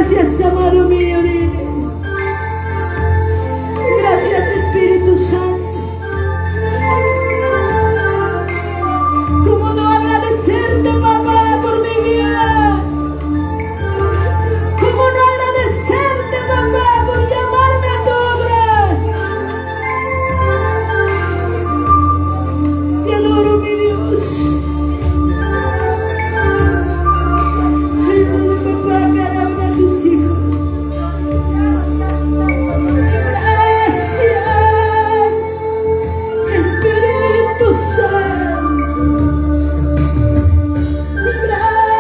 Gracias, amado mío, dile. Gracias, Espíritu Santo. ¿Cómo no agradecerte, papá, por mi vida? ¿Cómo no agradecerte, papá, por llamarme a tu obra? Te adoro, mi Dios. Ayúdame, papá, a cada uno de tus hijos. Gracias, Espíritu Santo.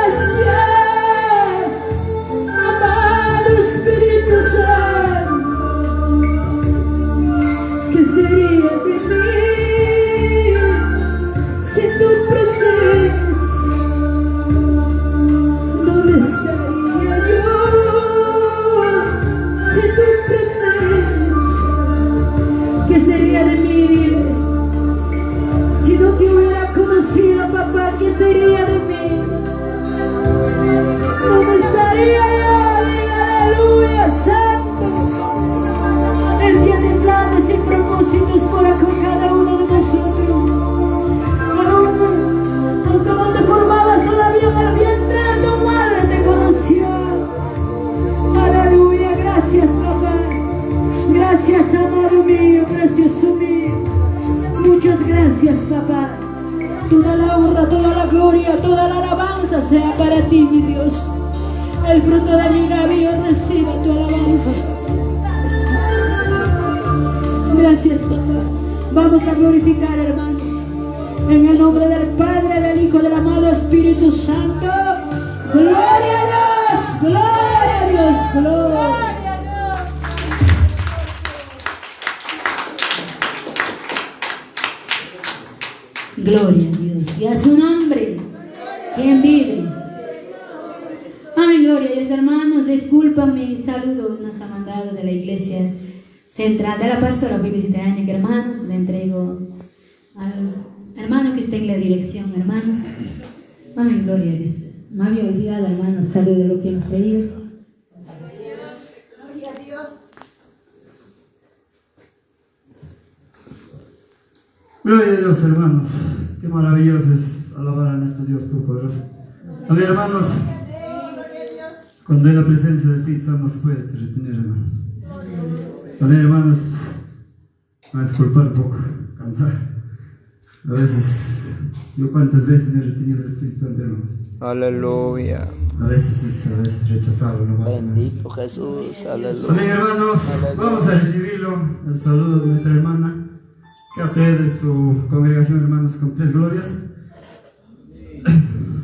Gracias, amado Espíritu Santo. ¿Qué sería de mí sin tu presencia? ¿Dónde estaría yo sin tu presencia? ¿Qué sería de mí? Dile. Si no te hubiera conocido, papá, ¿qué sería de mí? ¿Dónde estaría yo? Dile, aleluya, santo. Él tiene planes y propósitos para con cada uno de nosotros. Aún cuando te formabas todavía en el vientre de tu madre te conoció. Aleluya, gracias, papá. Gracias, amado mío, precioso mío. Muchas gracias, papá. Toda la honra, toda la gloria, toda la alabanza sea para ti, mi Dios. El fruto de mi labio reciba tu alabanza. Gracias, papá. Vamos a glorificar, hermanos. En el nombre del Padre, del Hijo, del amado Espíritu Santo. Gloria a Dios, gloria a Dios, gloria. Gloria a Dios. Gloria a Dios. Y a su nombre, ¿quién vive? Amén, gloria a Dios, hermanos. Disculpa mi saludo nos ha mandado de la iglesia central de la pastora Felicita Aña, que hermanos, le entrego al hermano que está en la dirección, hermanos. Amén, gloria a Dios. Me había olvidado, hermanos, saludo de lo que hemos pedido. Gloria a Dios. Gloria a Dios, hermanos. Qué maravilloso es alabar a nuestro Dios Todopoderoso. A ver, hermanos, Gloria a Dios. cuando hay la presencia del Espíritu Santo no se puede retener, hermanos. A ver, hermanos, me voy a disculpar un poco, cansar. A veces, yo cuántas veces me he retenido del Espíritu Santo, hermanos. Aleluya. A veces es, a veces rechazado, ¿no? Bendito Jesús. Amén, Aleluya. hermanos, vamos a recibirlo, el saludo de nuestra hermana, que ha traído de su congregación, hermanos, con tres glorias.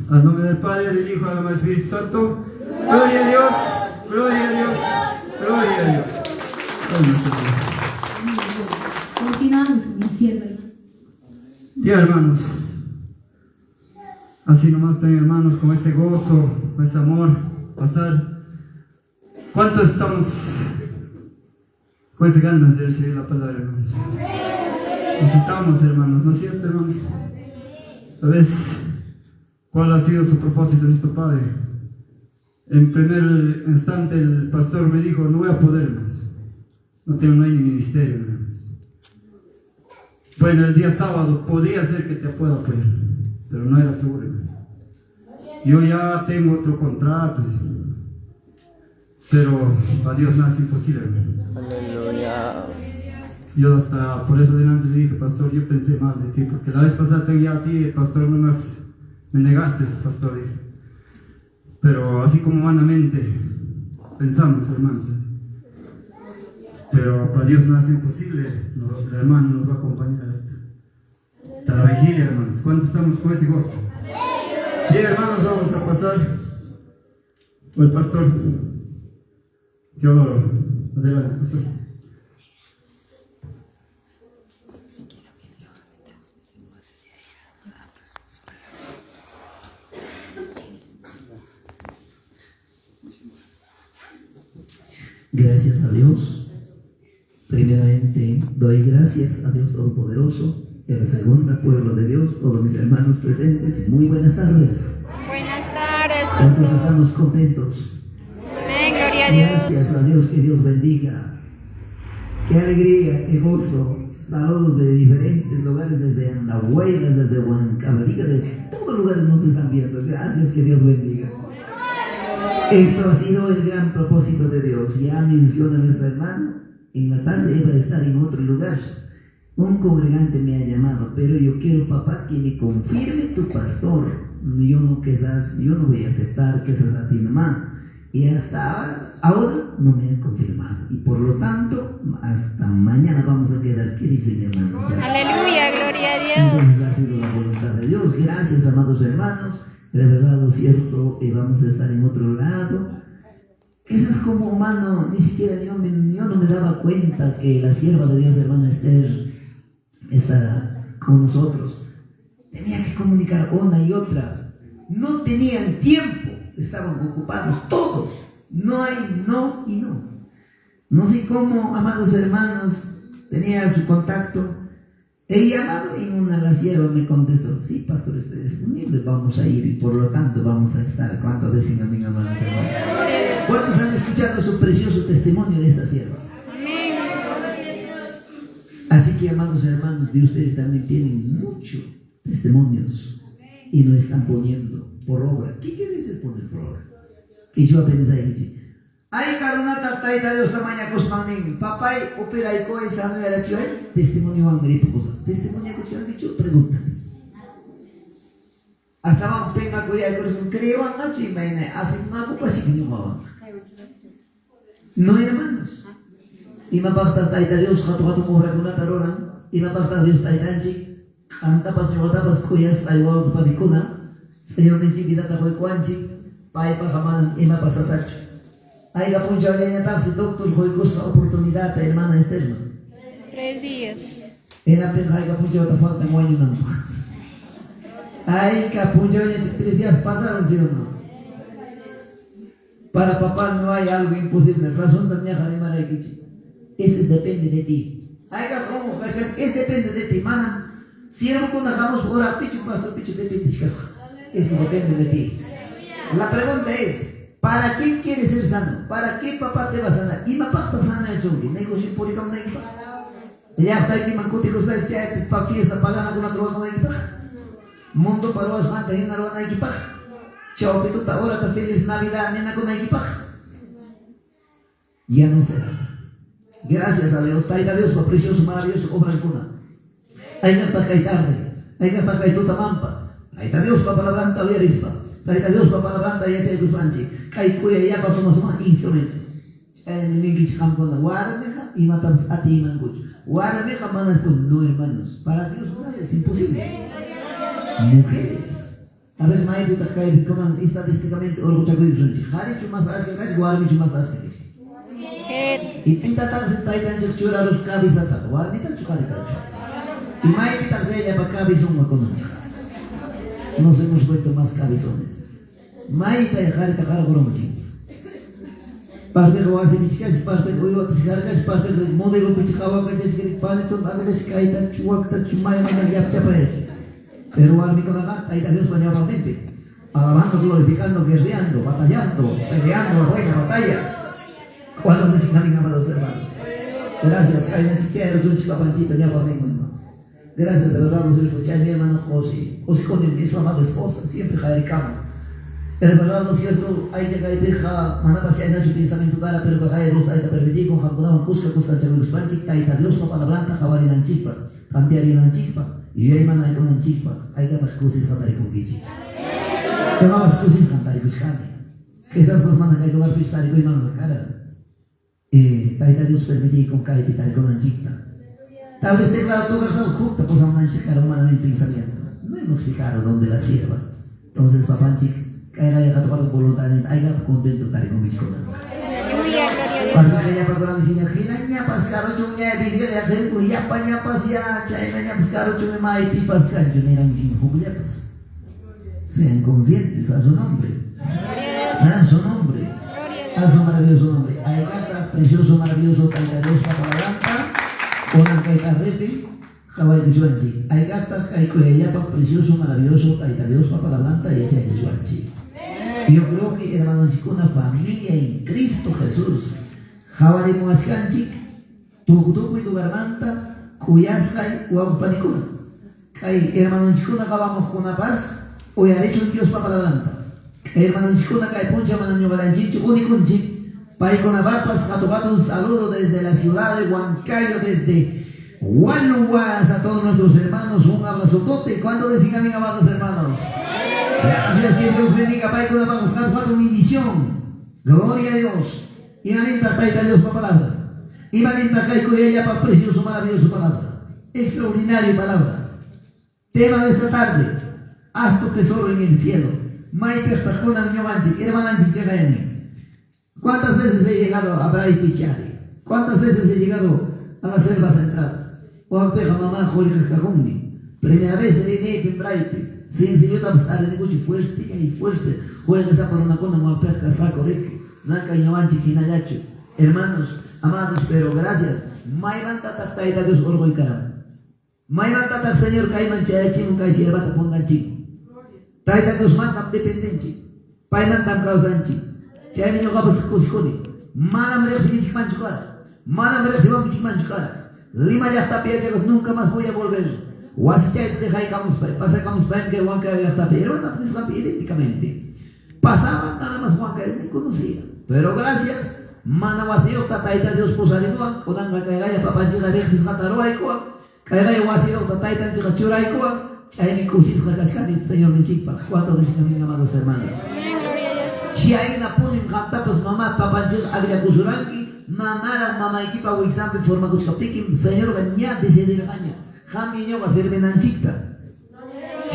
Al nombre del Padre, del Hijo, del Espíritu Santo. Gloria a Dios, gloria a Dios, gloria a Dios. Continuamos con el siervo, hermanos. Ya, hermanos, así nomás también, hermanos, con ese gozo, con ese amor, pasar. ¿Cuántos estamos con esas ganas de recibir la palabra, hermanos? Necesitamos, hermanos, ¿no es cierto, hermanos? ¿Sabes cuál ha sido su propósito de nuestro Padre? En primer instante el pastor me dijo, no voy a poder, hermanos. No tengo, no hay ni ministerio, hermanos. Bueno, el día sábado podría ser que te pueda apoyar, pero no era seguro, hermano. Yo ya tengo otro contrato, pero a Dios nada es imposible, hermano. Aleluya. Yo hasta por eso delante le dije, pastor, yo pensé mal de ti, porque la vez pasada te ya así, pastor, no más me negaste, pastor. Dije. Pero así como humanamente pensamos, hermanos. Pero para Dios nada es imposible, no, el hermano nos va a acompañar hasta la vigilia, hermanos. ¿Cuántos estamos con ese gozo? Bien, hermanos, vamos a pasar. O el pastor Teodoro. Adelante, pastor. Gracias a Dios. Primeramente doy gracias a Dios Todopoderoso, en la segunda pueblo de Dios, todos mis hermanos presentes, muy buenas tardes. Buenas tardes, ¿Cuántos pastor. estamos contentos? Amén, gloria a Dios. Gracias a Dios, que Dios bendiga. Qué alegría, qué gozo. Saludos de diferentes lugares, desde Andahuaylas, desde Huancavelica, de todos lugares nos están viendo. Gracias, que Dios bendiga. Esto ha sido el gran propósito de Dios. Ya menciona nuestro hermano, en la tarde iba a estar en otro lugar. Un congregante me ha llamado, pero yo quiero, papá, que me confirme tu pastor. Yo no, quizás, yo no voy a aceptar que seas a ti nomás. Y hasta ahora no me han confirmado. Y por lo tanto, hasta mañana vamos a quedar. ¿Qué dicen, hermanos? Aleluya, gloria a Dios. Entonces ha sido la voluntad de Dios. Gracias, amados hermanos. De verdad, lo cierto, vamos a estar en otro lado. Quizás como humano, ni siquiera yo no me daba cuenta que la sierva de Dios, hermana Esther, estará con nosotros. Tenía que comunicar una y otra. No tenían tiempo, estaban ocupados todos. No hay no y no. No sé cómo, amados hermanos, tenía su contacto. He llamado y una la sierva me contestó, sí, pastor, estoy disponible, vamos a ir y por lo tanto vamos a estar. ¿Cuánto dicen amén, amados hermanos? ¿Cuántos han escuchado su precioso testimonio de esta sierva? Amén. Así que, amados hermanos, de ustedes también tienen muchos testimonios y no están poniendo por obra. ¿Qué quiere decir poner por obra? Y yo apenas ahí dije, ay, karunata tayta Dios tamaña papay operayko esa no era chido, testimonio van cosa. Testimonio que han dicho, pregúntales. Hasta van pena cuya corazón creo angacho y mañana así no hago pasig no. No, hermanos. Imapaqta tayta Dios hatu hatu obrakunata ruran, imapaqta Dios taytanchik, antapas ñuqatapas kuyasqay wawqipanikuna, Señorninchik vidata quykuwanchik, paypaqa manam imapas sasachu. Ayqa punchawllañataqsi doctor quykusqa oportunidad hermana Esther. 3 días. Hinaptinqa ayqa punchawta faltan wañunanpaq. Ayqa punchawllañachik 3 días pasaron, ¿sí o no? Para papá no hay algo imposible. Razón también rimaraykichik. Ese depende de ti. Ayqa como es depende de ti, mana. Siervokuna hamos hora pichu pastor pichu depende chicas. Eso depende de ti. La pregunta es, ¿para qué quieres ser sano? ¿Para qué papá te va a sanar? Imapaqta sana el sunki. Negocio purikamunaykipaq. Llaqtaykiman kutikuspayki chaypi pa fiesta paganakunata ruwanaykipaq. Mundo paruwasqanta hina ruwanaykipaq. Chawpituta horata feliz Navidad ninakunaykipaq. Ya no será. Gracias a Dios, Tayta Diospa precioso, maravilloso obrankuna. Ayqaqtaq kay tarde, ayqaqtaq kay tutamampas. Tayta Diospa palabranta uyarispa, Tayta Diospa palabranta yachaykuspanchik, kay kuyayllapa suma suma instrumento. Chaymi ninkichik qamkuna, warmiqa imatapas atiymankuchu. Warmiqa mana no, hermanos, para Dios nada es imposible. Mujeres. A ver, maypitaq kaypi kunan estadísticamente urquchakuykusunchik. Qharichu mas achka kachik, warmichu mas achka kachik. Y pitataqsi taytanchik churarus cabezataqa, warmitachu qharitachu. Y maypitaq chayllapa cabezonqa kunan. Nos hemos vuelto más cabezones. Mayta qharita qarqurunchik. Partiqa wasipichkachi, partiqa uywatachkarkachi, partiqa modelopichi qhawakachachkari, panetón aklachi kaytachu waktachu maymana llapchapayachi. Pero warmikunaqa Tayta Diospa ñawpaqninpi, alabando, glorificando, guerreando, batallando, peleando la buena batalla. ¿Cuántos dicen amén, amados hermanos? Gracias, Gracias, de verdad, nos escuché a mi hermano José. José con su amada esposa, siempre Jairicama. Es verdad, no es cierto, ahí llega y deja, manaba si hay su pensamiento cara, pero que Jair Dios haya permitido, con Jacodaban Cusca, Cusca, Chaviruspanchik, Taita Dios, papá la blanca, Jabarinanchikpa, Tantiarinanchikpa, y ahí manaykunanchikpa, ahí te cusis cantaricunquichi. Te vas cusis cantaricuscani. Esas dos manas que hay lugar pistarico y mano cara. Taita Dios permití con kaypi tarikunanchikta. Tal vez teclado tocas junta, pues a una pensamiento. No hemos fijado dónde la sierva. Entonces, papanchik, kayqa yaqatuqarqa voluntad, ayqa contento tarikunkichikuna. Parque ñapa hinañapas karuchunña virgen yaqinku yapañapas ya chaynañapas karuchun maypipas kanchu niranchik hukllapas. Sean conscientes a su nombre. A su nombre. A su maravilloso nombre. Aygata, precioso, maravilloso, Tayta Diospa palabranta, kunan kay tardepi, qhawaykuchuwanchik. Aygata, kay kuyayllapa, precioso, maravilloso, Tayta Diospa palabranta, yachaykuchuwanchik. Yo creo que hermanonchikkuna familia en Cristo Jesús. Qhawarimuwachkanchik tukuy lugarmanta kuyasqay wawqipanikuna. Kay hermanonchikkuna qawamuqkunapas uyarichun Diospa palabranta. Hermanonchikkuna kay puncha manam ñuqallanchikchu unikunchik. Paykunapaqpas hatun hatun saludo desde la ciudad de Huancayo, desde Hualhuas, a todos nuestros hermanos, un abrazotote. ¿Cuánto dicen amén, amados hermanos? Gracias, que Dios bendiga. Paykunapaqpas hatun hatun bendición. Gloria a Dios. Imanintaq Tayta Diospa palabra. Imanintaq kay kuyayllapa precioso, maravilloso palabra. Extraordinario palabra. Tema de esta tarde. Haz tu tesoro en el cielo. Maypiqtaq kunan ñuqanchik, hermananchik chaqayani. ¿Cuántas veces he llegado a Bray Pichari? ¿Cuántas veces he llegado a la selva central? Waqpiqa mamá qullqaq. Primera vez rini Braypi. Sencillota tarinikuchu fuerte y fuerte. Qullqisapa runakuna waqpiqa kasqaku riki. Nanka ñuqanchik hinallachu. Hermanos, amados, pero gracias. Maymantataq Tayta Dios hurquykaram. Maymantataq Señor kayman chayachimun kay siervata puntanchik. Tayta Diosmantam dependenchik. Paymantam kawsanchik. Chaymi ñuqapas kusikuni. Manam riqsikichikmanchu kara. Manam riqsiwankichikmanchu kara. Lima llaqtapi yachakuq nunca más voy a volver. Wasichayta dejaykamuspay, pasakamuspaymi kay Huancayo llaqtapi. Hermana nisqanpi idénticamente. Pasaba nada más Huancayo, ni conocía. Pero gracias, mana wasiyuqta Tayta Dios pusarimuwan, kunanqa kaygaya papanchikqa riqsisqata ruwaykuwan, kaygaya wasiyuqta taytanchikqa churaykuwan, chaymi kusisqa kachkani Señorninchikpaq. ¿Cuánto dicen amén, amados hermanos? Amén, gloria a Dios. Chayna punim qamtapas mamá papanchikqa akllakusuranki, manaraq mamaykipa wiksanpi formakuchkaptiykim, Señorqa ña decidirqaña, qammi ñuqa sirvinanchikta.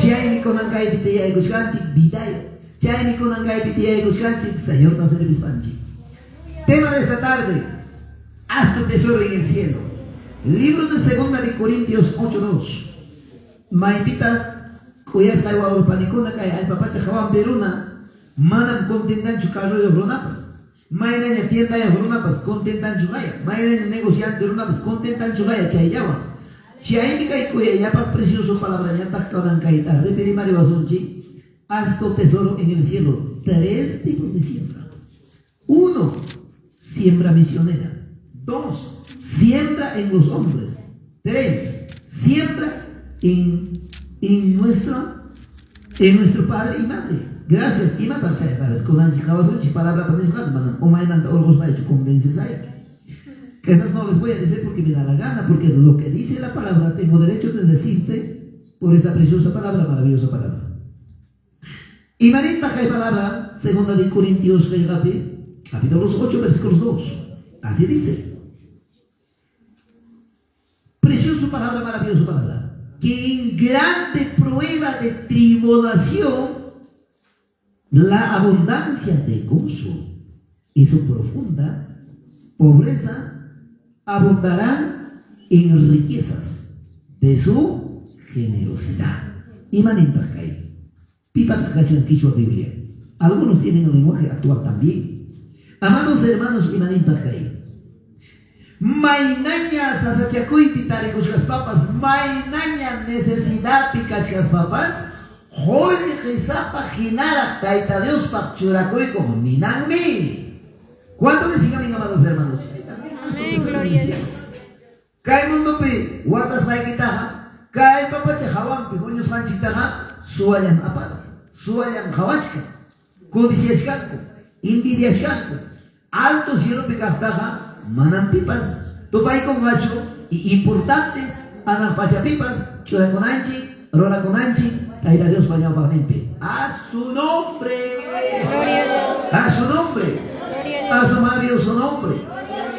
Chaymi kunan kaypi tiyaykuchkanchik vidayo. Chaymi kunan kaypi tiyaykuchkanchik Señorta servispanchik. Tema de esta tarde, haz tu tesoro en el cielo. Libro de Segunda de Corintios 8.2. Maypitaq kuyasqay wawqipanikuna kay allpa pacha hawanpi runa manam contentanchu carroyuq runapas. Maynaña tiendayuq runapas contentanchu qaya. Maynaña negociante runapas contentanchu qaya chayllawan. Chaymi kay kuyayllapaq precioso palabrallataq kanan kay tardepi rimariwasunchik. Haz tu tesoro en el cielo. Tres tipos de siembra. Uno, siembra misionera. Dos, siembra en los hombres. Tres, siembra en nuestro padre y madre. Gracias. Imataq chayqa kunanchik qawasunchik palabra nisqanta manam umaymanta hurquspachu convencesayki. Que esas no les voy a decir porque me da la gana, porque lo que dice la palabra tengo derecho de decirte por esta preciosa palabra, maravillosa palabra. Imanintaq kay palabra, segunda de Corintios capítulos 8, versículos 2. Así dice. Preciosa palabra, maravillosa palabra. Que en grande prueba de tribulación, la abundancia de gozo y su profunda pobreza abundarán en riquezas de su generosidad. Imanintaq kay. Pipataq kachan quichua Biblia. Algunos tienen el lenguaje actual también. Amados hermanos, imanintaq kay. Maynaña sasachakuypi tarikushkaspapas, maynaña necesidadpi kachkaspapas, qullqisapa hinaraq Tayta Diospaq churakuykuq ninanmi. ¿Cuánto dicen amén, amados hermanos? Amén, gloria a Dios. Kay mundopi watasqaykitaqa, kay papacha hawanpi huñusqanchiktaqa suwallan aparun, suwallan qhawachkan, codiciachkanku, envidiachkanku. Alto cielopi kaqtaqa manam pipas tupaykunqachu y importantes hanaq pachapipas churakunanchik, rurakunanchik Tayta Diospa ñawpaqninpi. A su nombre. Gloria a Dios. A su nombre. Gloria a A Dios. su maravilloso nombre.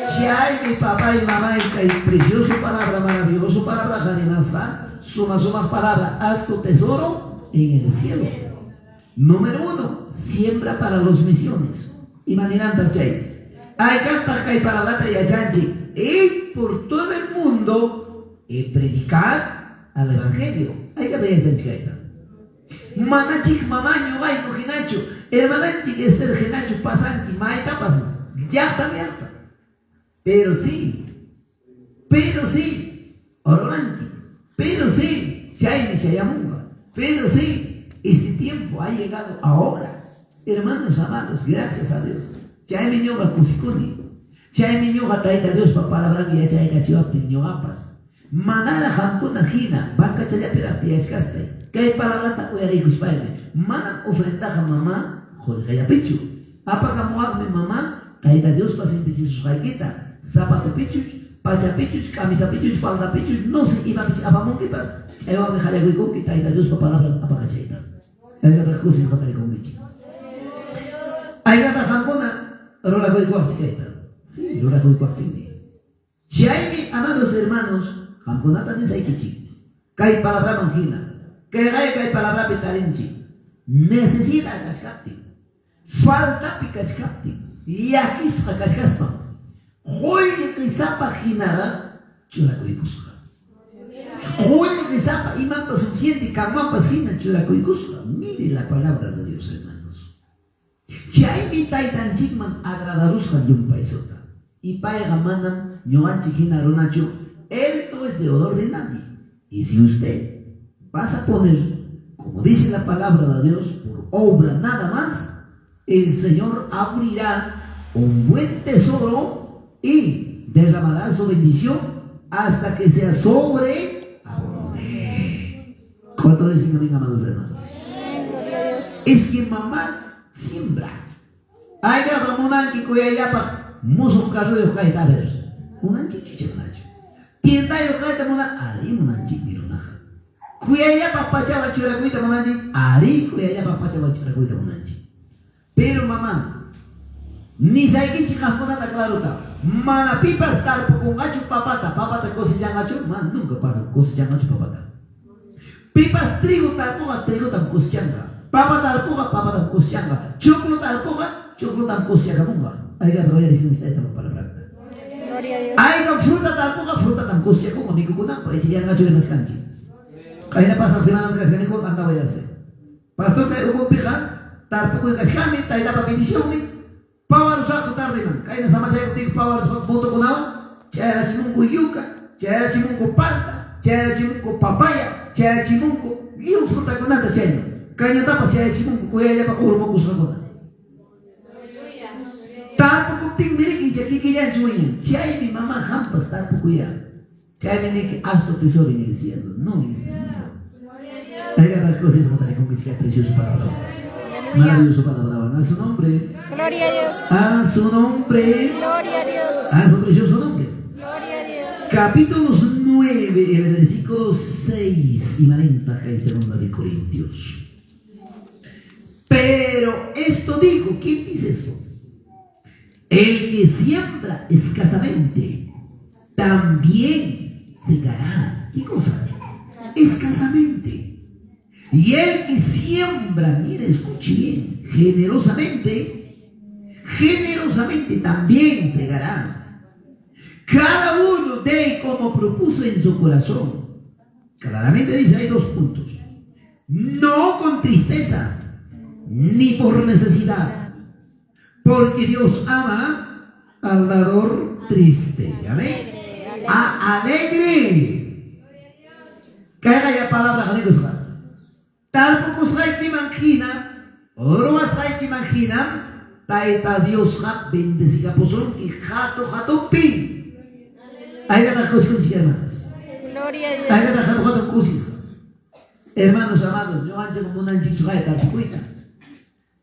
Chaymi papá y mamá y precioso palabra, maravilloso palabra, jarinasqa, suma suma palabra, haz tu tesoro en el cielo. Número uno, siembra para los misiones. Imaninantaq chay. Hayk'aqtaq kay palabrata yachanchik. Ir por todo el mundo y predicar al evangelio. Hayk'ata yachanchik kayta. Manachik mamaño ñuqayku hinachu, hermananchik Esther hinachu pasanki maytapas llaqta llaqta. Pero sí, oranki, pero sí, chaymi chayamunqa. Pero sí, este tiempo ha llegado ahora. Hermanos amados, gracias a Dios. Chaymi ñuqa kusikuni. Chaymi ñuqa Tayta Diospa palabran yachaykachiwaptin ñuqapas. Manaraq qamkuna hina vancachallapiraq tiyachkaspay, kay palabrata uyariykuspaymi, manam ofrendaqa mamá qullqillapichu. Apakamuwaqmi mamá Tayta Diospa sintichisusqaykita, zapatopichuch, pachapichuch, camisapichuch, faldapichuch, no sé imapich apamunkipas, chaywanmi qallakuykunki Tayta Diospa palabran apakachayta. Aygataq kusisqa tarikunkichik. Aygataq qamkuna rurakuykuwaqchik kayta. Sí, rurakuykuwaqchikmi. Chaymi, amados hermanos, qamkunata nisaykichik, kay palabraman hina, kayqaya kay palabrapi tarinchik, necesidad kachkaptin, faltapi kachkaptin, llakisqa kachkaspan, qullqisapa hinaraq churakuykusqa. Qullqisapa imanpas suficiente kanmanpas hina churakuykusqa. Mire la palabra de Dios, hermanos. Chaymi taytanchikman agradarusqa llumpaysuta. Y payqa manam ñuqanchik hina runachu, él no es deudor de nadie. Y si usted vas a poner, como dice la palabra de Dios, por obra nada más, el Señor abrirá un buen tesoro y derramará su bendición hasta que sea sobre abunde. ¿Cuánto dicen amén, amados hermanos? Amén, gloria a Dios. Es que mamá siembra. Aygaqa munanki kuyayllapaq musuq carroyuq kayta, a ver. Munanchikchu chaykunachu? Tiendayuq kayta munan, arí, munanchikmi runaqa. Kuyayllapaq pachawan churakuyta munanchik, arí, kuyayllapaq pachawan churakuyta munanchik. Pero mamá, nisaykichik qamkunata clarota, mana pipas tarpukunqachu papata, papata cosechanqachu, mana nunca pasa cosechanqachu papata. Pipas trigo tarpuqa trigotam cosechanqa. Papa tarpuqa papatam cosechanqa. Choclo tarpuqa choclotam cosechakamunqa. Ayga uyarishkanchik taytapa palabranta. Gloria a Dios. Ayga fruta tarpuqa frutatam cosechakunqa mikukunanpaq. Ese yanqachu rimachkanchik. Qayna pasaq semanata kachkaniku andawayase. Pastor kay ukunpiqa tarpukuy kachkanmi, taytapa bendicionmi. Pawarusaqku tardeman. Kayna samachaykuptiyku pawarusaqku motokunawan chayarachimunku yuca, chayarachimunku palta, chayarachimunku papaya, chayarachimunku lliw frutakunata chayman. Cañatapas chayarachimunku kuyayllapaq urmukusqakuna. Tarpukuptinmi riki icha kikillanchu wiñan. Chaymi mamá qampas tarpukuya. Chaymi niki haz tu tesoro en el cielo, no en este mundo. Aygataq kusisqa tarikunkichik kay precioso palabra. Maravilloso palabra. A su nombre. Gloria a Dios. A su nombre. Gloria a Dios. A su precioso nombre. Gloria a Dios. Capítulos 9, el versículo 6 y Marenta y segunda de Corintios. Pero esto digo, ¿quién dice esto? El que siembra escasamente, también segará. ¿Qué cosa? Escasamente. Y el que siembra, mire, escuche bien, generosamente, generosamente también segará. Cada uno dé como propuso en su corazón. Claramente dice, hay dos puntos. No con tristeza, ni por necesidad, porque Dios ama al dador triste. ¿Amén? A alegre. Kayqa ya palabra qanikusqa. Tarpukusqaykiman hina, ruwasqaykiman hina, Tayta Diosqa bendecigapusunki hatu hatunpi. Aygataq kusikunchik, hermanas. Gloria a Dios. Aygataq hatu hatun kusisqa. Hermanos amados, ñuqanchik munanchikchu kay tarpukuyta.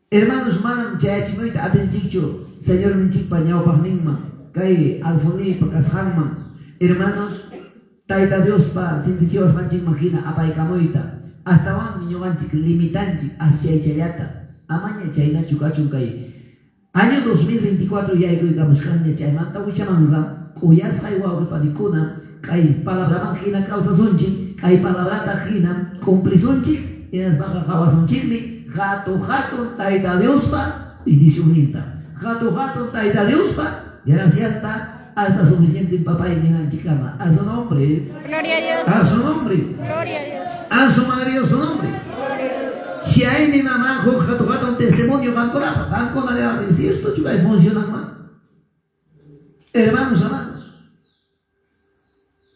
Hermanos, manam chayachimuyta atinchikchu Señorninchikpa ñawpaqninman, kay alfonipa kasqanman. Hermanos, Tayta Diospa sintichiwasqanchikman hina apaykamuyta. Astawanmi ñuqanchik limitanchik asyaychallata. Amaña chaynachu kachun kay año 2024 yaykuykamushqanña chaymanta wichamanqa k'uyasqay wawqi panikuna kay palabraman hina kawsasunchik, kay palabrata hina cumplisunchik, hinaspaqa qawasunchikmi hatu hatun Tayta Diospa bendicionninta. Hatu hatun Tayta Diospa gracianta hasta suficiente papay ninanchikkama. A su nombre. Gloria a Dios. A su nombre. Gloria a Dios. A su maravilloso nombre. Gloria a Dios. Si hay mi mamá huk hatu hatun testimonio qamkunapa, qamkuna le va a decir cierto, chukay funcionan más. Hermanos amados,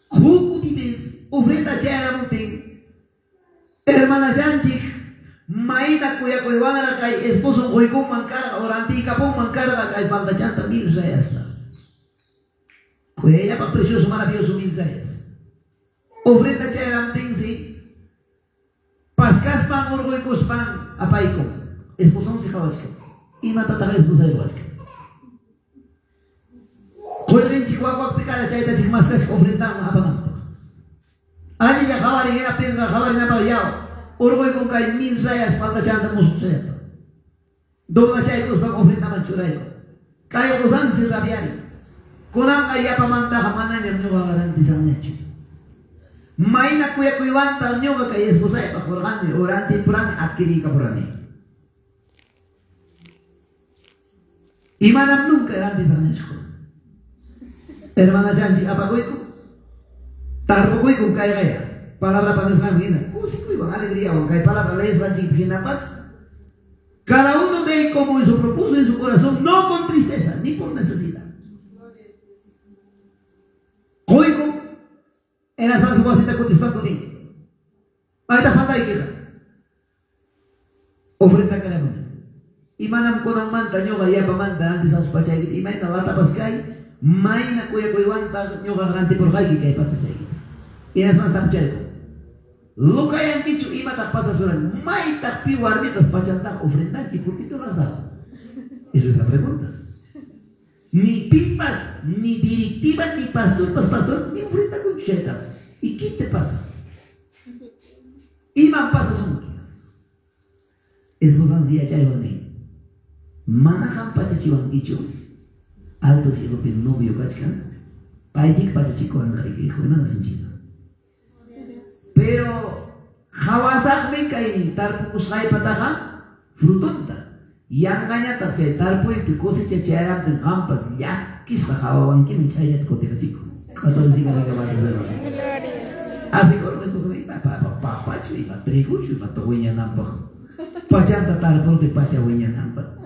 huk kutipis ofrenda chayaramutin, hermana chanchik, mayta Mayna kuyakuywanraq kay esposon quykunman karqa o rantiykapunman karqa kay faldachanta 1000 rayasta. Kuyayllapaq precioso, maravilloso 1000 rayas. Ofrenda chayaramptinsi paskaspan urquykuspan apaykun. Esposonsi qhawachkan. Imatataq esposay ruwachkan? Qullqinchik wak wakpi kara chaytachik maskachik ofrendanman apananpaq. Allilla qhawarin hinaptinqa qhawarinapaq yaw urquykun kay 1000 rayas faldachanta musuqchayata. Doblachaykuspan ofrendaman churaykun. Kay qusansi rabiarin. Kunanqa yapamantaqa manañam ñuqaqa rantisanñachu. Mayna kuyakuywantaq ñuqa kay esposaypaq qurqani o rantipurani adquiriykapurani. Y manam nunca rantisanñachu. Hermanachanchik apakuykun, tarpukuykun kayqaya. Palabra nisqanman hina, kusikuywan, alegriawan kay palabra leesqanchikpi hinapas. Cada uno de como en su propuso en su corazón, no con tristeza, ni por necesidad. Quyku, hinaspa su wasita kutispanku nin. Maytaq faldaykiqa. Ofrenda karamuni. Y manam kunanmanta ñuqa yapamanta rantisaq pachaykita imayna latapas kay, mayna kuyakuywantaq ñuqa rantipurqayki kay pachachaykita. Hinaspa tapuchayku. Lukayankichu imataq pasasuran, maytaq pi warmitas pachantaq ofrendanki, ¿por qué tú lo has dado? Esa es la pregunta. Ni pipas, ni directiva, ni pastor, pastor, ni ofrenda con chayta. ¿Y qué te pasa? Iman pasasunki. Esposansi yachaywan nin. Mana qam pachachiwankichu, alto cielopi novio kachkan, paychik pachachikuwanqayki, hijo, imana sinchina. Pero qhawasaqmi kay tarpukusqaypataqa frutonta. Yanqañataq chay tarpuypi cosecha chayaramptin qampas llakisqa qhawawankiman chayllata kutirachiku. Así como esposo ima papachu, ima triguchu, ima wiñananpaq. Pachanta tarpurti pacha wiñananpaq.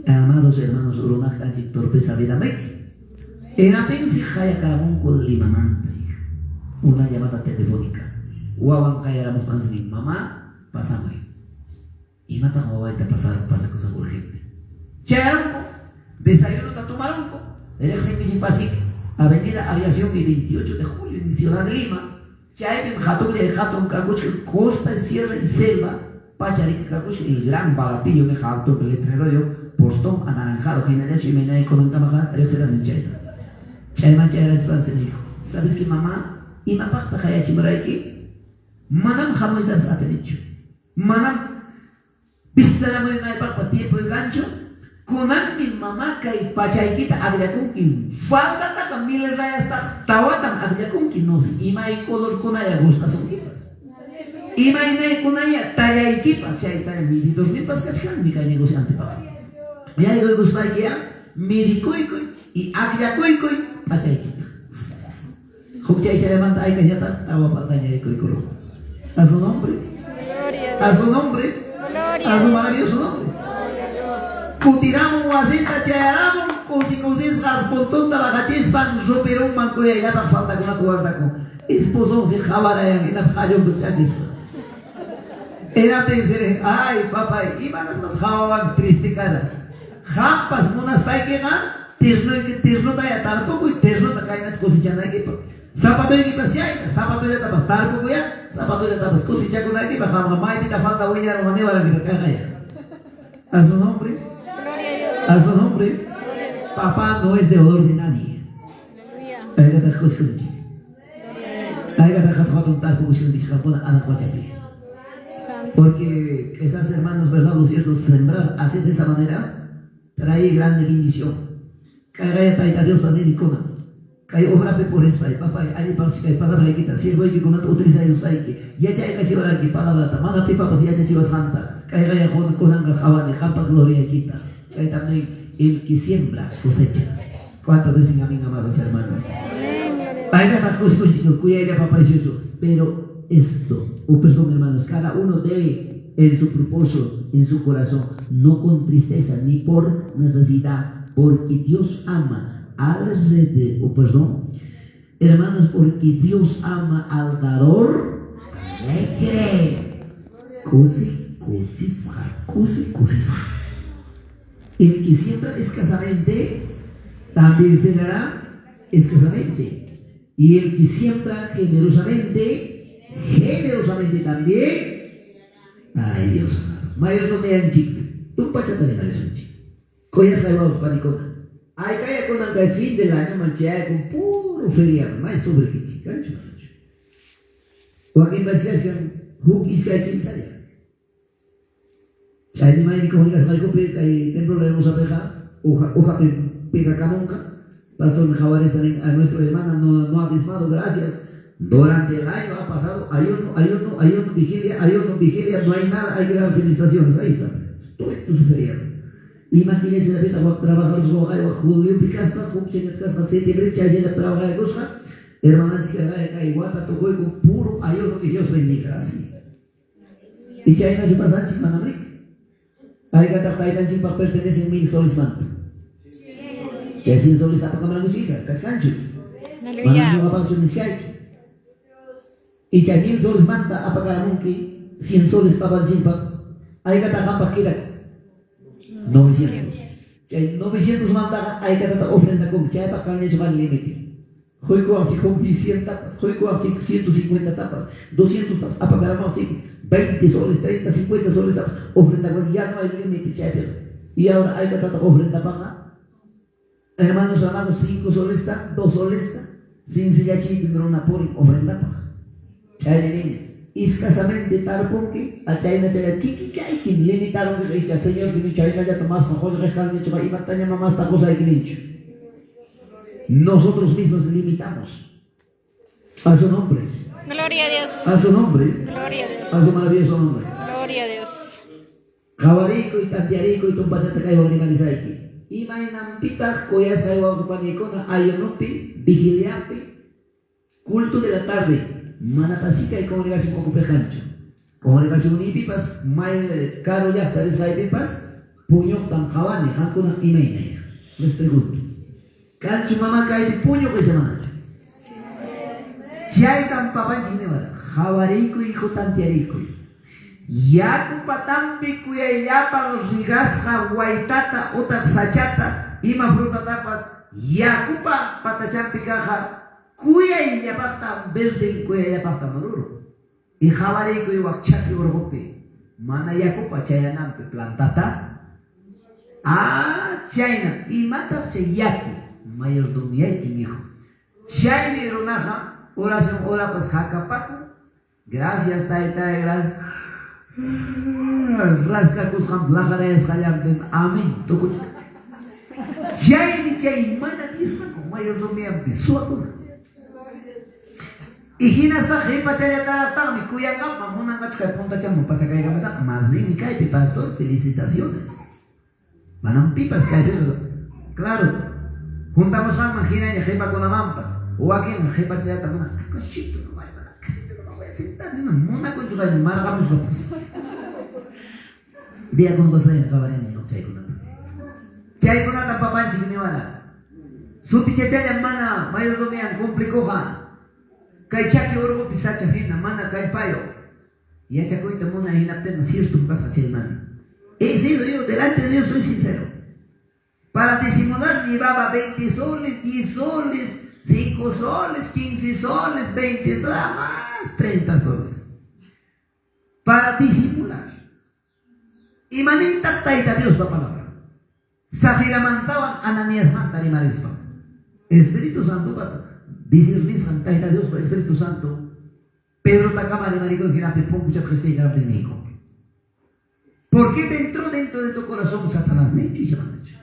Amados hermanos, runaq kanchik torpeza vidameki. Hinaptinsi qayakaramunku Limamanta, hija. Una llamada telefónica. Wawan qayaramuspansi nin, mamá, pasamuy. Imataq wawayta pasaron, pasa cosa urgente. Chayarunku, desayuno tomarunku, riqsinkichik pasik, Avenida Aviación y 28 de julio en Ciudad de Lima. Chaypim hatun hatun kakuchka, costa, sierra y selva, pacharika kakuchka, el gran baratillo, me alto letrero yo, postón anaranjado, hinallachu imaynay kunankamaqa riqsirani chayta. Chayman chayraspansi dijo, ¿sabes qué mamá? Imapaqtaq qayachimurayki? Manam hamuytas atinichu. Manam visitaramuykunaypaqpas tiempo kanchu. Kunanmi mamá kay pachaykita akllakunki. Faldataqa 1000 rayastaq tawatam akllakunki. No sé, imay colorkunaya gustasunkipas. Imaynaykunaya tallaykipas, chayta medidorninpas kachkanmi kay negociantepaq. Yaykuykuspaykiya midikuykuy y akllakuykuy pachaykita. Huk chayshallamanta aykañataq tawa faldaña yaykuykurun. A su nombre. A su nombre. A su maravilloso nombre. Kutiramun wasita chayaramun kusi kusisqas puntunta baqachispan rupirunman kuyayllapaq faldakunata guardakun. Esposonsi qhawarayan hinapaq qallunpas chakisqa. Hinaptin ay papay, imanasqataq qhawawan triste cara. Qampas munaspaykiqa ternuyki ternutaya tarpukuy, ternuta kaynata cosechanaykipaq. Zapatuykipas chayta, zapatullatapas tarpukuya, zapatullatapas cosechakunaykipaq qamqa maypita falda wiñarunqa niwarankipa kaqaya. A su nombre. A su nombre. Papá no es deudor de nadie. Aygataq kuskunchik. Aygataq hatun tarpukushkanchik qamkuna anaq pachapi. Porque esas hermanos, verdad o cierto, sembrar así de esa manera trae grande bendición. Kay tayta Dios nikuna. Kay obrapi purispay, papay, allipaqsi kay palabraykita, siervoykikunata utilizayuspayki, yachaykachiwaranki palabrata, mana pipapas yachachiwasqanta, kay kunanqa qhawani qampa gloriaykita. Chaytam nin, el que siembra cosecha. ¿Cuántos dicen amén, amados hermanos? Aygataq kuskunchik, kuyayllapa precioso. Pero esto, o perdón hermanos, cada uno debe en su propósito, en su corazón, no con tristeza ni por necesidad, porque Dios ama al o perdón, hermanos, porque Dios ama al dador alegre. Kusi kusisqa, kusi kusisqa. El que siembra escasamente, también segará escasamente. Y el que siembra generosamente, generosamente también. Ay, Dios amado. Mayordomiyanchik. Tumpachata rimarisunchik. Kuyasqay wawqi panikuna. Ay kaya kunan kay fin del año manchaya con puro feriado. May sobre kichik kanchu manachu. Wakin kachkan huk iskay kimsalla. Chaymi maymi comunicacionaykupi kay templo la hermosa ujapi pegakamunqa. Pastor Javarez también a nuestra hermana no ha diezmado, gracias. Durante el año ha pasado ayuno, ayuno, ayuno, vigilia, ayuno, vigilia, no hay nada, hay que dar felicitaciones. Ahí está. Todo tu feriado. Imagínense la vida, trabajar julio picaspa, huk kaspa, septiembre, chaylla trabajar kusqa. Hermana kay wata tukuyku puro ayuno que Dios bendiga así. Y chayna pasanchik manamrik. Haykataq taytanchikpaq pertenecen 1000 soles manta. Chay 100 soles apakamanankuchu hija, kachkanchu. Aleluya. Manam nishkayki. Y chay 1000 soles manta apakaramunki 100 soles papanchikpaq. Haykataq qampaq kidak 900. Chay 900 mantaqa haykatata ofrenda kunki, chaypaq kanñachu qan límite. Huykuwaqchik huk 100 tapas, huykuwaqchik 150 tapas, 200 tapas, apakaramawchik 20 soles, 30, 50 soles tapas, ofrenda kunki, ya no hay límite chaypiqa. Y ahora haykatata ofrenda paqa. Hermanos amados, 5 soles, 2 soles, sin sillachiypi runa purin ofrendapaq. Chaymi nini, escasamente tarpunki, a chayna chaylla kikikaykim limitarunki ischa Señor kimi chaynallata masqa qullqi imataña mamasta qusayki ninchu. Nosotros mismos limitamos. A su nombre. Gloria a Dios. A su nombre. Gloria a Dios. A su maravilloso nombre. Gloria a Dios. Qawariykuy, tanteariykuy, tumpachata kaywan rimalisayki. Imaynanpitaq kuyasqay wawqipanikuna ayunupi, vigiliapi, culto de la tarde, mana pasikay congregación ocupirqanchu. Congregación nipipas, may karu llaqta risqaypipas, puñuqtam qhawani, qamkunaq imaynaya. Les pregunto. Kanchu mama kaypi puñuq icha manachu? Chaytam papanchik niwara, qhawariykuy, hijo, tanteariykuy. Yaku patampi kuyayllapan rigasqa waytata utaq sachata ima frutatapas yakupa patachampi kaqa kuyayllapaqta verden kuyayllapaqta ruru. Y qhawariykuy wakchapi urqupi mana yakupa chayananpi plantata. Ah, chayna imataq chay yaku mayordomiyayki mijo. Chaymi runaqa oración horapas hakapakun. Gracias tayta, gracias. Rascakusqan laqarayasqallanpim amén tukuchka. Chaymi chay mana diezmaku mayordomiyanpi suwakuna. Y hinaspa qipachallataraqtaqmi kuyanqapaq munanqachu kay puntachaman pasakaykamataqa más bien kaypi pastor felicitaciones. Manam pipas kaypiqa claro juntamusqanman hinaña qipakunamanpas wakinqa qipachallata munan cachito no vaya cachito no voy a sentar munakunchu kaymi marqamusqapas. Diácono pasayna qawarini chaykunata. Chaykunata papanchik niwara. Sutichachalla mana mayordomiyan cumplikuqa. Kay chaki urqupi sacha hina mana kallpayo. Yachakuyta muna hinaptinqa cierto kasqa chay mana. He sido yo, delante de Dios soy sincero. Para disimular llevaba 20 soles, 10 soles, 5 soles, 15 soles, 20 soles, más 30 soles. Para disimular. Imanintaq Tayta Diospa palabra. Safiramantawan Ananiasmanta rimarispa. Espíritu Santo discernisqan Tayta Diospa Espíritu Santo Pedro takama rimarikuy hinapi punkuchat qhispiykaraptin niyku. ¿Por qué te entró dentro de tu corazón Satanás? Nichu icha manachu.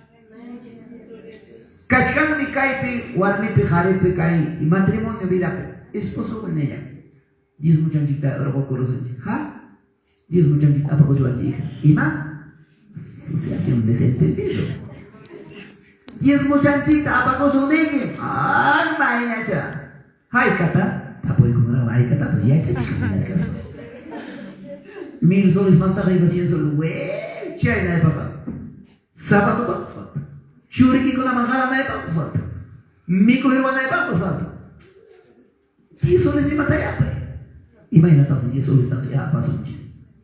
Kachkanmi kaypi warmipi qharipi kay matrimonio vidapi esposo con ella. Diezmuchanchikta urqukurusunchik. Ja? Diezmuchanchikta apakuchuwanchik hija. Ima? Se hace un desentendido. Diezmuchanchikta apakusuniki. Ah, maynacha. Haykata tapuykunaraw haykatapas yachachik 1000 soles mantaqa iba 100 soles. Wey, chaynaypaqa. Zapatopaqpas falta. Churikikunaman qaranaypaqpas falta. Mikuy ruwanaypaqpas falta. 10 soles imata yapay. Imaynataq 10 soles taqa yapasunchik.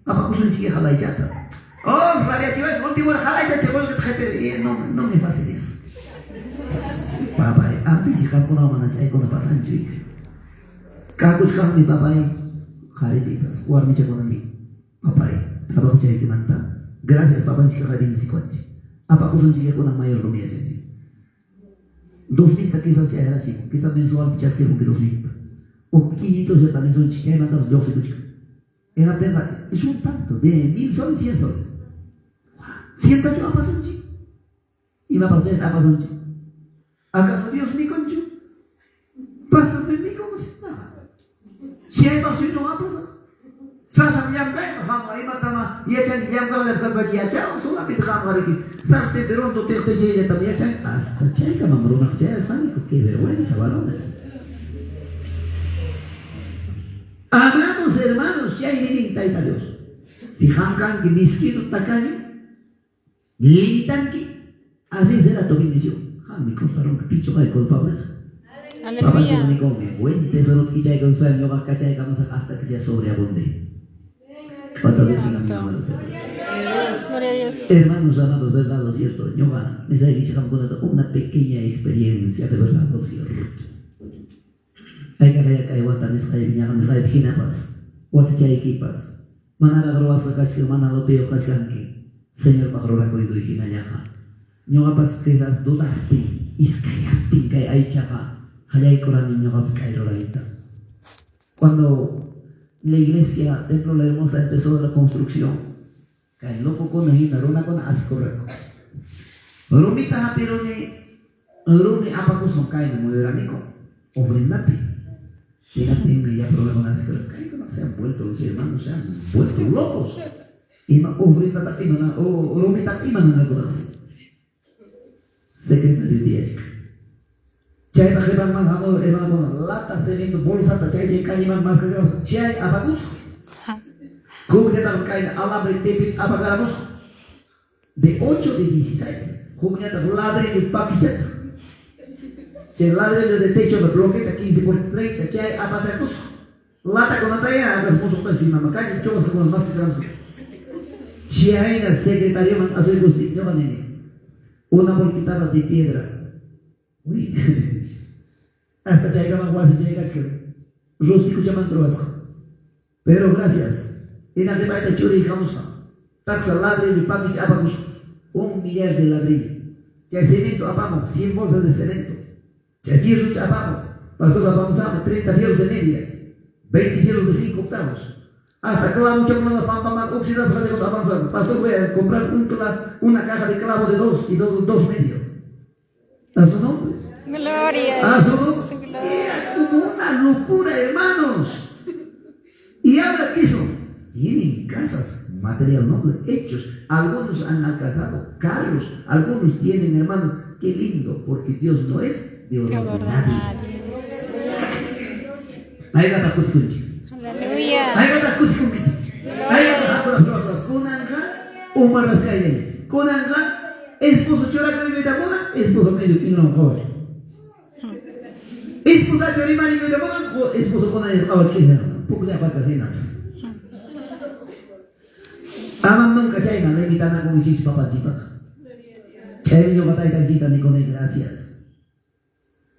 Apakusunchik halaychata. Oh, rabiachiway, último halaycha chegol no, no me fastidies. Papay, antes qamkuna mana chaykuna pasanchu hija. Kakuchkaqmi papay, qharitipas, warmichakunami. Papay, trabajo chaykimanta. Gracias papanchik bendicikunchik. Apakusunchik kunan mayordomía yachanchik. 2000 quizás chayarachimun, quizás mensual chaskirunki 2000. O 500 ya también son chaymantapis lluqsikuchik. Era perra, es un tanto, de 1000 soles, 100 soles. 108 apasunchik. Ima pasayta apasunchik. ¿Acaso Dios mikunchu? Pastor me mikun nada. Chaypaq suyun apasaq. Sasam llamkayqa qamqa imatama yachanki llamkaqlla kaspa yachaw solamente qamqa riki sartén runtu tiqtichiyllatam yachan hasta chaykamam runaq chayasqaniku. Qué vergüenza, varones. Amados hermanos, chaymi nin Tayta Dios. Si qam kanki miskino tacaño, limitanki, así será tu bendición. Qammi cortaronki picho kay culpable. Aleluya. Buen tesoro kichaykan sueño kachaykamasaq hasta que sea sobreabunde. ¿Cuántas veces Santo. Gloria a Dios. Hermanos amados, verdad o cierto, ñuqa nisaykichik una pequeña experiencia de verdad o cierto. Hayk'aqlla kay wata nisqaypi ñaqa nisqaypi hinapas, wasichaykipas, manaraq ruwasqa kachkan, mana loteyuq kachkanki, Señorpaq rurakuykuy hinallaqa. Ñuqapas quizás dudastin, iskayastin kay aychaqa qallaykurani ñuqapas kay rurayta. Cuando la iglesia Templo La Hermosa empezó la construcción, kay locokuna hina runakuna asikurqaku. Rumita hapiruni, rumi apakusun kayna muyuraniku, ofrendapi. Hinaptinmi ya runakuna asikurqaku, kaykuna se han vuelto los hermanos, se han vuelto locos. Ima ofrendata imana, o rumita imanankakunasi. Secretario tiyachka. Chaypa qhipanman hamu hermanakuna lata cemento bolsata chay chay kalliman maskakaramusqa chay apakusqa. Hukñataq kayna alambre tepit apakaramusqa. De 8 de 16. Hukñataq ladrillo pakichata. Chay ladrillo de techo de bloqueta 15 por 30 chay apachakusqa. Latakunataya akas musuqta imama calle churasqakuna maskakaramusqa. Chayna secretarioman asuykustin ñuqa nini. Una volquitada de piedra. Uy. Hasta chaykaman wasi chaykachkan. Rustikuchaman ruwasqa. Pero gracias. Hinaqipayta churiy hamusqa. Taxa ladrillo pakich apakusqa. 1 millar de ladrillo. Chay cemento apamos, 100 bolsas de cemento. Chay fierro apamos. Pastor apamusame 30 fierros de media. 20 fierros de 5 octavos. Hasta clavo chocolate pam pam pam oxidados avanzado. Pastor voy a comprar una caja de clavo de 2 y 2 medio. A su nombre. Gloria A a su Dios. nombre. Gloria. Era como una locura, hermanos. Y ahora qué son? Tienen casas, material noble, hechos. Algunos han alcanzado carros, algunos tienen, hermanos. Qué lindo, porque Dios no es de De honor de verdad, nadie. nadie. Hayk'ataq kusikunchik. Aleluya. Hayk'ataq kusikunkichik. Hayk'ataq Gloria. Kunanqa uma rasqayllay. Kunanqa esposo churakuyta munan, esposo medio kinran qhawash. Esposachu rimarikuyta munan, esposo kunan qhawashkina. Pukllapaka hinapas. Amam nunca chayna limitanakunchikchu papanchikpaq. Chaymi ñuqa taytanchikta nikuni gracias.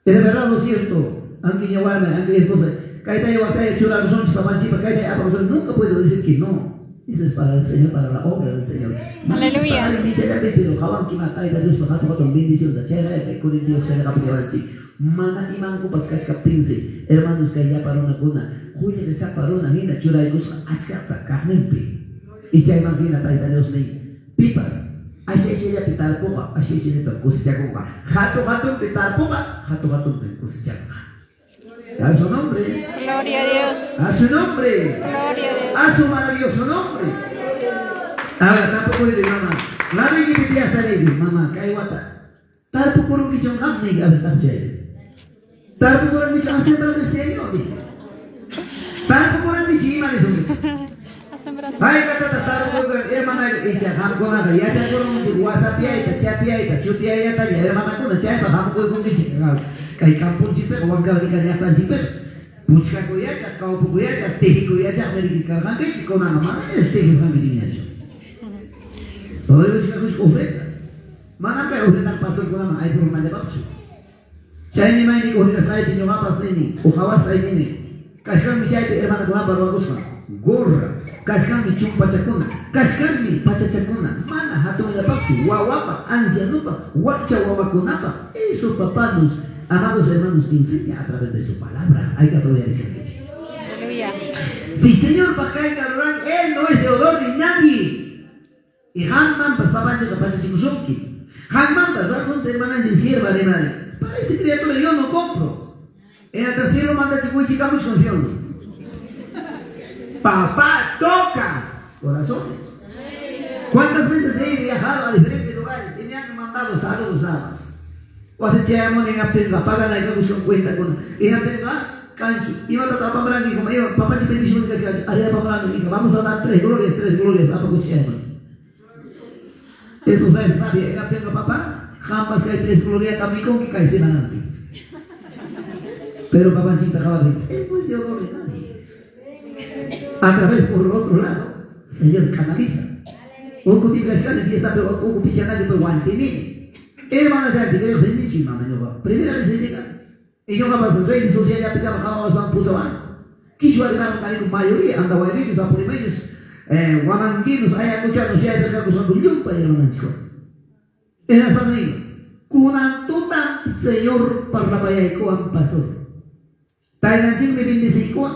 Es de verdad lo cierto, aunque ña warmi, aunque esposa, kayta waqtaya churakusunchik papanchikpaq, kayta apakusunchik, nunca puedo decir que no. Eso es para el Señor, para la obra del Señor. Aleluya. Pero hawanki ma tayta Diospa hatun hatun bendición chayqa kay Dios kayqa apayawanchik. Mana imankupas kachkaptinsi, hermanos kay llapa runakuna, qullqisapa runa hina churaykusqa achkata kaqninpi. Y chayman hina tayta Dios nin, pipas ashaychallapi tarpuqa, ashaychallata cosechacunqa. Hatu hatunpi tarpuqa, hatu hatunpi cosechanqa. A su nombre. Gloria a Dios. A su nombre. Gloria a Dios. A su maravilloso nombre. Ahora tampoco digo mamá. Laduykipi tiyaqta niyki, mamá, kay wata. Tarpukurunkichun qam niyki, a ver, tarpuchay. Tarpukurankichu ha sembrado este año, niyki. Tarpukurankichu ima nisunki. Ha sembrado. Hayk'atata tarpukurqa hermana icha qamkunaqa yachakurunchik whatsappyayta, chatyayta, chutiyayllataña hermanakuna chaypaq hamkuykunkichik kay kampunchikpiqa, Huancavelica llaqtanchikpiqa. Puchkakuyachaq, kawpukuyachaq, tihikuyachaq verificarqankichik, kunanqa manaña tihisqankichikñachu. Todavía ofrenda. Mana kay ofrenda pastorkunaman aypurunallapaqchu. Chaymi maymi ofrendasqaypi ñuqapas nini, uqawasqay nini. Kachkanmi chaypi hermanakunapa ruwakusqan gorra, kachkanmi chumpachakuna, kachkanmi pachachakuna, mana hatunllapaqchu, wawapaq, ancianopaq, wakcha wawakunapaq. Eso papá nos, amados hermanos, enseña a través de su palabra. Hay que uyarisqankichik. Aleluya. Si Señor kayta ruran, él no es deudor de nadie. Y qammanpas papanchikqa pachachimusunki. Qammanpas razón de hermananchik sierva de madre. Para esta criatura yo no compro. En el tercero manda chicuichicamuch con ¿sí? Papá toca corazones. ¿Cuántas veces he viajado a diferentes lugares y me han mandado saludos nada más? O hace pagan la cuenta con y cancho. Iba a papá hijo, papá si bendición vamos a dar tres glorias, a poco Eso sabe, sabe, era tengo papá, jamás que hay tres glorias también con que cae semanante. Pero papá acaba de él no es de honor de nadie. A través por otro lado, Señor canaliza. Uku tiblashkani fiesta pero uku pichanaki pero guantinini. Hermana ya creo se nichi mamá ñuqa. Primera vez se llega. Y yo capaz redes sociales ya picaba jawas puso banco. Quichua hermano cariño mayoría andahuaylinos, apurimeños, huamanguinos, ayacuchanos, ya pecados llumpa hermana chico. En la familia. Kunan tutan Señor parlapayaykuwan pastor. Taytanchikmi bendeciykuwan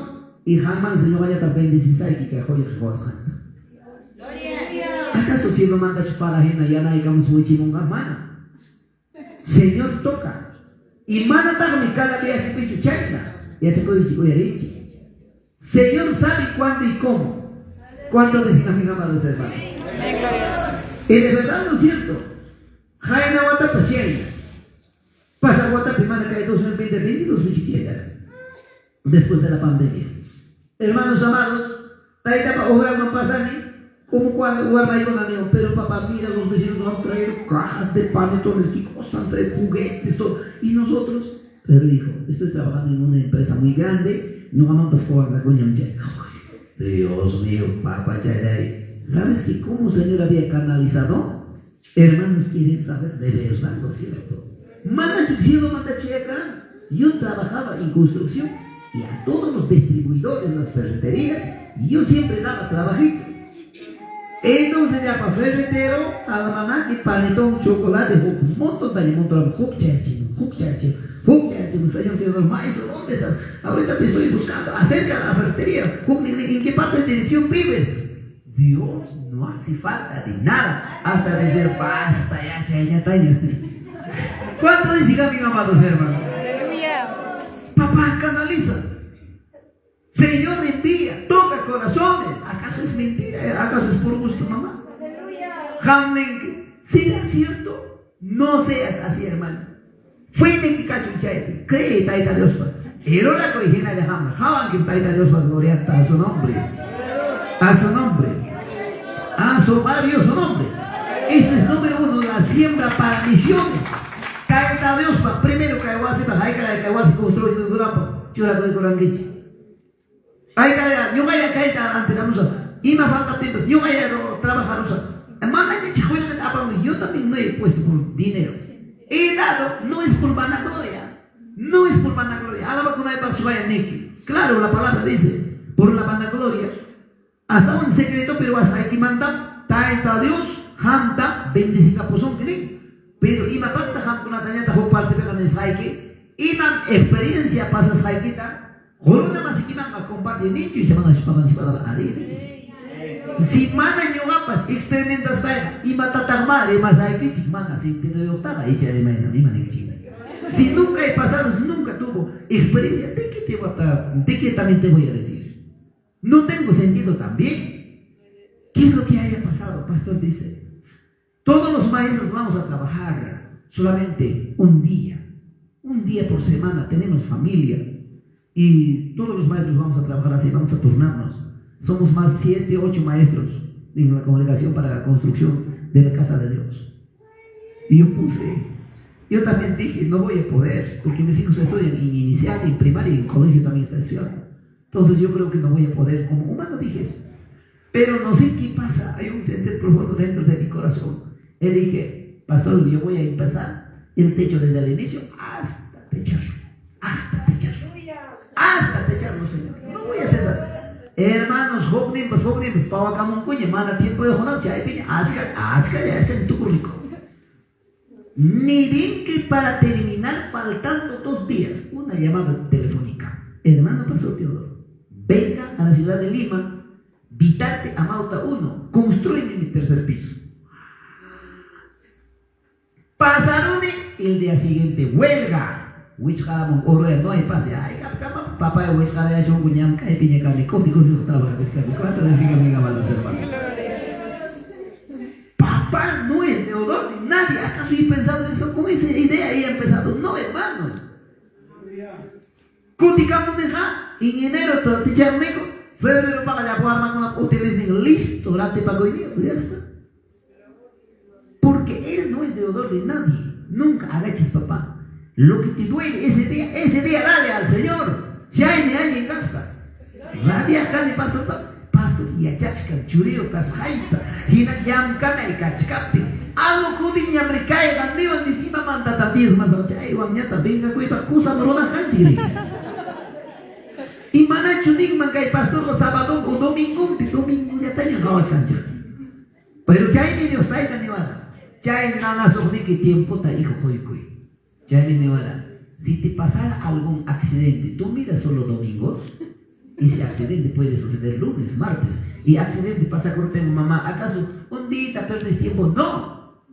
y jamás Señor vaya a bendecir que joya jawasqanta. ¿Acaso cielo manda chupar ajena y anaykamos wichimunqa? Mana. Señor toca. Y mana taqmi cada viaje pichu chayna. Yachakuychik uyarinchik. Señor sabe cuándo y cómo. ¿Cuánto dicen a mi amados hermanos? Y de verdad no es cierto. Jaina watapa shayna. Pasa watapa mana kay 2020 2021. Después de la pandemia. Hermanos amados, taytapa obraman pasani, como cuando warmaykuna niwan, pero papá, mira, los vecinos van a traer cajas de panetones, qué cosas, traer juguetes, todo. Y nosotros, pero hijo, estoy trabajando en una empresa muy grande, ñuqamanpas quwanqakuñam chay. Dios mío, papá, chay. ¿Sabes que cómo el Señor había canalizado? Hermanos quieren saber de verdad lo cierto. Mana cielo manda acá. Yo trabajaba en construcción y a todos los distribuidores, las ferreterías, yo siempre daba trabajito. Entonces ya para ferretero, almanaque, panetón, chocolate, un montón de montón, señor Teodoro, maestro, ¿dónde estás? Ahorita te estoy buscando, acerca de la ferretería, ¿en qué parte de dirección vives? Dios no hace falta de nada, hasta decir, basta, ya, ya, ya, ya. ¿Cuánto dicen a mi amados hermanos? Aleluya. Papá canaliza. Señor envía, toca corazones. ¿Acaso es mentira? ¿Acaso es por gusto, mamá? Aleluya. ¿Será cierto? No seas así, hermano. Fuente que cachuchaypi. Cree taita Dios. Pero la coijina de Hammer. Javan que taita Dios gloria a su nombre. A su nombre. A su maravilloso nombre. Este es número uno, la siembra para misiones. Taita Dios primero que aguase, haikara que aguase construye un grupo. Chura coranguichi. Haikara, ñuqaya kayta antiramusa. Ima falta tiempo, ñuqaya trabajar usa. Mana yo también no he puesto por dinero. He dado, no es por vanagloria. No es por vanagloria. Alaba neki. Claro, la palabra dice, por la vanagloria. Hasta un secreto, pero hasta aquí manda, taita Dios, hanta, bendecida pozón que Pero ima pacta hamkunatañata huk parte peqa nisqayki, imam experiencia pasasqaykita, quruna masikimanqa compartir nichu y semana shpaman ari. Si mana ñuqapas experimentaspaqa imatataqma rimasaykichik mana sentidoyuqtaqa icha rimayna ima ninkichik. Si nunca he pasado, nunca tuvo experiencia, ¿de qué te voy a, de qué también te voy a decir? No tengo sentido también. ¿Qué es lo que haya pasado? Pastor dice, todos los maestros vamos a trabajar solamente un día por semana, tenemos familia y todos los maestros vamos a trabajar así, vamos a turnarnos. Somos más 7, 8 maestros en la congregación para la construcción de la casa de Dios. Y yo puse Yo también dije, no voy a poder, porque mis hijos estudian en inicial, en primaria y en colegio también está estudiando. Entonces yo creo que no voy a poder, como humano dije eso. Pero no sé qué pasa, hay un sentir profundo dentro de mi corazón. Le dije, pastor, yo voy a empezar el techo desde el inicio hasta techarlo, hasta techarlo, hasta techarlo, Señor. No voy a cesar. Hermanos, hukninpas, hukninpas, pawakamunkuña, mana tiempo de jonar, chaypiña, achka, achka, achka, tukurrico. Ni bien que para terminar, faltando 2 días, una llamada telefónica. Hermano Pastor Teodoro, venga a la ciudad de Lima, Vitarte Amauta 1, construye mi tercer piso. Pasaron el día siguiente, huelga. Wichqaramon oro no hay pase. Ay, papá, wichqara chungu ñam kay piña kani, cosi, cosi, trabaja, wichqara. ¿Cuánto les digo, amiga, malos hermanos? Papá no es deudor ni nadie. ¿Acaso he pensado eso? Con esa idea he empezado. No, hermanos. Kutikamuneja, en enero, ticharmeco, febrero paga ya puedo armar con ustedes listo, rate pago y ya está. Porque él no es deudor de nadie. Nunca agaches, papá. Lo que te duele ese día dale al Señor. Si hay alguien gasta. Rabia kani pastor, pastor y achachka, chureo, kasjaita, hina yamkana y kachkapi. Alo kudin yamrikay, gandiwan nisima mantata diez más chay wamñata, venga kuipa kusa morona hanchiri. Y manachu ningman kay pastor sábado o domingo, domingo ya taño kawachkancha. Pero chay mi Dios taita niwana. Chay nanasuqniki tiempota hijo joykuy. Chay mi niwana. Si te pasara algún accidente, tú miras solo domingos. Ese accidente puede suceder lunes, martes. Y accidente pasa con tu mamá. ¿Acaso un día pierdes tiempo? No.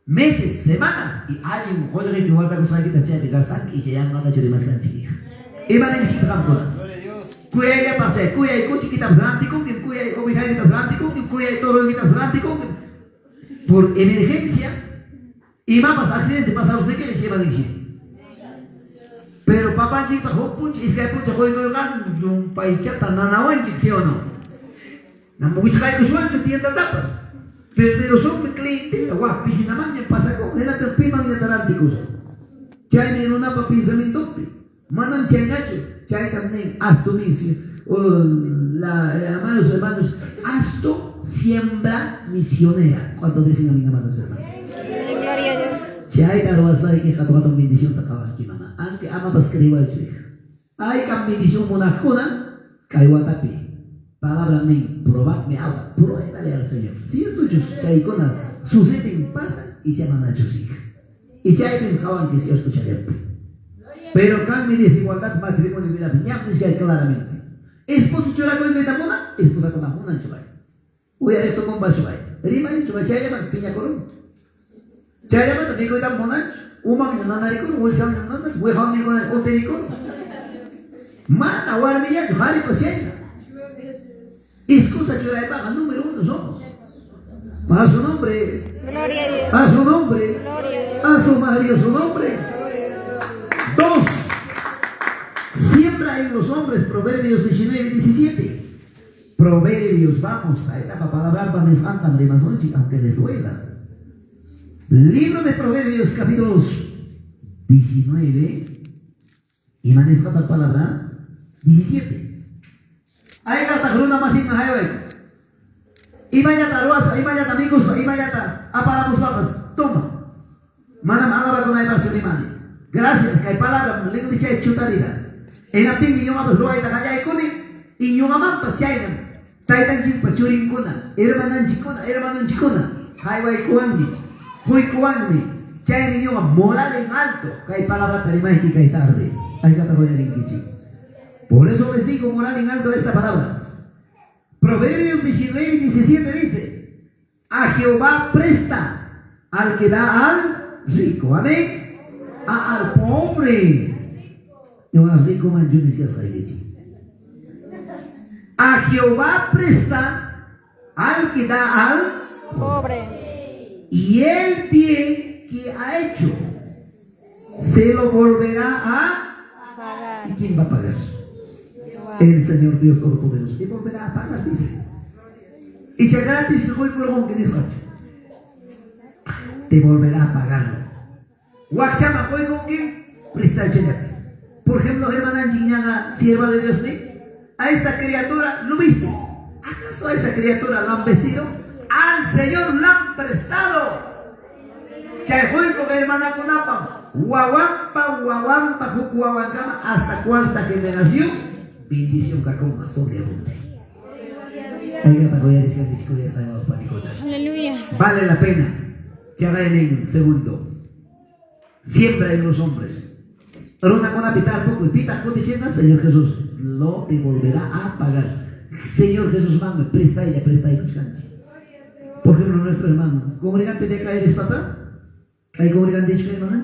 Meses, semanas. Y alguien juega y guarda cosas que te gastan y se llama a más canchija. Y van a decir, Kuyay pasay, kuyay kuchi kita rantico, kuyay oveja kita rantico, kuyay toro kita rantico. Por emergencia, y mamas accidente pasa usted que le lleva de Pero papá chica, punch, es que puncha, joy, un paichata, nanawanchik, ¿sí o no? Namuichkay kushwancho tienda tapas. Pero son mi cliente, guau, pishinamaña pasa con, era piman y ataranticos. Chay ni runapa pensamiento, manam chaynacho, chay también, asto misio, la hermanos, hermanos, asto siembra misionera. ¿Cuánto dicen a mi amados hermanos? Gloria a Dios. Chay taruasay que jato bendición takawanki mamá. Aunque amapas kriwa su hija. Ay kan bendición monajuna, kaiwatapi. Palabra nen, probadme ahora, pruébale al Señor. Cierto, chaykuna suceden, pasan y llaman a sus hijas. Y chaypin jawan que cierto chayampi. Pero cambia desigualdad, matrimonio, vida, ñam que claramente. Esposo churakoy tamuna, esposa con amuna chubay. Uy, esto con basubay. Rima chubay chayllaman piña korun. Chayllaman mikuy tam munanchu. Uman nanarikun, wilsan nanach, wihan nikun, utirikun. Mana warmillachu, haripas chayna. Excusa churaypaqa número uno somos. A su nombre. Gloria a Dios. A su nombre. Gloria a Dios. A su maravilloso nombre. 2. Siembra en los hombres, Proverbios 19, 17. Proverbios, vamos, a esta palabra aunque les duela. Libro de Proverbios, capítulos 19, y maneja la palabra 17. Ay, gata, runa más sin Imayata ruasa, imayata amigos, imayata aparamos papas. Toma. Manam alaba con imani. Gracias, kay palabra, lengua dice chutarida. En aptin ñuqapas ruwayta qallaykuni y ñuqamanpas chaynam taytanchikpa churinkuna, hermananchikkuna, hermanunchikkuna haywaykuwanmi, huykuwanmi. Chaymi ñuqa moral en alto kay palabrata rimayki kay tarde. Aykata qollarinkichik. Por eso les digo moral en alto esta palabra. Proverbios 19 y 17 dice: a Jehová presta al que da al rico. Amén. Al pobre. Rico A Jehová presta al que da al pobre. Y el bien que ha hecho se lo volverá a pagar. ¿Y quién va a pagar? El Señor Dios Todopoderoso. Y volverá a pagar, dice. Y ya gratis te volverá a pagarlo. Wakchama quykunki prestaychallata. Por ejemplo, hermana Chiñaga, sierva de Dios, ¿sí? A esta criatura lo viste. ¿Acaso a esa criatura lo han vestido? Al Señor lo han prestado. Chay quyku hermanakunapam wawanpa wawanpa huk wawankama hasta cuarta generación bendición kakunqa sobreabunde. Aleluya. Vale la pena. Chagaynin segundo. Siempre hay unos hombres. Runakunapi tarpukuy pitaq kutichina, Señor Jesús lo te volverá a pagar. Señor Jesús mame, prestaylla, prestaykuchkanchik. Por ejemplo, nuestro hermano, ¿congregante de acá eres papá? ¿Hay congregante chico hermano?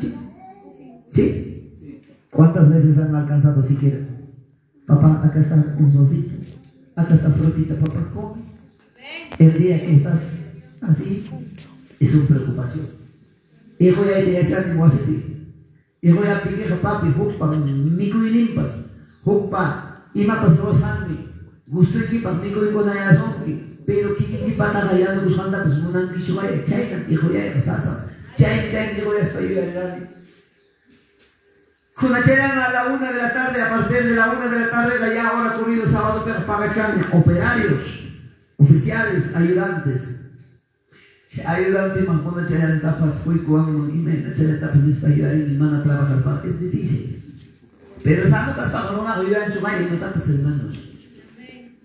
¿Sí? ¿Cuántas veces han alcanzado siquiera? Papá, acá está un solcito, acá está frutita, papá, come. El día que estás así, es una preocupación. Hijo ya te yachani wasipi. Hijo ya piqueja papi, hukpa, mikuyninpas, hukpa, imapas ruwasqanmi, gustuykipaq mikuykunayasunki, pero kikikipataqa yanukusqantapas munankichu vaya, chayna hijo yayqa sasa. Chay kay hijo yaspa yuyarirani. Kunachallan a la 1 de la tarde, a partir de la 1 de la tarde, ya ahora corrido sábado, pero pagachan operarios, oficiales, ayudantes. Ayudante man kunachallan tapas, huykuan imayna chayllatapas nispa yuyarini mana trabajaspa, es difícil. Pero sano kaspaqa runaqa yuyanchu may imatapas hermanos.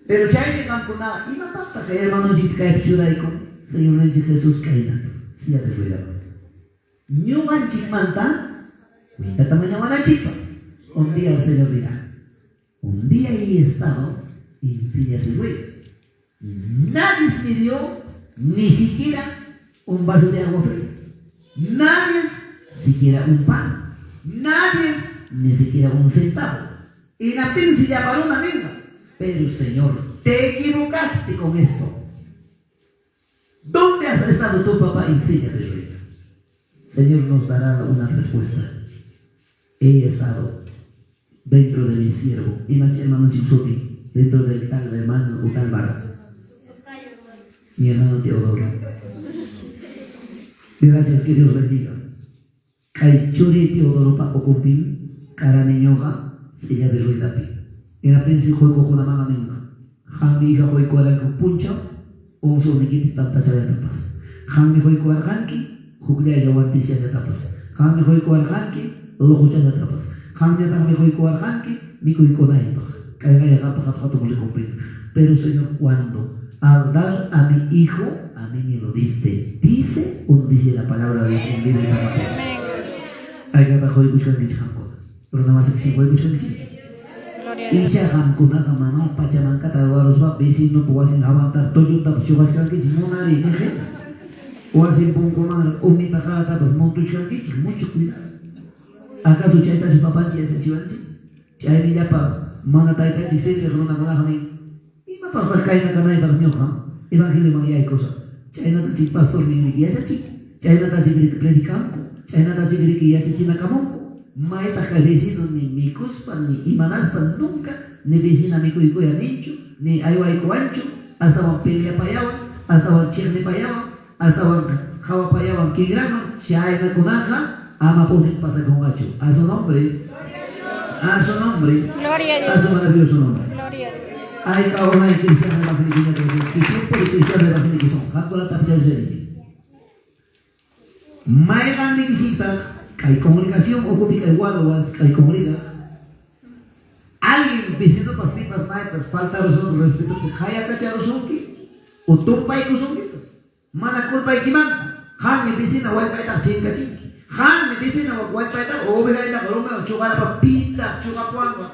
Pero chaymi qamkuna imapaqtaq kay hermanonchikta kaypi churayku, Señorninchik Jesús kaynata, silla de rueda. Ñuqanchikmanta cuentata mañawananchikpaq. Un día el Señor dirá, un día he estado en silla de ruedas. Nadie me dio ni siquiera un vaso de agua fría. Nadie siquiera un pan. Nadie ni siquiera un centavo. Y la pinza paró una lengua. Pero Señor, te equivocaste con esto. ¿Dónde has estado tú, papá? En silla de ruedas. Señor nos dará una respuesta. He estado dentro de mi siervo. Imagínate, hermano Chipsuti, dentro del tal hermano o tal barra. Mi hermano Teodoro. Gracias, que Dios bendiga. Kay churi Teodoro pa okumpim, karaniñoqa silla de ruedapi. Hinaptinsi quykuqkunamanqa ninqa. Qammi hija quykuwarqanki punchaw, unsurnikipi tantachallatapas. Qammi quykuwarqanki hukllaylla wantisllallatapas. Qammi quykuwarqanki luquchallatapas. Qamñataqmi quykuwarqanki mikuykunaypaq. Kayqaya qampa hatun recompensa. Pero Señor, cuando al dar a mi hijo, a mí me lo diste. Dice o no dice la palabra de Dios en vida de San Mateo. Ay, que bajo y qamkuna. Pero nada más que si huykushkankichik. Gloria a Dios. Icha qamkunaqa mama pachamankata ruwaruspa vecinopa wasin hawanta tulluntapas shuqashkankichik munari niji. Wasin punkuman umita qaratapas montushkankichik, mucho cuidado. ¿Acaso chaytachu papanchik yachachiwanchik? Chaymi llapa mana taytanchik sirviq runakunaqa nin, imapaqtaq kayna kanaypaq ñuqa evangelioman yaykusaq. Chaynatachik pastor ninriki yachachik, chaynatachik riki predikanku, chaynatachik riki yachachinakamunku. Maytaq kay vecino ni mikuspa ni imanaspa nunca ni vecina mikuykuya ninchu, ni aywaykuwanchu, astawan peleapayawan, astawan chiqnipayawan, astawan qhawapayawan kinraman, chaynakunaqa ama punin pasakunqachu. A su nombre, a su nombre, Gloria a a su Dios. maravilloso nombre. Gloria a Dios. Hay cada de cristiano evangélico, ¿qué tiempo de cristiano evangélico son? Qamkunata ustedes. Mayqan nikichikpaq kay comunicación ukupi kay wawas kay comunicaq. Alguien vecinopas pipas maypas faltarusunki respeto hayakacharusunki o tumpaykusunkipas. Mana culpaykimanta. Qammi vecina wallpaytaqa chinkachinki. Qammi vecina wallpaytaqa ovejaytaqa rumiwan chuqarapa pitaq chuqapuwanqa.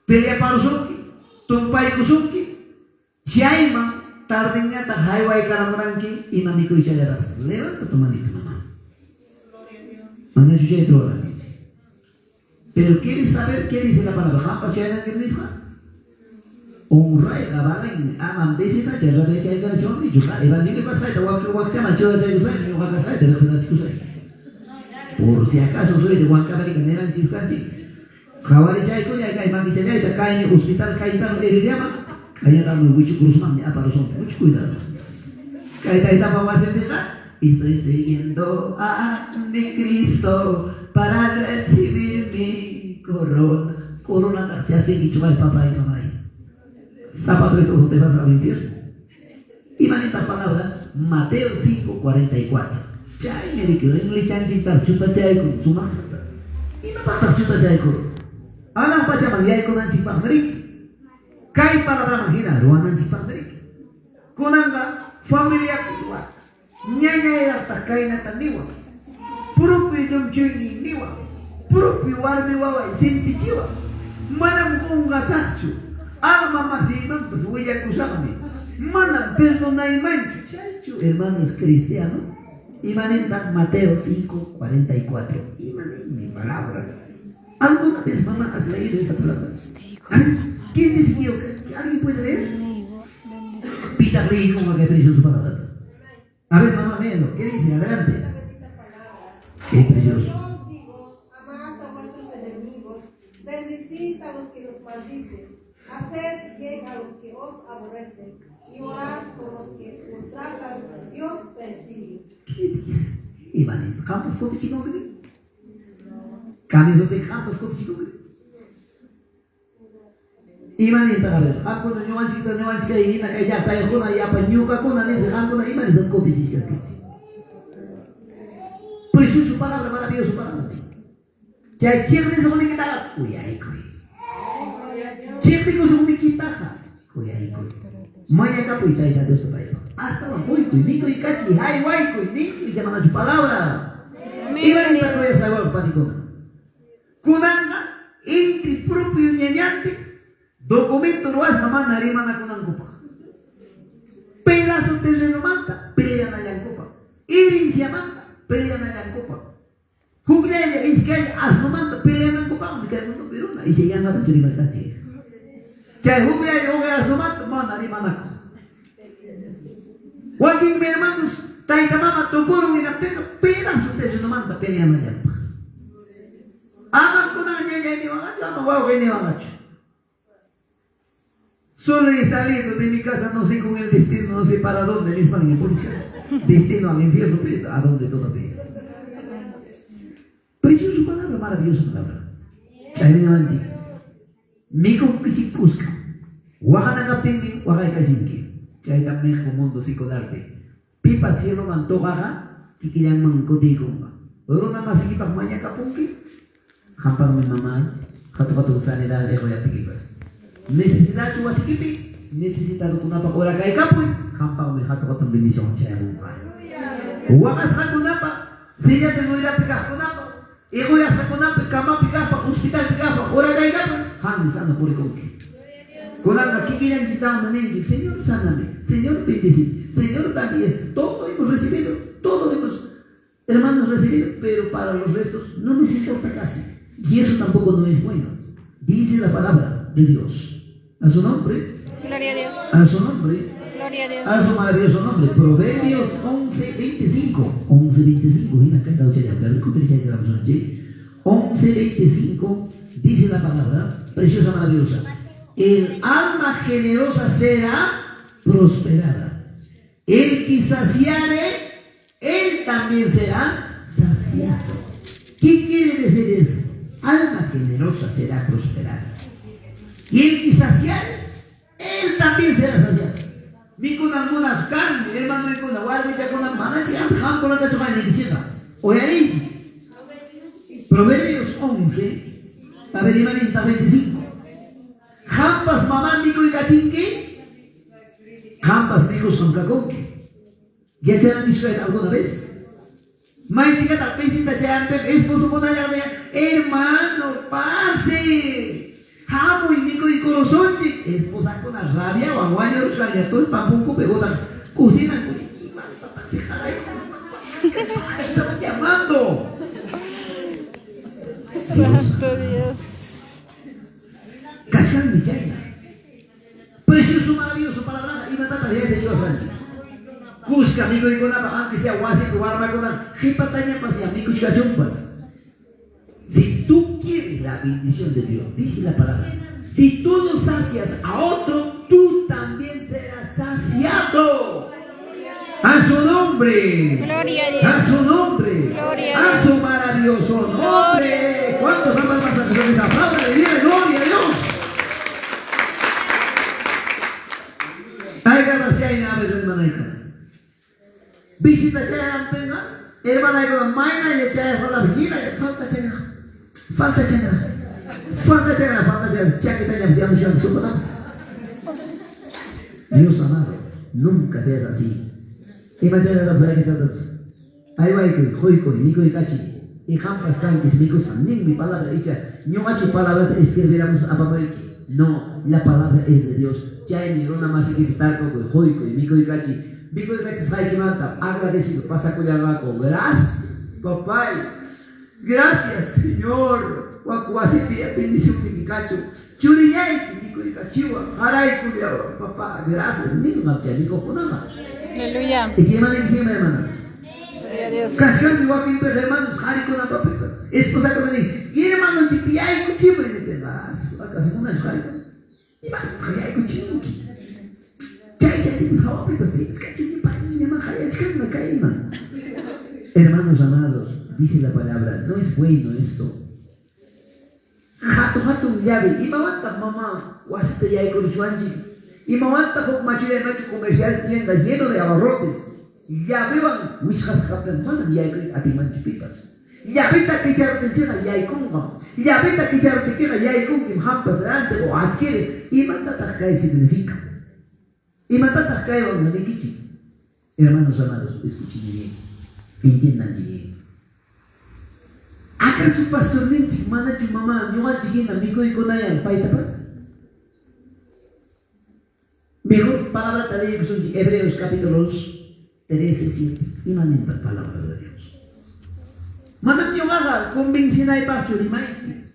Peleaparusunki, tumpaykusunki. Chayman tardenñataq haywaykaramranki ima mikuychallatapas. Levanta tu manito, mamá. Manachu chayta rurankichik. Pero ¿quieres saber qué dice la palabra? Qampas chaynanki nisqa? Honrayqa valen aman vecina chay rabiachaykarachwannichu. Evangelio kasqayta wakchaman churachaykusqaymi ñuqa kasqayta riqsinachikusqay. Por si acaso soy de Huancavelica niranchik. Qhawarichaykullay kay makichallayta kaymi hospital Cayetano Herediaman kayñataqmi wichukurusmanmi aparusunki. Mucho cuidado. Kay taytapa wasinpiqa Estoy siguiendo a mi Cristo para recibir mi corona. Corona chaskinkichu may papá y mamá. Zapato y todo te vas al infierno. Y manita palabra, Mateo 5:44. Chay me dije, rinlichanchita, chuta chayku, sumaqsata. Imapaqtaq chuta chayku? Anaq pachaman yaykunanchikpaqmi riki. Kay palabraman hina ruwananchikpaqmi riki. Kunanqa familiakuwa ñañayraqtaq kaynata niwan. Propio llumchuyniy niwan. Propio warmi waway sintichiwan. Manam qunqasaqchu. Alma masiymanpas willakusaqmi. Manam perdonaymanchu. Chaychu, hermanos cristianos. Imanintaq Mateo 5:44. Imaninmi palabra. ¿Alguna vez, mamá, has leído esa palabra? A ver, ¿quién dice que alguien puede leer? Pita leí como que precioso palabra. A ver, mamá, léelo. ¿Qué dice? Adelante. Qué precioso. Yo os digo, amad a vuestros enemigos, bendecid a los que los maldicen, haced bien a los que os aborrecen, y orad por los que ultrajan y os persiguen. ¿Qué dice? Imanin, qampas kutichikunki? Camisote qampas kutichikunki? Imaninta a ver, qamkuna ñuqanchikta ñuqanchik kay hina kay llaqtayuqkuna yapa ñuqakuna dice qamkuna imanistat kutichishkankichik? Precioso palabra, maravilloso palabra. Chay chiqnisuqnikitaqa kuyaykuy. Chiqnikusuqnikitaqa kuyaykuy. Mañakapuy Tayta Diosta paypaq. Astawan quykuy, mikuy kachi, haywaykuy, ninchu icha palabra. Imaninta kuyasqaywan panikuna. Kunanqa inti propio ñañantin documento ruwasqa mana rimanakunankupaq. Pedazo terrenomanta peleanallankupaq. Herenciamanta peleanallankupaq. Hukllalla iskaylla asnomanta peleanankupaqmi kay mundopi runa icha yanqatachu rimasqanchik. Chay hukllalla huk asnomanta mana rimanakuq. Wakinmi hermanos tayta mama tukurun hinaptinqa pedazo terrenomanta peleanallampaq. Ama kunan ñañay niwanqachu, ama wawqi niwanqachu. Solo he salido de mi casa, no sé con el destino, no sé para dónde, nispan policía. Destino al infierno, pero a dónde todavía. Preciosa palabra, maravillosa palabra. Chaymi niwanchik. Mikunkichik kuska. Waqanakaptinmi waqaykachinki. Chaytam niqku mundo secularpi. Pipa cieloman tuqaqa kikillanman kutiykunqa. Runa masikipaq mañakapunki, qampaqmi mama hatu hatun sanidad iquyaptikipas. Necesidad wasikipi, necesitadokunapaq urakaykapuy, qampaqmi hatu hatun bendición chayamunqa. Waqasqakunapaq, silla de ruedapi kaqkunapaq, iquyasqakunapi, kamapi kaqpaq, hospitalpi kaqpaq, urakaykapuy, qanmi sano purikunki. Kunanqa kikillanchiktawan ninchik, Señor, sáname, Señor, bendecime, Señor, dame esto. Todo hemos recibido, todo hemos, hermanos, recibido, pero para los restos no nos importa casi. Y eso tampoco no es bueno. Dice la palabra de Dios. A su nombre. Gloria a Dios. A su nombre. Gloria a Dios. A su maravilloso nombre. Proverbios 11:25. 11:25. 11:25 dice la palabra preciosa, maravillosa. El alma generosa será prosperada. El que saciare, él también será saciado. ¿Qué quiere decir eso? Alma generosa será prosperada. Y el que saciare, él también será saciado. Mikunakuna karmi, hermanukuna, warmichakuna, mana qamkunatachu maynikichikqa. Uyarinchik. Proverbios 11, a ver, imaninta 25. Qampas mamá mikuykachinki, qampas mikusqam kakunki. ¿Yacharankichu alguna vez? Maychikata visita chayaptin esposokunallaqlla, hermano, pase. Hamuy mikuykurusunchik. Esposakuna rabiawan wañurushqalla tullpan punkupi utaq kusinanku imantataq siqarayku. Estamos llamando. Santo Dios. Kashkanmi chayna. Precioso, maravilloso palabra imatata yachachiwasanchik. Kuska mikuykunapaq aunque sea wasipi warmakuna qhipatañapas ya mikuchkachunpas. Si tú quieres la bendición de Dios, dice la palabra, si tú no sacias a otro, tú también serás saciado. A su nombre. nombre. Gloria a A Dios. su nombre. Gloria a A Dios. su maravilloso nombre. ¿Cuántos aman más a Jesús? Aplaudan y digan gloria a Dios. Tayga chayna hermanayka. Visita chayaramtinqa hermanayka mayna yachayasqala hina falta chayna. Falta chayna. Falta chayna, falta chayna. Chakitañam siamushan supatapas. Dios amado, nunca seas así. Ima chaynatapas aykichatapas. Aywaykuy, quykuy, mikuykachiy. Y qampas kankis mikusqa. Ninmi palabra icha. Ñuqachu palabrata escribiramos apamuyki. No, la palabra es de Dios. Chaymi runa masikipi tarkukuy, quykuy, mikuykachiy. Mikuykachi agradecido, pasakullanqaku. Gracias, papay. Gracias, Señor. Wak wasipi bendición niykachu. Churillayki mikuykachiwan, qaraykullawan, papá. Gracias. Ninqam chay mikuqkunaqa. Aleluya. Y si hermana, y hermana. Gloria a Dios. Kashkanmi wakinpiq hermanos qharikunapapipas esposakuna nin hermanonchikpi yaykuchimuy niptinqa acaso munachu qharikuna imataq yaykuchimunki chay chaypipas hawapipas tiyachkanchu payñaman qayachkanma kayman. Hermanos amados, dice la palabra, no es bueno esto. Hatu hatun llave, imawantaq mamá wasita yaykuruchuanchik, imawantaq huk machulay machu comercial tienda lleno de abarrotes, llavewan wichqasqa kaptin manam yaykuy atinmanchu pipas. Llaveta kicharuptinchikqa yaykunqam. Llaveta kicharuptikiqa yaykunkim hampas rantiq o adquiere. Imatataq kay significa? Imatataq kaywan nikichik? Hermanos amados, escúchenme bien, entiendan bien. ¿Acaso pastorninchik manachu mamá ñuqanchik hina mikuykunayan paytapas? Mejor palabra leemos Hebreos capítulo 13, 7. Imanenta palabra de Dios. Manam ñuqaqa convencinaypaqchu rimayki.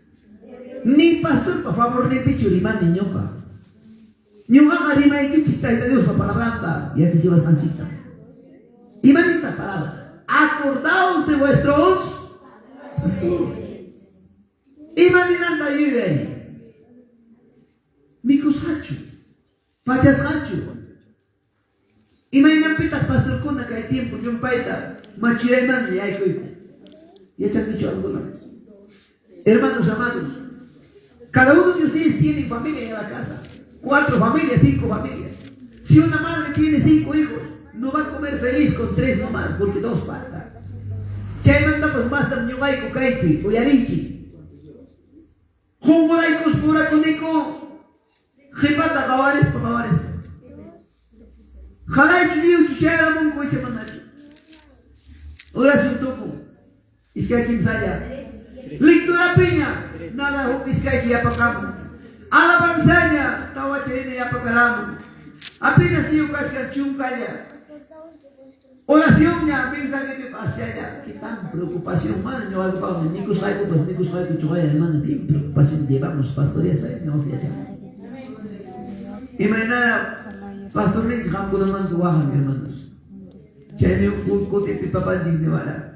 Ni pastorpa favorninpichu rimani ñuqa. Ñuqaqa rimaykichik Tayta Diospa palabranta yachachiwasqanchikta. Imanita palabra. Acordaos de vuestros pastores. Imaninanta yuyay. Mikusqachu. Pachasqachu. Imaynanpitaq pastorkuna kay tiempo llumpayta machuyaymanmi yaykuyku. ¿Yachankichu alguna vez? Hermanos amados, cada uno de ustedes tiene familia en la casa. 4 familias, 5 familias. Si una madre tiene 5 hijos, no va a comer feliz con 3 nomás, porque 2 faltan. Chaymantapas mastam ñuqayku kaypi, uyarinchik. Qunquraykus purakuniku, qhipata qawarispa qawarispa. Qalaychu lliwchu chayaramunku icha manachu. Oración tukun. Iskay kimsalla. Lectura piña, nada huk iskaychi yapakamun. Alabanzaña, tawachayna yapakaramun. Apenas lliw kachkan chunkalla. Oraciónña, mensaje hacia allá. Qué tan preocupación, mana ñuqaykupa, mikusqaykupas, mikusqayku chuqaya, hermano, bien preocupación llevamos pastoreas, no se echa. Imaynara, pastorninchik qamkunamanta wahan, hermanos. Chaymi huk kutipi papanchik niwara.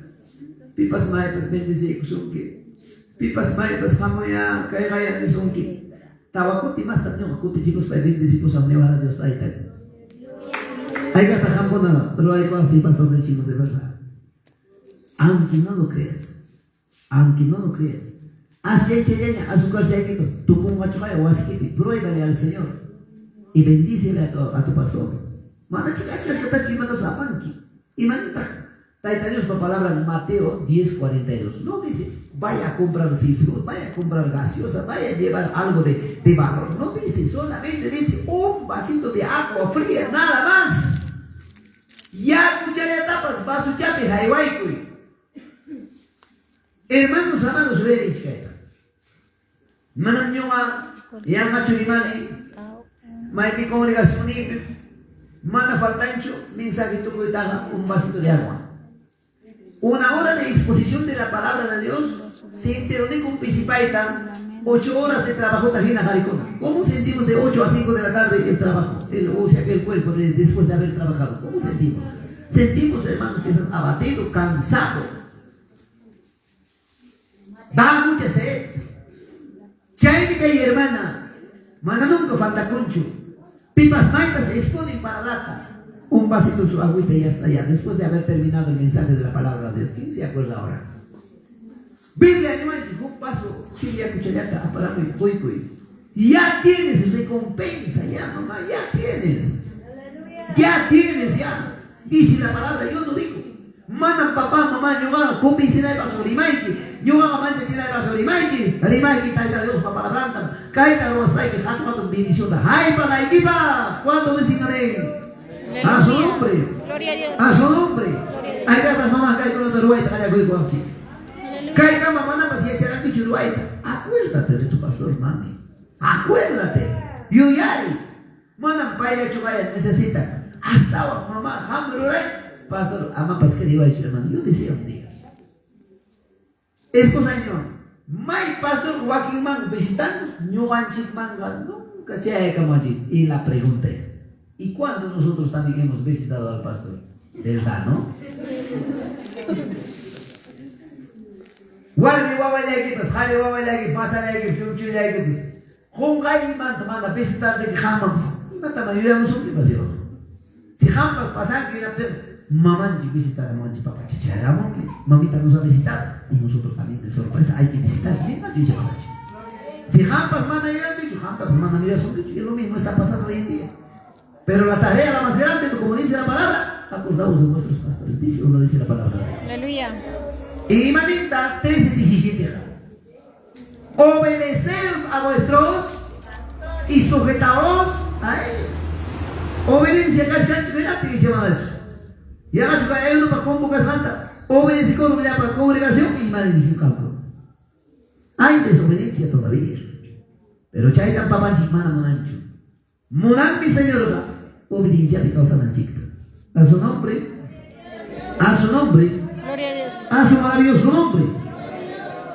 Pipas maypas bendeciykusunki. Pipas maypas hamuya kayqaya nisunki. Tawa kuti mastam ñuqa kutichikuspa bendecikusam niwara Dios tayta. Aykata qamkuna ruwaykuwan si pastor decimos de verdad. Aunque no lo creas, aunque no lo creas. Asyaychallaña azúcar chaykipas tupunqachuqaya wasikipi, pruébale al Señor y bendícele a tu pastor. Mana chikachkashkatachu imatapas apanki. Imanataq Tayta Diospa palabra en Mateo 10:42. No dice, vaya a comprar cifrut, vaya a comprar gaseosa, vaya a llevar algo de valor. No dice, solamente dice un vasito de agua fría, nada más. Ya tapas, vaso chapi, haywaykuy. Hermanos amados, uyarichkayta. Manam ñuqa yanqachu rimani, maypi congregacionipi, mana faltanchu mensaje tukuytaqa un vasito de agua. Una hora de exposición de la palabra de Dios, sintironiko pisipayta, 8 horas de trabajo tajina jaricona. ¿Cómo sentimos de 8 a 5 de la tarde el trabajo? O sea, que el cuerpo después de haber trabajado. ¿Cómo sentimos? Sentimos, hermanos, que estás abatido, cansado. Da mucha sed. Chaymi kay hermana, mana nunca falta concho. Pipas maypas exponen palabrata. Un vasito su agüita y ya está ya. Después de haber terminado el mensaje de la palabra de Dios. ¿Quién se acuerda ahora? Biblia niwanchik huk vaso chiri yakuchallata aparamuy quykuy. Ya tienes recompensa, ya mamá, ya tienes. Ya tienes, ya. Dice la palabra, yo no digo. Manam papá, mamá, ñuqaqa convencinaypaqchu rimayki, ñuqaqa manchachinaypaqchu rimayki, rimayki Tayta Diospa palabrantam, kayta ruwaspayki hatun hatun bendicionta haypanaykipaq. ¿Cuánto dicen amén? A su nombre. Gloria a Dios. A su nombre. Haykataq mamá kaykunata ruwayta qallakuykuwanchik. Kaykama manapas yacharankichu ruwayta. Acuérdate de tu pastor, mami. Acuérdate. Yuyari. Manam payllachu vaya necesita. Astawan mamá, qam ruray. Pastor, amapas queriwaychu hermano. Yo decía un día. Esposa ño, may pastor wakinman visitamos, ñuqanchikmanqa nunca chayakamanchik. Y la pregunta es, ¿y cuándo nosotros también hemos visitado al pastor? ¿Verdad, no? Warmi wawallaykipas, qhari wawallaykipas, masallaykipas, chunchullaykipas. Qunqaymanta mana visitardiki qammanpas, imataman yuyamusunkipas yo. Si qampas pasanki hinaptinqa, mamanchik visitaramuwanchik, papacha chayaramunki, mamita nos ha visitado y nosotros también de sorpresa hay que visitar. ¿Sí? No, dice papacha. Si qampas mana yuyankichu, qamtapas mana yuyasunkichu, y lo mismo está pasando hoy en día. Pero la tarea la más grande, como dice la palabra, acordaos de vuestros pastores, dice o no dice la palabra. Aleluya. Y Imaninta 13:17. Obedeceos a vuestros y sujetaos a él. Obediencia, kachkanchik, mirate que se llama eso. Y haga su caer para convocar santa. Obedece con ya para congregación y maldición campo. Hay desobediencia todavía. Pero chaytan papanchik mana munanchu. Munan mi señor, obediencia de causa nanchikta. A su nombre. A su nombre. Gloria a Dios. A su maravilloso nombre.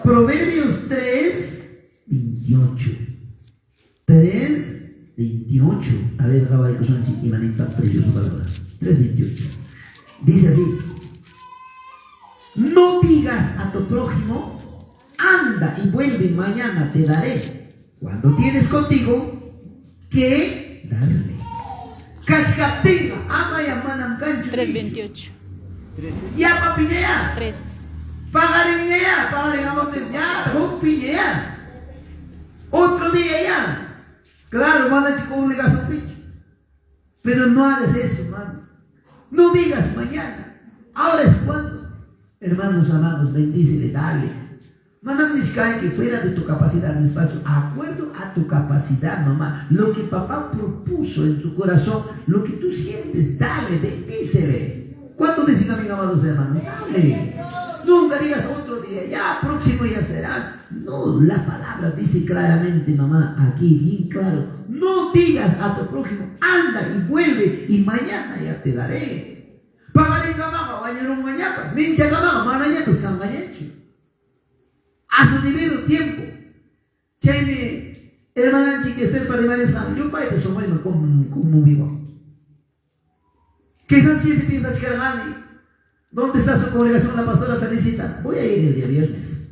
Proverbios 3:28. 3:28. A ver, Jabay, Kusanchi, y manita, preciosa palabra. 3:28. Dice así: no digas a tu prójimo, anda y vuelve, mañana te daré. Cuando tienes contigo que darle. Kachkaptinga, amaya manam kanchu. 3:28. Ya papiña. 3. Pagarin ya, pagarin amaptin ya, humpiña ya. Otro día ya. Claro, mana chico obligación picho. Pero no hagas eso, hermano. No digas mañana. Ahora es cuando. Hermanos amados, bendícele, dale. Manam que fuera de tu capacidad, despacho, acuerdo a tu capacidad, mamá. Lo que papá propuso en tu corazón, lo que tú sientes, dale, bendícele. ¿Cuánto dicen amén, amados hermanos? Dale. Nunca digas otro día, ya, próximo ya será. No, la palabra dice claramente, mamá, aquí bien claro. No digas a tu prójimo, anda y vuelve y mañana ya te daré. Pagarin kamaqa, wañurun mañapas, mincha kamaqa, manañapas kanqañachu. A su debido tiempo. Chaymi, hermananchik Esther Parimanesqa, yupayta sunquyman conmovió. Quizás si se piensa chicargani, ¿dónde está su congregación? La pastora Felicita. Voy a ir el día viernes.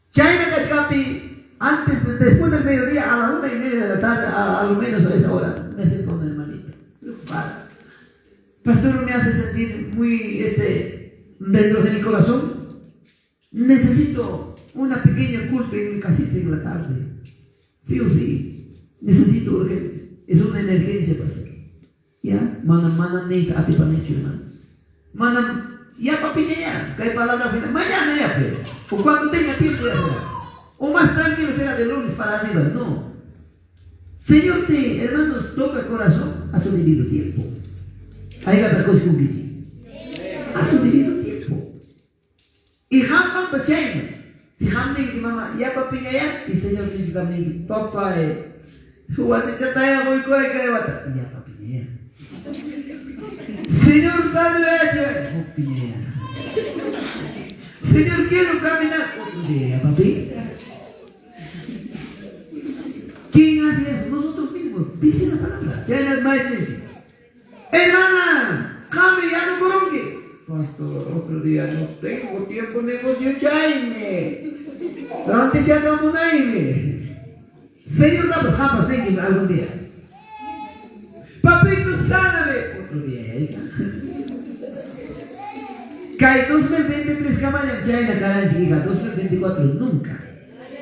Chaymi kachkapi, antes, después del mediodía, a la 1:30 de la tarde, a lo menos a esa hora, me acerco a una hermanita, preocupada. Pastor, me hace sentir muy, dentro de mi corazón. Necesito una pequeña culto en mi casita en la tarde. Sí o sí. Necesito urgente. Es una emergencia, pastor. Ya, mana, mana, neta, atipanicho, hermano. Mana, ya papi, ya, que hay palabra final. Mañana ya, pero. O cuando tenga tiempo ya será. O más tranquilo será de lunes para arriba. No. Señor, te, hermanos, toca corazón a su debido tiempo. Ahí va la cosa con Kichi. A su debido tiempo. Y jamás pasayna. Si jamás que mamá, ya papi, ya, y Señor dice también, papá, huasichataya voy con el que bata. Ya papi, ya. Señor, dale, papi, ya. Señor, quiero caminar. Otro día, papi. ¿Quién hace eso? Nosotros mismos. Dice la palabra. Ya las maestras. Hermana, cambie, ya no corongue. Pastor, otro día no tengo tiempo, negocio, chaime. Antes ya no naime. Señor, damos jamás, algún día. Papito, Sáname. Otro día, hija. Kay 2023 kamañam chayna karanchik, hija. 2024 nunca.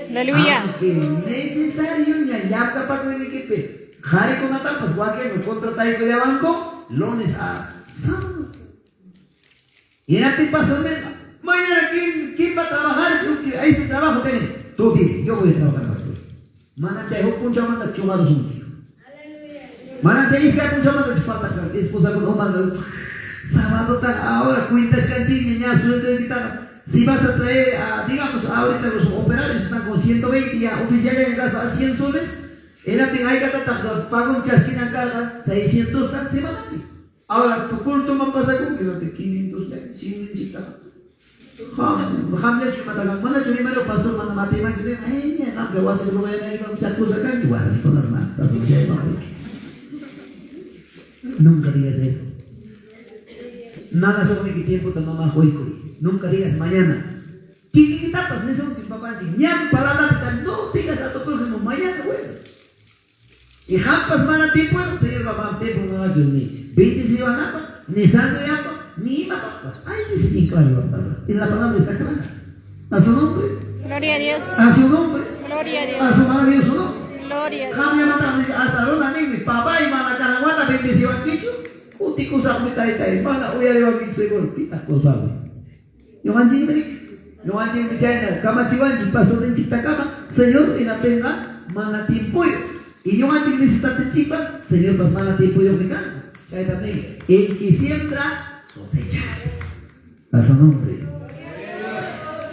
Aleluya. Aunque necesario ña llamkapakuynikipi qharikunatapas wakin contrataykullawanku lunes a sábado. Hinaptin pastor nirqa, mañana ¿quién va a trabajar? Ahí su trabajo tiene. Tú dile, yo voy a trabajar, pastor. Mana chay huk punchawmanta chuqarusunki. Mana chay iskay punchawmanta falta esposa con uma sábado ahora cuentashkanchikña ña sueldo. Si vas a traer, digamos, ahorita los operarios están con 120 ya, oficiales en casa a 100 soles, hinaptin haykatataq pagon chaskinan karqa 600 tan semanapi. Ahora tu culto man pasakunki, no te 500 ya, 100 qamllachu imataqa manachu rimaro pastor mana mataymanchu rima, ña qamqa wasi ruwayna chakusa kanki, warmikuna pastor. Nunca digas eso. Nada sobre tiempo ta mamá quykuy. Nunca digas mañana. Kikikitapas nisunchik papanchik ñam palabrapita no digas a tu prójimo mañana jueves. Y qampas mana tiempo, señor papá, tiempo manachu ni bendiciwanapa, ni santoyapa, ni imapapas. Ay, dice bien claro la palabra. Y la palabra está clara. A su nombre. Gloria a Dios. A su nombre. Gloria a Dios. A su maravilloso nombre. Gloria a Dios. Hasta runa ninmi, papá y mana karanwata bendiciwankichu, kutikusaqmi taytay, mana uyariwankichu seguro, pitaq culpable. Ñuqanchikmi, ñuqanchikmi chayna kamachiwanchik pastorninchiktakama, Señor hinaptinqa mana tiempoyuq. Y ñuqanchik necesitatinchikpa, Señorpas mana tiempoyuqmi kanqa. Chaytam nin, el que siembra cosecha. A su nombre.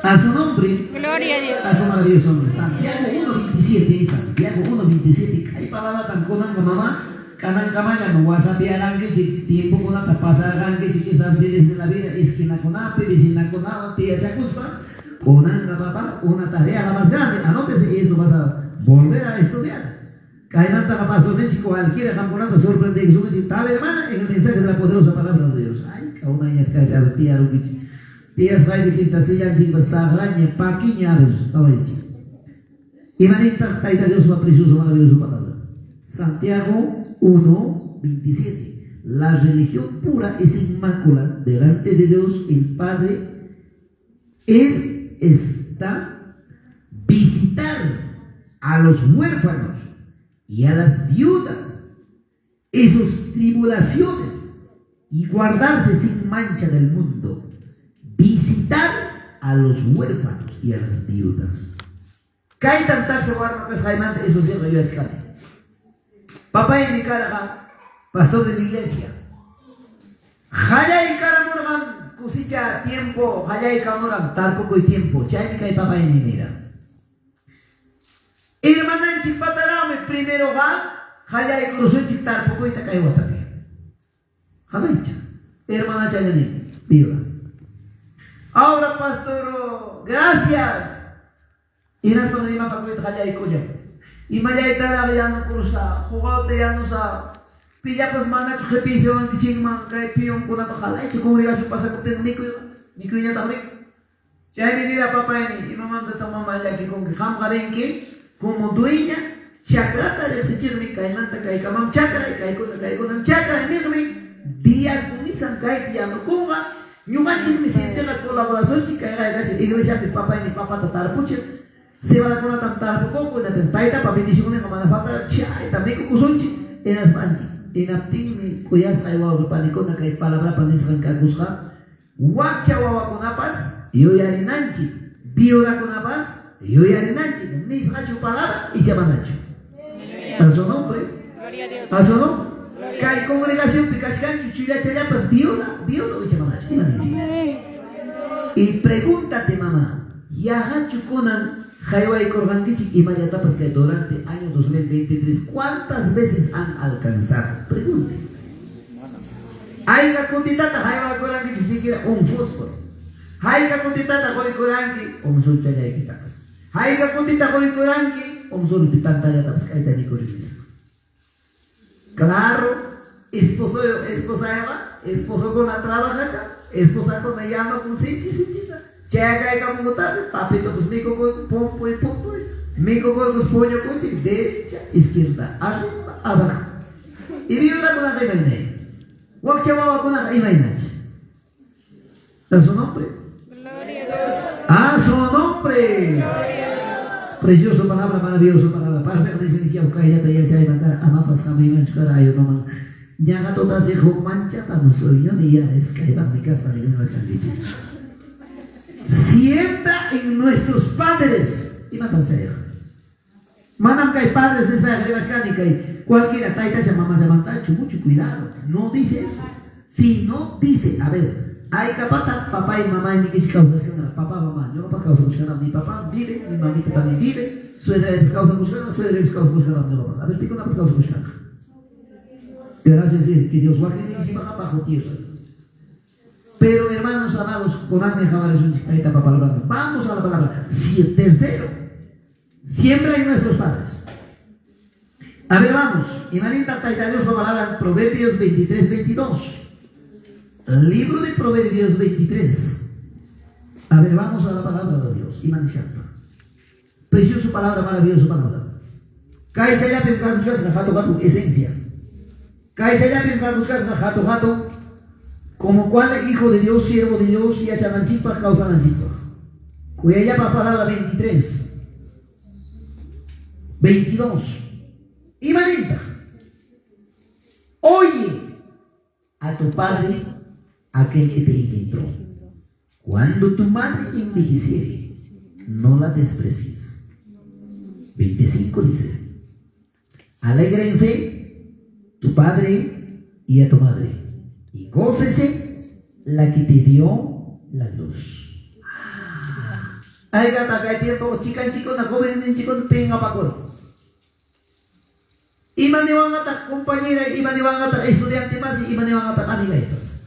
A su nombre. Gloria a Dios. A su maravilloso nombre. Santiago 1.27, Santiago 1.27. Kay palabratan kunanqa mama, kanankamañam wasapiarankichik, tiempokunata pasarqankichik, quizás feliz de la vida, esquinakunapi, vecinakunawan tiyachakuspa, kunanqa papá, una tarea la más grande, anótese eso vas a volver a estudiar. Kaymantaqa pastorninchik cualquiera qamkunata sorprendesunkichik, tal hermana en el mensaje de la poderosa palabra de Dios. Ay, kaunayña kaypi tiyarunkichik. Tiyasqaykichikta sillanchikpa saqraña, paquiña, a ver, qawaychik. Imanintaq Tayta Diospa precioso, maravilloso palabra. Santiago 1.27. La religión pura y sin mácula delante de Dios el Padre es esta: visitar a los huérfanos y a las viudas en sus tribulaciones y guardarse sin mancha del mundo. Visitar a los huérfanos y a las viudas. Kaytam taksa warma kasqaymanta eso sirqa yuyachkani. Papá indicarqa pastor de la iglesia. Qallaykaramurqan cosecha tiempo, qallaykamuran tarpukuy tiempo. Chaymi kay papayni nira. Hermananchik pataraqmi primero ga qallaykurusunchik tarpukuyta kay watapi. Qalaycha. Hermana chayani, viuda. Ahora pastor, gracias. Hinaspan rimapakuyta qallaykullan. Imallaytaraq yanukursa, juqawta yanusa, pillapas manachu qhipiysiwankichikman kay piyunkunapa qalaychu congregación pasakuptin mikuy, mikuyñataq rin. Chaymi nira papayni, imamantataq mama llakikunki, qamqa rinki como dueña chakrata riqsichikmi kaymanta kaykamam chakray, kaykuna kaykunam chakray niqmi diakonisan kaypi yanukunqa. Ñuqanchikmi sintiqa colaboracionchik kayqa iglesiapi papayni papata tarpuchik. Cebadakunatam tarpukunku, hinaptin taytapa bendicionninqa mana faltara chayta mikukusunchik hinaspanchik. Hinaptinmi kuyasqay wawqi panikuna kay palabrapa nisqan kakusqa, wakcha wawakunapas yuyarinanchik, viudakunapas yuyarinanchik, nisqachu palabra icha manachu. A su nombre. Gloria a Dios. A su nombre. Kay congregacionpi kachkanchu chullachallapas viuda, viuda icha manachu. Ima ninchik? Y pregúntate, mamá, yaqachu kunan haywaykurqankichik imallatapas kay durante año 2023, ¿cuántas veces han alcanzado? Pregúntense. Hayka kutitata haywaykurqankichik siquiera un fósforo. Hayka kutitata quykuranki un sulchallaykitapas. Hayka kutita quykuranki un sulpi tantallatapas kayta mikurin nispa. Claro, esposo, esposa, esposokuna trabajaka, esposakuna yanukun sinchi sinchita. Chayakaykamunkutarmi, papito pues mikukuyku, pumpuy pumpuy, mikukuykus puñukunchik, derecha, izquierda, arriba, abajo. Y viudakunaqa imaynay. Wakcha wawakunaqa imaynachi. ¿A su nombre? Gloria a Dios. A su nombre. Gloria a Dios. Precioso palabra, maravilloso palabra. Parte que dice que kayllata yachayman amapas hamaymanchu kara ayunoman. Ñaqa tutasi huk manchatam sueñoni ya es kaypaqmi kasqa rikunasqankichik. Siembra en nuestros padres. Imatas chayqa? Manam kay padres nisqa rimachkani kay cualquiera taytacha mamachamantachu, mucho cuidado. No dice eso. Si no dice, a ver, hay capata papá y mamá y mi kawsashkana, papá, mamá, yo no kawsashkana, mi papá vive, mi mamita también vive, suegra es kawsamushkana, suegra es kawsamushkana, no, a ver, pico una kawsamushkana. Gracias que Dios va a bajo tierra. Pero hermanos amados, con palabra. Vamos a la palabra. Si tercero, siembra en nuestros padres. A ver, vamos. Y manita taita Dios la palabra en Proverbios 23, 22. Libro de Proverbios 23. A ver, vamos a la palabra de Dios. Y Preciosa palabra, maravillosa palabra. Kay hatu hatu esencia. Kay hatu hatu como cual hijo de Dios, siervo de Dios, y achananchipaj, causananchipaj. Cuyayapa palabra 23. 22. Y manita. Oye a tu padre, aquel que te engendró. Cuando tu madre envejeciere, no la desprecies. 25 dice: Alégrense tu padre y a tu madre, y gócese la que te dio la luz. Ay, gata, que hay tiempo, chica, chico, una joven, chico, pinga pa' Ima niwangata compañera, ima niwangata estudiante más, ima niwangata amiga estas.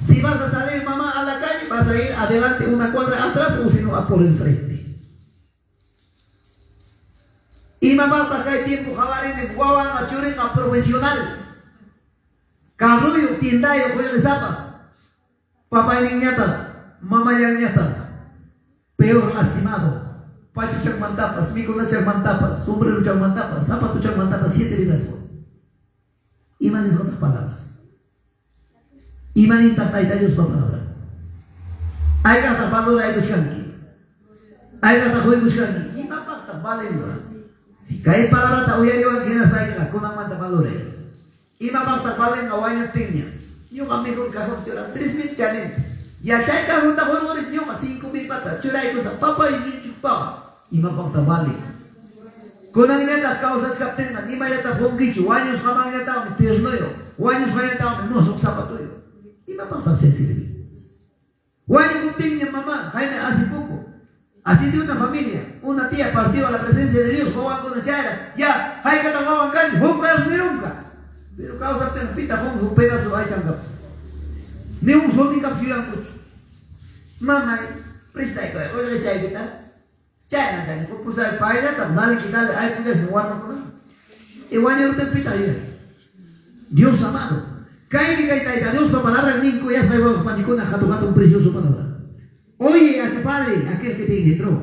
Si vas a salir, mamá, a la calle, vas a ir adelante una cuadra atrás o si no, a por el frente. Y mamá, acá hay tiempo, jabarene, guawan, churenga, profesional. Carruyo, tiendayo, de zapa. Papá y niñata, mamá y niñata. Peor lastimado. Pachi chacmantapas, mikuna chacmantapas, sombrero chacmantapas, zapato chacmantapas, 7 vidas. Iman es otras palabras. Iman intatayta Dios pa palabra. Ay gata valora ay buscanki. Ay gata joy buscanki. Ima pacta valenza. Si cae palabra ta uyariwan kina saika kunang manta valore. Ima pacta valenga waño tiña. Ñuqa mejor cajón chura 3,000 chanin. Ya chay cajón ta jorgori ñuqa 5,000 pata churay cosa papa y chupa. Ima pacta vale. Kunang ñata causas kaptenga ima yata fongichu wañus jamán yata mi ternoyo. Wañus hayata mi no zapatoyo. Ima pacta se sirve. Wañu kuptiña mamá, Jaime hace poco. Así de una familia, una tía partió a la presencia de Dios, wawan con chayra, ya, haykata wawan kani, huk nunca. Pero causa pita un pedazo aychanka. Ni un sol ni. Mamá, presta oye chaykita. Chayna tani, pupusa paila ta dale quitale, ay pugas no warma con. Y wañu pita Dios amado. Kay kay taita Dios pa palabra ninko ya sai wa panikuna hatu hatu un precioso palabra. Oye a tu padre, aquel que te engendró.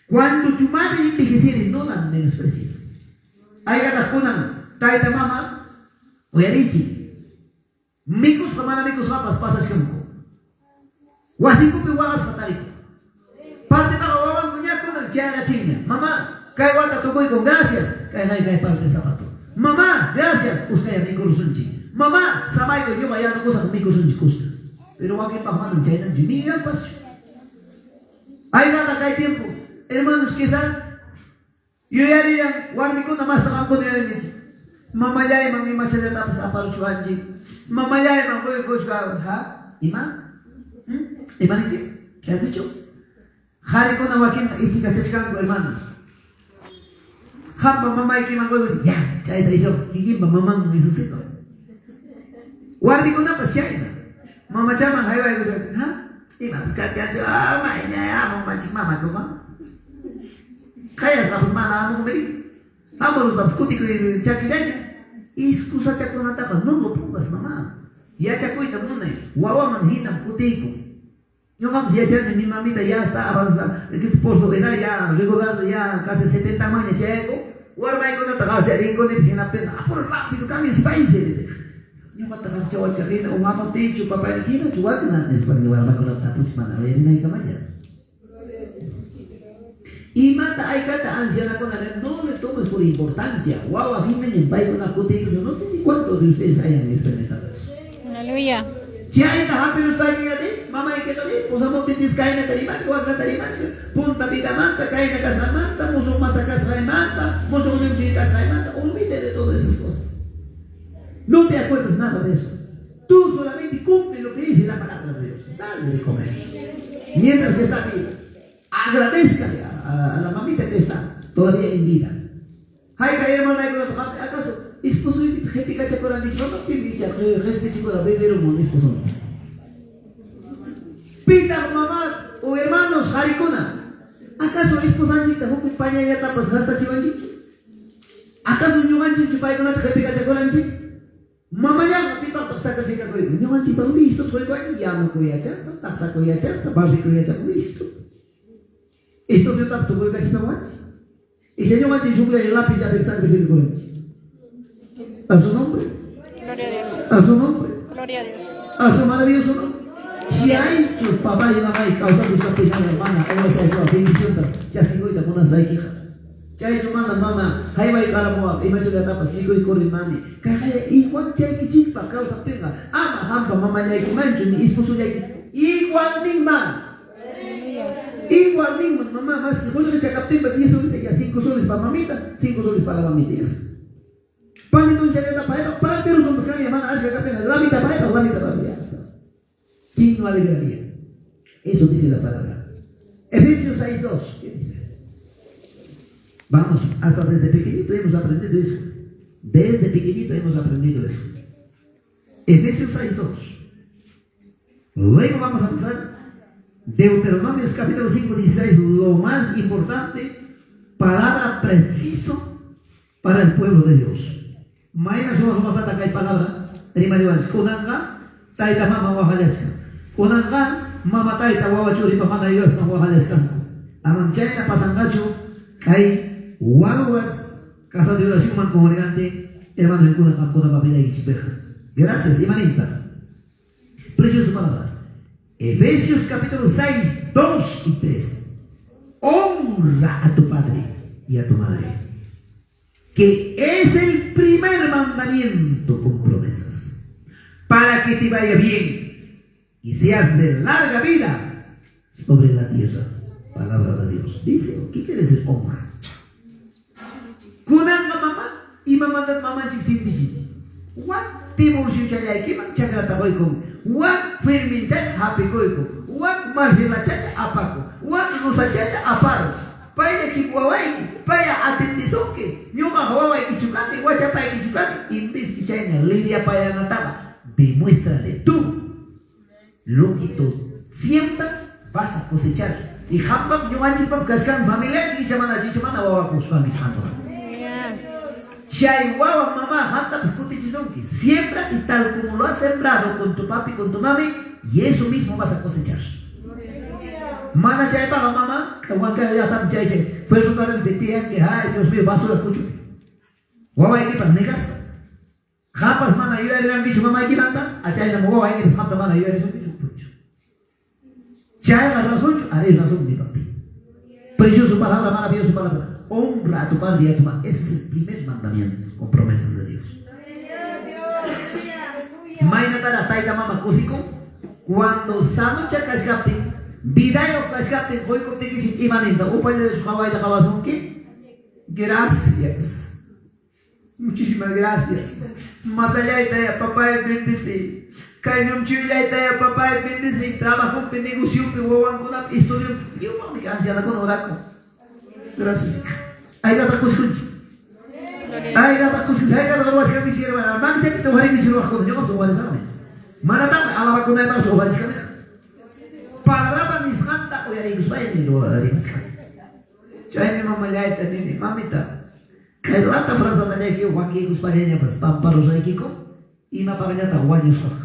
Cuando tu madre envejeciere, no la menosprecies. Ay gatakunan, taita mama, oyarichi. Mikus kamana mikus mapas pasas kanko. Wasikupi wagas katariko. Parte paga wawan muñakunan chara chiña. Mamá, kay wata tukuy con gracias. Kay hay kay parte zapato. Mamá, gracias. Usted ya mi. Mamá, samayko yo vaya no cosa mi kursunchi kusta. Pero wakin pa chayna jimigan pas. Ay gata kay tiempo. Hermanos, quizás yo ya diría, warmikuna más takamko niya Mama yay mang ima chayata pas aparuchuanchi. Mama yay mang voy kushka, ha? Ima? ¿Ima de qué? ¿Qué has dicho? Harikuna wakin ichikachachkanku hermanos. Hampa mamá y man voy ya, chayta hizo, kikimpa mamá Jesucito. Warmikuna pas chayna. Mama chaman hayway ha? Ima pas kachkanchu, ah, mayña, amo manchik mama kuma. Kaya sa mana amo kumiri. Amo los kutiko chakillaña. Iskusa chakunataqa no lo pongas mamá. Yachakuyta munay, wawaman hinam kutiyku. Ñuqapas yachani mi mamita ya está avanzada, que por su edad ya recordando ya casi 70 años chayayku. Warmaykunata qawasharinkunipis hinaptinqa apuro rápido cambiaspaysi. Ñuqata qaqchawachkaqhina umamuptiychu papayhinachu wakna nispa warmakunata tapuch mana uyarinaykamalla. Imata aykata ancianakuna no le tomes por importancia. Wawa hinañam paykuna kutiykusun. No sé si cuántos de ustedes hayan experimentado eso. Aleluya. Chayta hapiruspaykiñataq mamaykiqa pusamuptinchis kaynata rimachka waknata rimachka punta vidamanta kayna kasqanmanta musuq masa kasqaymanta musuq llumchuy kasqaymanta. Olvídate de todas esas cosas. No te acuerdas nada de eso. Tú solamente cumple lo que dice la palabra de Dios. Dale de comer. Mientras que está vivo. Agradézcale a la mamita que está todavía en vida. Hayka hermana, ¿acaso esposo esposo? Pita mamá o hermanos harikuna. ¿Acaso esposanchikta huk pañallatapas gastachiwanchik? ¿Acaso ñuqanchikchu paykunata qhipikachakuranchik? Mamallaqa pipaqtaq sacrificakuyku? Ñuqanchikpaq listo tuykuanchik, yanukuy yachaqta, taqsakuy yachaqta, barrikuy yachaqta, listo. Estudiotaq tukuykachipawanchik. Y si ñuqanchik shuklla lápiz llapi sacrificakuranchik. A su nombre. Gloria a Dios. A su nombre. Gloria a Dios. A su maravilloso nombre. Chaychu papá y mamá y kawsakushkapina hermana, chay bendición chaskikuyta munasqaykiqa. Chaychu mana mama, hayway karamuwa, imachallatapas mikuykurimani. Kay igual chaykichikpa kawsaptinqa, ama hampa mamallaykimanchu ni esposollayki. Igual ninman. Igual ninman, mamá, más que qullqicha kaptinpas 10 soles, ya 5 soles para mamita, 5 soles para la mamita. Panitonchaleta paypa, partero somos kami, mana ashka kaptinqa, la mitad paypa, la mitad para ya. ¿Quién no alegraría? Eso dice la palabra. Efesios 6:2. ¿Qué dice? Vamos, hasta desde pequeñito hemos aprendido eso. Desde pequeñito hemos aprendido eso. Efesios 6:2. Luego vamos a pasar Deuteronomios capítulo 5, 16. Lo más importante, palabra preciso para el pueblo de Dios. Mayna suma kay palabra. Rimariwanchik. Kunanqa tayta mama waqallasqa. Kunanqa mama tayta wawa churipa mana yuyasqan waqallasqanku. Amam chayna pasanqachu kay wawas casa de oración man congregante hermano qamkuna qamkunapa. Gracias, imaninta. Preciosa palabra. Efesios capítulo 6, 2 y 3. Honra a tu padre y a tu madre, que es el primer mandamiento con promesas, para que te vaya bien y seas de larga vida sobre la tierra. Palabra de Dios. Dice, ¿qué quiere decir honra? Kunanqa mama, imamantat mamanchik sintichik. Wak divorciochallaykiman chakrata qoykun. Wak firminchalla hapikuyku. Wak marcelachalla apaku. Wak rusachalla aparu. Paylla chik wawayki, paylla atendisunki. Ñuqa wawaykichu kani, wachapaykichu kani. Inviski chayna lidia payanataqa. Demuéstrale tú lo que tú siembras vas a cosechar. Y hampam ñuqanchikpam kachkan familianchik ichamana wawakushkankichik hampa. Chay wawa mamá hamtapas kutichisunki. Siembra y tal como lo has sembrado con tu papi, con tu mami, y eso mismo vas a cosechar. Mana chaypaqa mamá, huancayo llaqtapi chay chay ferrocarril tiyan que ay Dios mío basura kuchupi. Wawaykipas negaspa. Qampas mana yuyarirankichu mamaykimanta, achaynam wawaykipas qamta mana yuyarisunkichu puchu. Chayqa razonchu, haré razón mi papi. Precioso palabra, maravilloso palabra. Honra a tu padre y a tu madre. Ese es el primer mandamiento con promesas de Dios. Maynatara tayta mama kusikun, cuando sanucha kashkaptin, vidayo kashkaptin, qoykuptikichik imaninta, upallachu qawayta qawasunki? Gracias. Muchísimas gracias. Masallayta papá bendice. Kay ñumchuylayta papá bendice. Trabajopi, negociopi, wawankunapi, estudiopi. Yumaqmi ancianakuna oraku. Gracias. Aygata kusikunchik. Aygata kusikunchik. Aygata ruwachkankichik hermana. Manchakita uqarinkichik ruwaqkuna. Ñuqapas uqarisaqmi. Manataqmi alabakunaypaqchu uqarichkaniqa. Palabrapa nisqanta uyariykuspaymi rimachkani. Chaymi mamallayta nini, mamita. Kay lata frasanallayki wakiykuspallañapas pamparusaykiku imapaqllataq wañusqaq.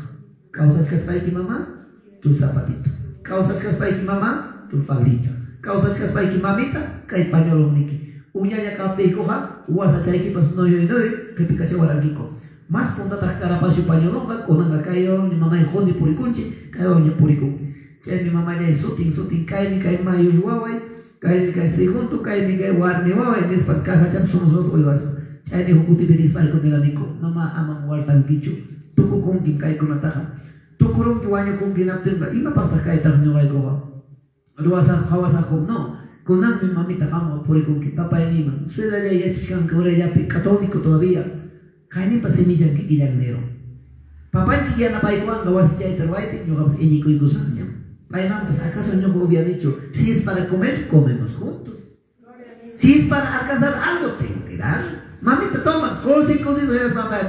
Kawsachkaspayki mama, tu zapatito. Kawsachkaspayki mama, tu faldita. Kawsachkaspayki mamita, kay pañuelonniki. Uñalla kaptiykuqa wasachaykipas noyoynoy qhipikachawarankiku. Mas puntataq carapasio pañuelonqa kunanqa kaywanña mamay quni purikunchik, kaywanña purikun. Chaymi mamallay sutin sutin kaymi kay mayor waway, kaymi kay segundo, kaymi kay warmi waway nispa cajachapi suma sumaqta uywasqa. Chaymi huk kutipi nispayku niraniku, mama amam wartankichu, tukukunkim kaykunataqa. Tukurunki wañukunki hinaptinqa imapaqtaq kaytaq ñuqaykuqa ruwasaqku qhawasaqku. No, kunanmi mamita qamqa purikunki papayniyman. Suegrallay yachachkanki urayllapi católico todavía. Qayninpa simillan kikillan nirun. Papanchik yanapaykuwanqa wasichayta ruwaypi ñuqapas iñikuykusaqñam. Paymanpas acaso ñuqa ubyanichu, si es para comer, comemos juntos. Si es para alcanzar algo, tengo que dar. Mamita toma, kusi kusi hinaspa papay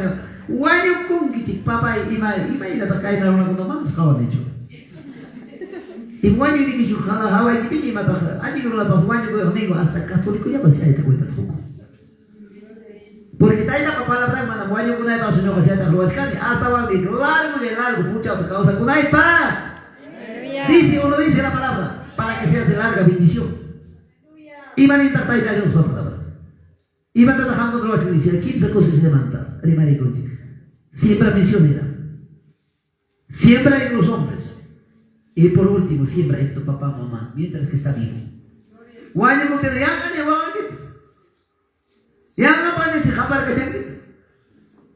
wañukunkichik papay ima imaynataq kayna runakuna manas qhawanichu. Y wañuynikichu hawaykipiña imataq allin runapas wañukuyuq ninku hasta católicollapas chayta cuentata qukun. Porque taytapa palabran manam wañukunaypaqchu ñuqa chaytaqa ruwachkani, astawanmi largo y largo punchawta kawsakunaypaq. Dice o no dice la palabra, para que seas de larga bendición. Imanintaq Tayta Diospa palabra. Imatataq qamkuna ruwachkan dice, kimsa cosas rimarikunchik. Siembra misionera. Siembra en los hombres. Y por último, siembra en tu papá, mamá, mientras que está vivo. Wañukuptinqa yanqaña wawankipas. Yanqapañachi qaparkachankipas.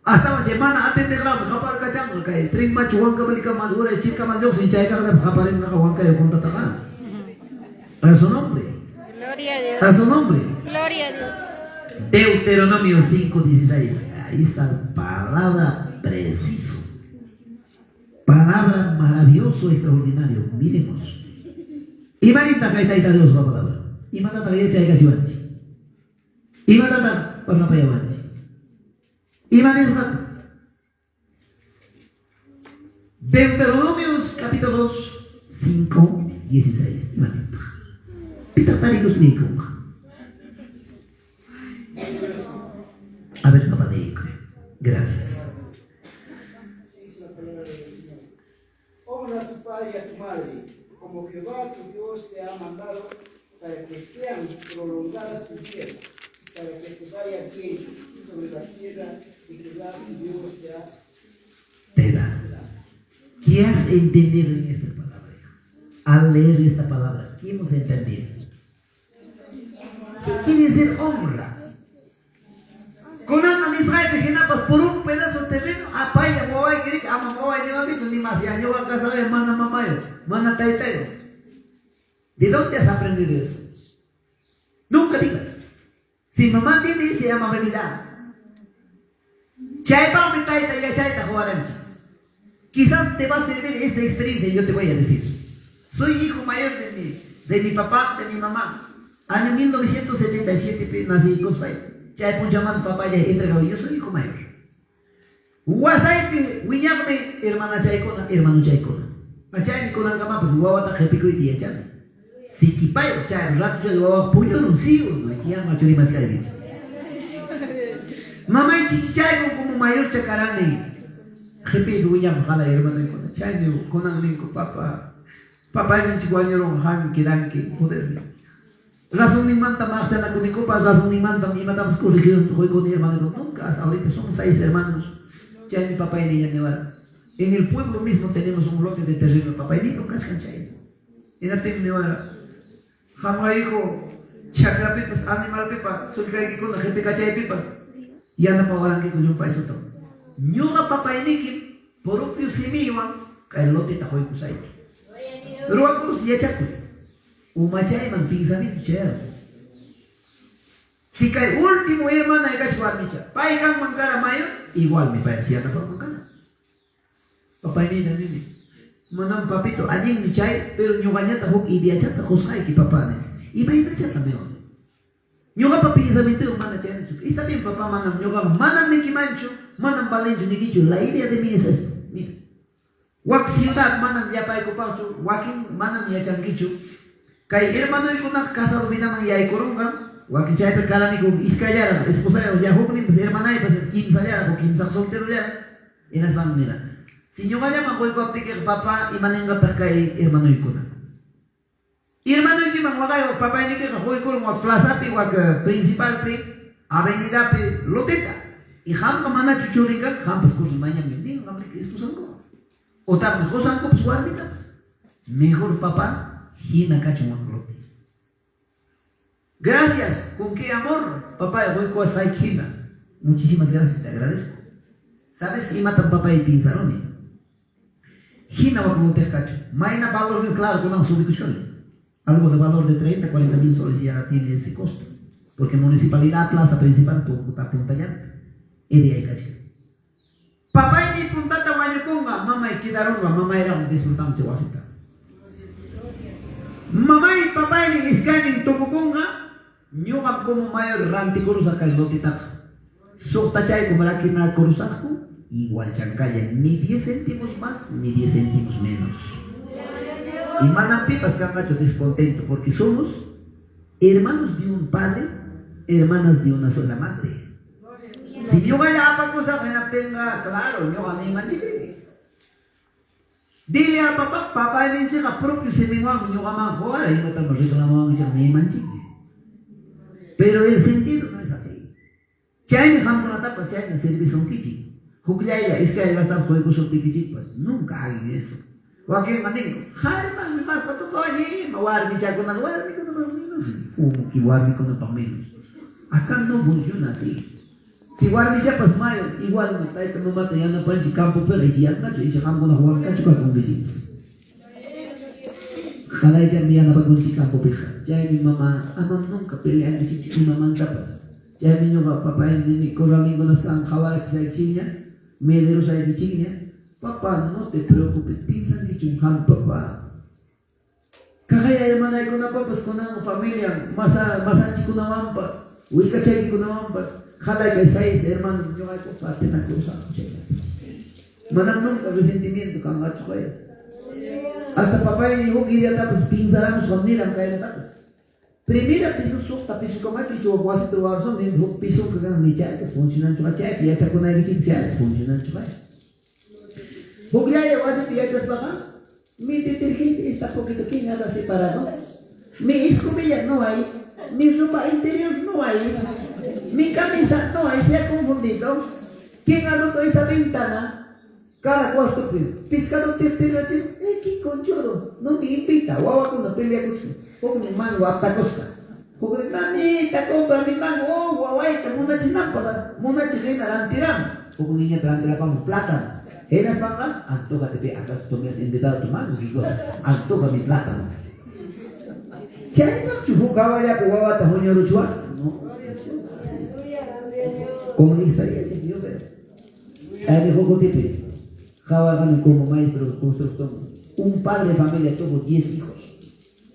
Astawan chay mana atendeqraqmi qaparkachanqa kay tren machu Huancavelicaman uray chirkaman lluqsin chaykaqllapas qaparinqaqa Huancayo juntataqa. A su nombre. Gloria a Dios. A su nombre. Gloria a Dios. Deuteronomio 5:16. Ahí está la palabra preciso. Palabra maravilloso, extraordinario. Miremos. Imanintaq kay Tayta Diospa palabra. Imatataq yachaykachiwanchik. Imatataq parlapayawanchik. Ima nisqataq. Deuteronomios capítulo 2, 5, 16. Imanintaq. Pitaq tarikus niykunqa. A ver, papá, leykuy. Gracias. Dice la palabra del Señor. Honra a tu padre y a tu madre, como Jehová tu Dios te ha mandado, para que sean prolongadas tus días, y para que te vaya bien sobre la tierra que Jehová tu Dios te ha Te da. ¿Qué has entendido en esta palabra? Al leer esta palabra, ¿qué hemos entendido? ¿Qué quiere decir honra? Kunanqa nisqaypi hinapas por un pedazo de terreno apaya wawaykiriki ama waway niwankichu ni más ya ñuqa kasaqaya mana mamayo, mana taytayo. ¿De dónde has aprendido eso? Nunca digas. Si mamá tiene, se llama amabilidad. Chaypaqmi tayta yachayta quwaranchik. Quizás te va a servir esta experiencia, yo te voy a decir. Soy hijo mayor de mi papá, de mi mamá. Año 1977 nací en. Chay punchaman papá ya entregado. Yo soy hijo mayor. Wasaypi wiñaqmi hermana chaykuna, hermano chaykuna. Chaymi kunankamapas wawata qhipikuyta yachani. Sikipayo, chay rato chay wawa puñurun sigur, no chiyama churimachkaykichik. Mamay chichichaykun como mayor chakarani. Qhipiypi wiñaqmi qalay hermanoykuna. Chaymi kunan ninku papa. Papayninchik wañurun qam quedanki poder. Razonninmanta maqchanakunikupas, razonninmanta imatapas corregir qoykuni hermano. Nunca, hasta ahorita somos 6 hermanos. Chaymi papayniya niwara. En el pueblo mismo tenemos un lote de terreno. Papaynito kachkan chay. Hinaptinmi niwara. Qamqa hijo, chakrapipas, animalpipas, sullkaykikuna qhipikachaypipas yanapawarankiku llumpay suta. Ñuqa papayniki propio simiywan kay loteta quykusayki. Ruwakus yachakus. Umachayman pensamiento chayarun. Si kay último hermana kachka warmicha, pay kanman kara mayor, igual mi pay yanapaman kara. Papaynina nini. Manam papito, allinmi chay, pero ñuqañata huk ideachata qusqayki papá nis. Imaynachata niwan. Ñuqapa pensamiento mana chaynachu. Está bien papá, manam ñuqa manam nikimanchu, manam valenchu nikichu. La idea de mí es esto. Mira. Wak ciudad manam llapaykupaqchu, wakin manam yachankichu. Kay hermanoykunaqa casado vidaman yaykurunqa, wakin chaypi karaniku iskayllaraq, esposayuq ya hukninpas hermanaypas kimsallaraq o kimsaq solterollaraq. Hinaspanmi nira. Si ñuqallaman quykuwaptikiqa papá, imaninqataq kay hermanoykuna? Hermanoykiman waqay papaynikiqa quykurun wak plazapi, wak principalpi, avenidapi loteta. Y qamqa manachu churin kanki, qampas corre mañanmi nin qamriki esposankuqa. Otaqmi qosankupas warmitapas. Mejor papá, hina kachun wak lote. Gracias, con qué amor, papá, quykuwasqayki hina. Muchísimas gracias, te agradezco. ¿Sabes imatam papay piensaruni? Hina wak loteq kachun. Mayna valor, claro, kunan subikuchkani. Algo de valor de 30, 40 mil soles ya tiene ese costo. Porque municipalidad, plaza principal, punta puntallanta. Edi kachkan. Papayni puntata wañukunqa, mamay quedarunqa, mamayrawan disfrutamos chay wasita. Mamay, papayni iskaynin tukukunqa, ñuqam como mayor rantikurusaq kay lotitaqa. Suqtachaykum rakinakurusaqku, igual chankalla, ni 10 céntimos más, ni 10 céntimos menos. Y manam pipas kanqachu descontento, porque somos hermanos de un padre, hermanas de una sola madre. Si ñuqalla apakusaq hinaptinqa, claro, ñuqa nimanchikri. Dile a papá, papayninchikqa propio siminwanmi ñuqaman quwara, imatam reclamawanchik nimanchikri. Pero el sentido no es así. Chaymi qamkunatapas chayna servisunkichik. Hukllaylla iskay llaqtapi quykusuptikichikpas, nunca hagan eso. Wakinqa ninku, qharimanmi masqa tukuwani, ima warmichakunaqa warmikunapaq menos. ¿Cómo que warmikunapaq menos? Acá no funciona así. Si warmichapas mayo, igual tayta mamata yanapanchik campopiqa isyanqachu, isha qamkuna huankachu kakunkichikpas. Qalaychami yanapakunchik campopiqa. Chaymi mama, amam nunca peleankichikchu imamantapas. Chaymi ñuqa papay nini corralninkunas kan qhawarachisaykichikña, medirusaykichikña. Papá, no te preocupes, piensankichu qam papá. Kaqaya hermanaykunapapas kunan familia, masanchikunawanpas, willkachaykikunawanpas, jalay kay seis hermanos ñuqayku partinakurusaqku chaynata. Manam nunca resentimiento kanqachu qaya. Hasta papayni huk ideatapas pinsaramusqam niram kaynatapas. Primera piso suqta piso kamakichu wak wasita ruwasun nin huk piso kan ni chaypas funcionanchu chaypi yachakunaykichik chaypas funcionanchu qaya. Hukllaya wasipi yachaspaqa mi detergente está poquito, ¿quién anda separado? Mi escobilla no hay, mi ropa interior no hay, mi camisa no hay, se ha confundido. ¿Quién ha roto esa ventana? Cada cuarto pescado tercero, qué conchudo, no me invita, wawakuna peleakuchkan, huknin mango aptakusqa. Huknin mamita compra mi mango, oh wawayta munachinanpaq, munachiq hina rantiram. Huk niñata rantirapamun plátano. Hinaspaqa, antójate pe, acaso tú me has invitado a tu mango, qué cosa, antoja mi plátano. Chaypaqchu huk hawallapi wawata huñuruchwa? No. Con experiencia que yo veo. Chaymi huk kutipi qhawarqani como maestro de construcción. Un padre de familia tuvo 10 hijos.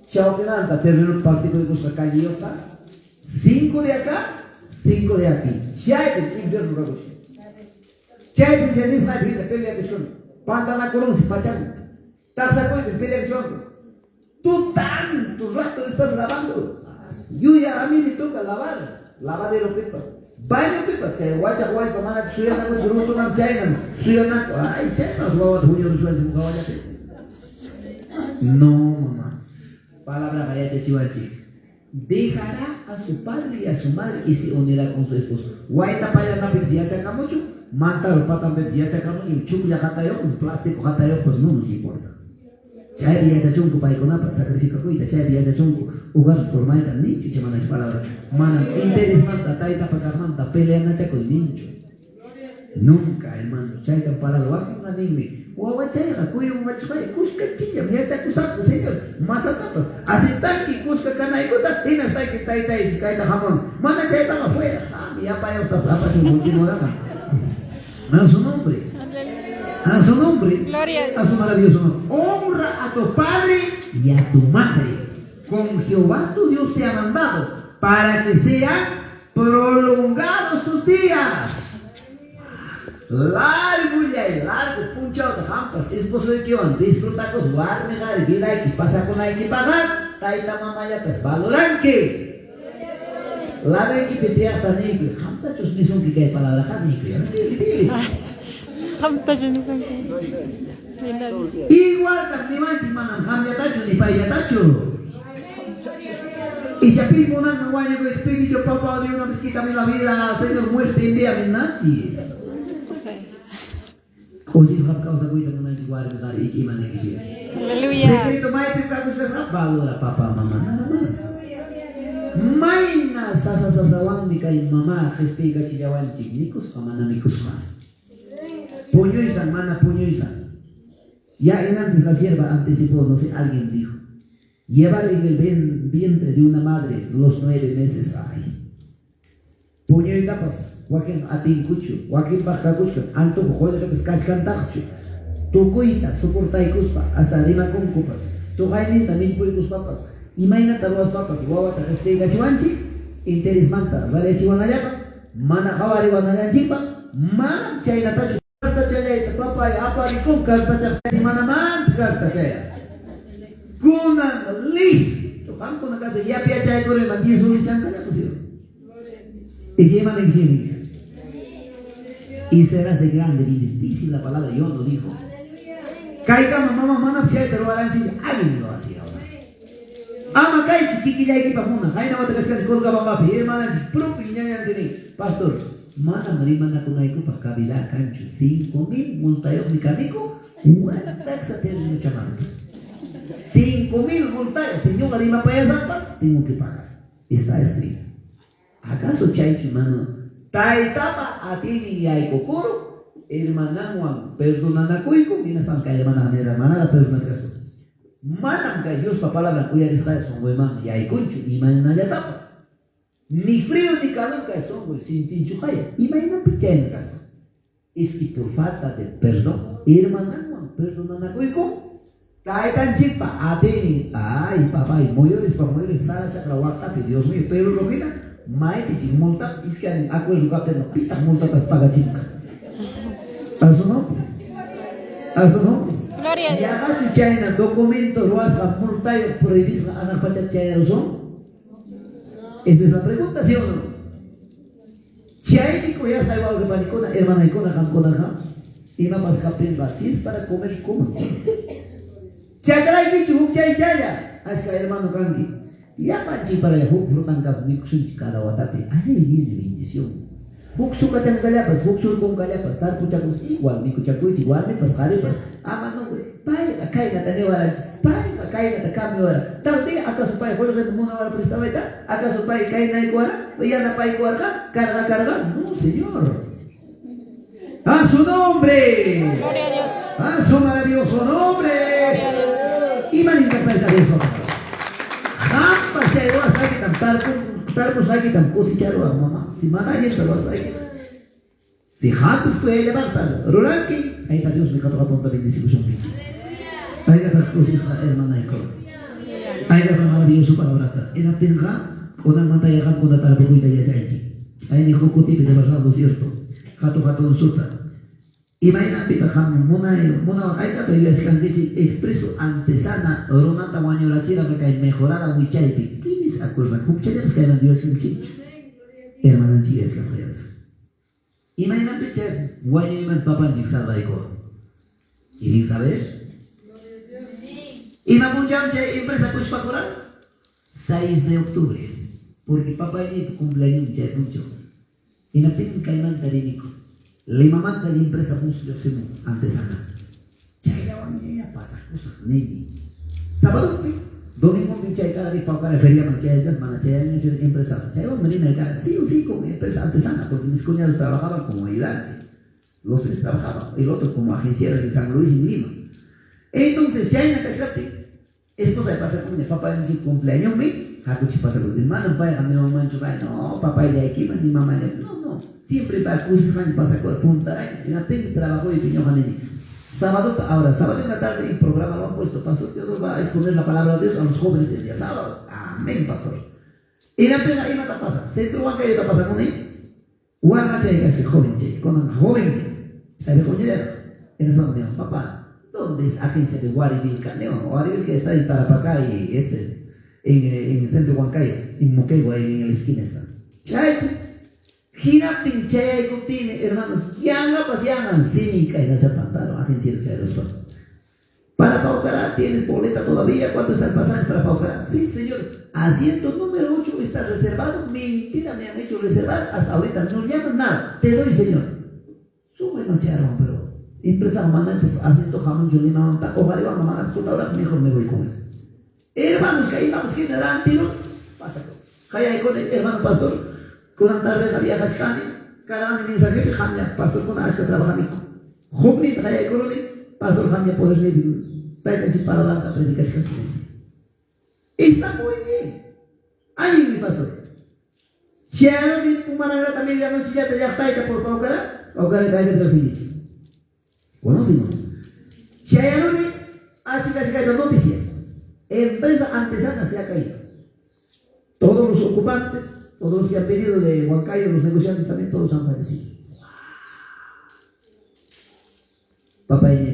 Chawpimanta terreno partikuykusqa calleyuqta, 5 de acá, 5 de aquí. Chaypi infierno kakusqa. Chaypi chay nisqaypi hina peleakuchkani. Pantanakurunsi pachanku. Taqsakuypi peleakuchwanku. Tú tanto rato estás lavando. Yo ya a mí me toca lavar. Lavadero pipas. Baño pipas. Kay wachaq wallpa mana suyanakuchu rutunam chaynam suyanaku. Ay, chaypas wawata huñuruchwanchik hawallapi. No, mamá. Palabra yachachiwanchik. Dejará a su padre y a su madre y se unirá con su esposo. Wayta pallanapis yachakamuchu, mantaro patanpipis yachakamuchu, chuklla qatayuqpas, plástico qatayuqpas, no nos importa. Chaypi yachachunku paykunapas sacrificakuyta, chaypi yachachunku hogar formayta ninchu chay manachu palabra. Manam interesmanta, taytapa kaqmanta peleanachakuy ninchu. Nunca, hermano, chaytam palabra wakinqa ninmi, wawachayqa kuyunqachqay kuskanchikllam yachakusaqku, señor, masatapas aceptanki kuska kanaykuta hinaspayki taytaysi kayta hamun. Mana chaypaqa fuera, qam yapayuqtapas apachun continuarama. A su nombre. A su nombre. Gloria a Dios. A su maravilloso nombre. Honra a tu padre y a tu madre. Con Jehová tu Dios te ha mandado para que sean prolongados tus días. Largo y largo punchawta qampas esposoykiwan disfrutakus warmi qhari vidayki pasakunayki pagar tayta mamallatas valoranki. Laduykipi tiyaqta niykuy, qamtachus nisunki kay palabraqa niykuy. Dile, dile. Qamtachu nisunki. Igualtaq niwanchik manam qamllatachu ni payllatachu. Y si a pi munan wañuy, pi yo papá de una vez quítame la vida, Señor, muerte, envíame nadie. Kusisqam kawsakuyta munanchik warmi qhari icha ima ninkichik. Aleluya. Secreto maypi kakuchkasqa valora papá mamá nada más. Mayna sasa sasawanmi kay mamá qhispiykachillawanchik mikusqa mana mikusqa. Puñuysan mana puñuysan. Ya en antes la sierva anticipó, no sé, alguien dijo, llevar en el vientre de una madre los 9 meses, ay. Puñuytapas, wakin atinkuchu, wakin paqkakuchkan, antuku qullqipas kachkantaqchu. Tukuyta soportaykuspa, hasta rimakunkupas, tuqayninta millpuykuspapas, imaynata ruwaspapas wawata qhispiykachiwanchik, interesmanta rariachiwanallapa, mana qhawariwanallanchikpa, manam chaynatachu cartachallayta papay aparikun cartachaq manamanta cartachaya. Kunan listo, qamkuna kasa yapyachaykuruyman 10 soles ¿sí? Y si iman y serás de grande bendición. Dice la palabra, yo no digo. Kaykama mama mana chayta ruwaranchik, alguien lo hacía ahora. Ama kaychu kikillaykipa muna, qayna wata kachkani Colcabambapi, hermananchik propio ñañanti nin, pastor, manam rimanakunaykupaq cabida kanchu, 5000 multayuqmi kaniku, taxa terrenuchamanta. 5000 multayuq, si ñuqa rimapayasampas, tengo que pagar. Está escrito. ¿Acaso chaychu mano? Taytapa atiynin yaykukuru, hermananwan perdonanakuyku, hinaspan kay hermana nira, manara perdonashkasu. Manam kay Diospa palabran uyarisqaya sunquyman yaykunchu imaynallatapas. Ni frío ni calor kay sunquy sintinchu kaya. Imaynapi chayna kasqa. Es que por falta de perdón, hermananwan perdonanakuyku, taytanchikpa atiynin, ay papay, muyurispa muyuris sara chakra waqtapi, Dios mío, pero rojina, maypi chik multa, iskay acuerdo kaptin, pitaq multatas pagachinqa. A su nombre. A su nombre. Gloria a Dios. Yaqachu chayna documento ruwasqa multayuq prohibisqa anaq pacha chayarusón? Esa es la pregunta, ¿sí o no? Chaymi kuyasqay wawqi panikuna, hermanaykuna, qamkunaqa, imapas kaptinqa, si es para comer, coman. Chakraykichu huk chaychalla, achka hermano kanki. Llapanchik para huk frutankapas mikusunchik cada watapi. Ay, viene bendición. Huk sukachankallapas, huk surkunkallapas, tarpuchakus igual mikuchakuychik, warmipas, qharipas. Ama no, payqa kaynata niwaranchik, payqa kaynata cambiawara. Tal día, ¿acaso pay qullqita munawara prestawayta? ¿Acaso pay kaynaykuwara? Yanapaykuwarqa? Carga, carga. No, señor. A su nombre. Gloria a Dios. A su maravilloso nombre. Gloria a Dios. Imaninta tayta Dios Hampa chay ruwasqaykitam tarpusqaykitam cosecharwaq mama. Si mana allinta ruwasqaykita. Si hampis kuyayllapaqta ruranki, Tayta Diosmi qatu qatunta bendecikusunki. Tayta kusisqa hermanayku. Tayta maravilloso palabrata. Hinaptinqa kunanmanta qamkuna tarpukuyta yachaychik. Chaymi huk kutipi de verdad lo cierto. Hatu hatun suta. Imaynapitaq qam munay munawan hayk'ata yuyashkankichik expreso antesana runata wañurachirqa kay mejorada wichaypi. ¿Quiénes acuerdan? Hukchallapas kayman yuyashkankichikchu. Hermananchik yuyashkasqallapas. Imaynapi chay wañuyman papanchik salvaykuwan. ¿Quieren saber? Ima punchawmi chay empresa kushpakuran? 6 de octubre. Porque papayniypa cumpleaños chay punchaw. Hinaptinmi kaymanta riniku. Limamanta empresa bus lluqsimun antesana. Chayllawanña pasakusaq nini. Sábadopi, domingopi chay kara ripawkara feriaman chayachas mana chayañachu empresa. Chaywanmi rinay kara sí o sí con empresa antesana porque mis cuñados trabajaban como ayudante. Los tres trabajaban, el otro como agenciero en San Luis en Lima. Entonces, chayna kashkaptin, esposa pasa con mi papá en su cumpleaños, mi, hakuchi pasa con mi hermano, payqa niwanmanchu kay, no, papayllaykima ni mamá no, no, siempre pa kusisqaña pasakura puntaraña, hinaptinmi trabajo y ñuqa nini. Sábado, ahora, sábado en la tarde y programa lo han puesto, pastor Teodoro va a exponer la palabra de Dios a los jóvenes el día sábado. Amén, pastor. Hinaptinqa imata pasa? Centro Huancayo ta pasa con él. Warmachay kasi joven, che, con joven, Sabe En eso me papá, ¿dónde es agencia de Huarivilca? No, Huarivilca está en Tarapacá y en el centro de Huancayo, en Moquegua, en la esquina está. Chay, hinaptin chayaykuptimi, hermanos, yanqapas yanqan simi kaynasha pantaro, agencia de chayruspa. Para Paucará, ¿tienes boleta todavía? ¿Cuánto está el pasaje para Paucará? Sí, señor. Asiento número 8 está reservado. Mentira, me han hecho reservar. Hasta ahorita no llaman nada. Te doy, señor. Sube macharon, pero empresa mandan asiento jamón, yo ojalá van a mandar ahora mejor me voy con eso. Hermanos, que ahí vamos generando tiro, pasa. Jaya con el hermano pastor, con andar de viajas cani, carani mensaje, jamia, pastor con asca trabajanico. Jumni, jaya con pastor jamia poder para la predicación. Está muy bien. Ahí mi pastor. Si hay un managrata medianoche ya te ya está por Paucará, Paucará está ahí del ¿Conocen? No? Si hay así que la noticia. Empresa Antesana se ha caído. Todos los ocupantes, todos los que han pedido de Huancayo, los negociantes también, todos han fallecido. Papá y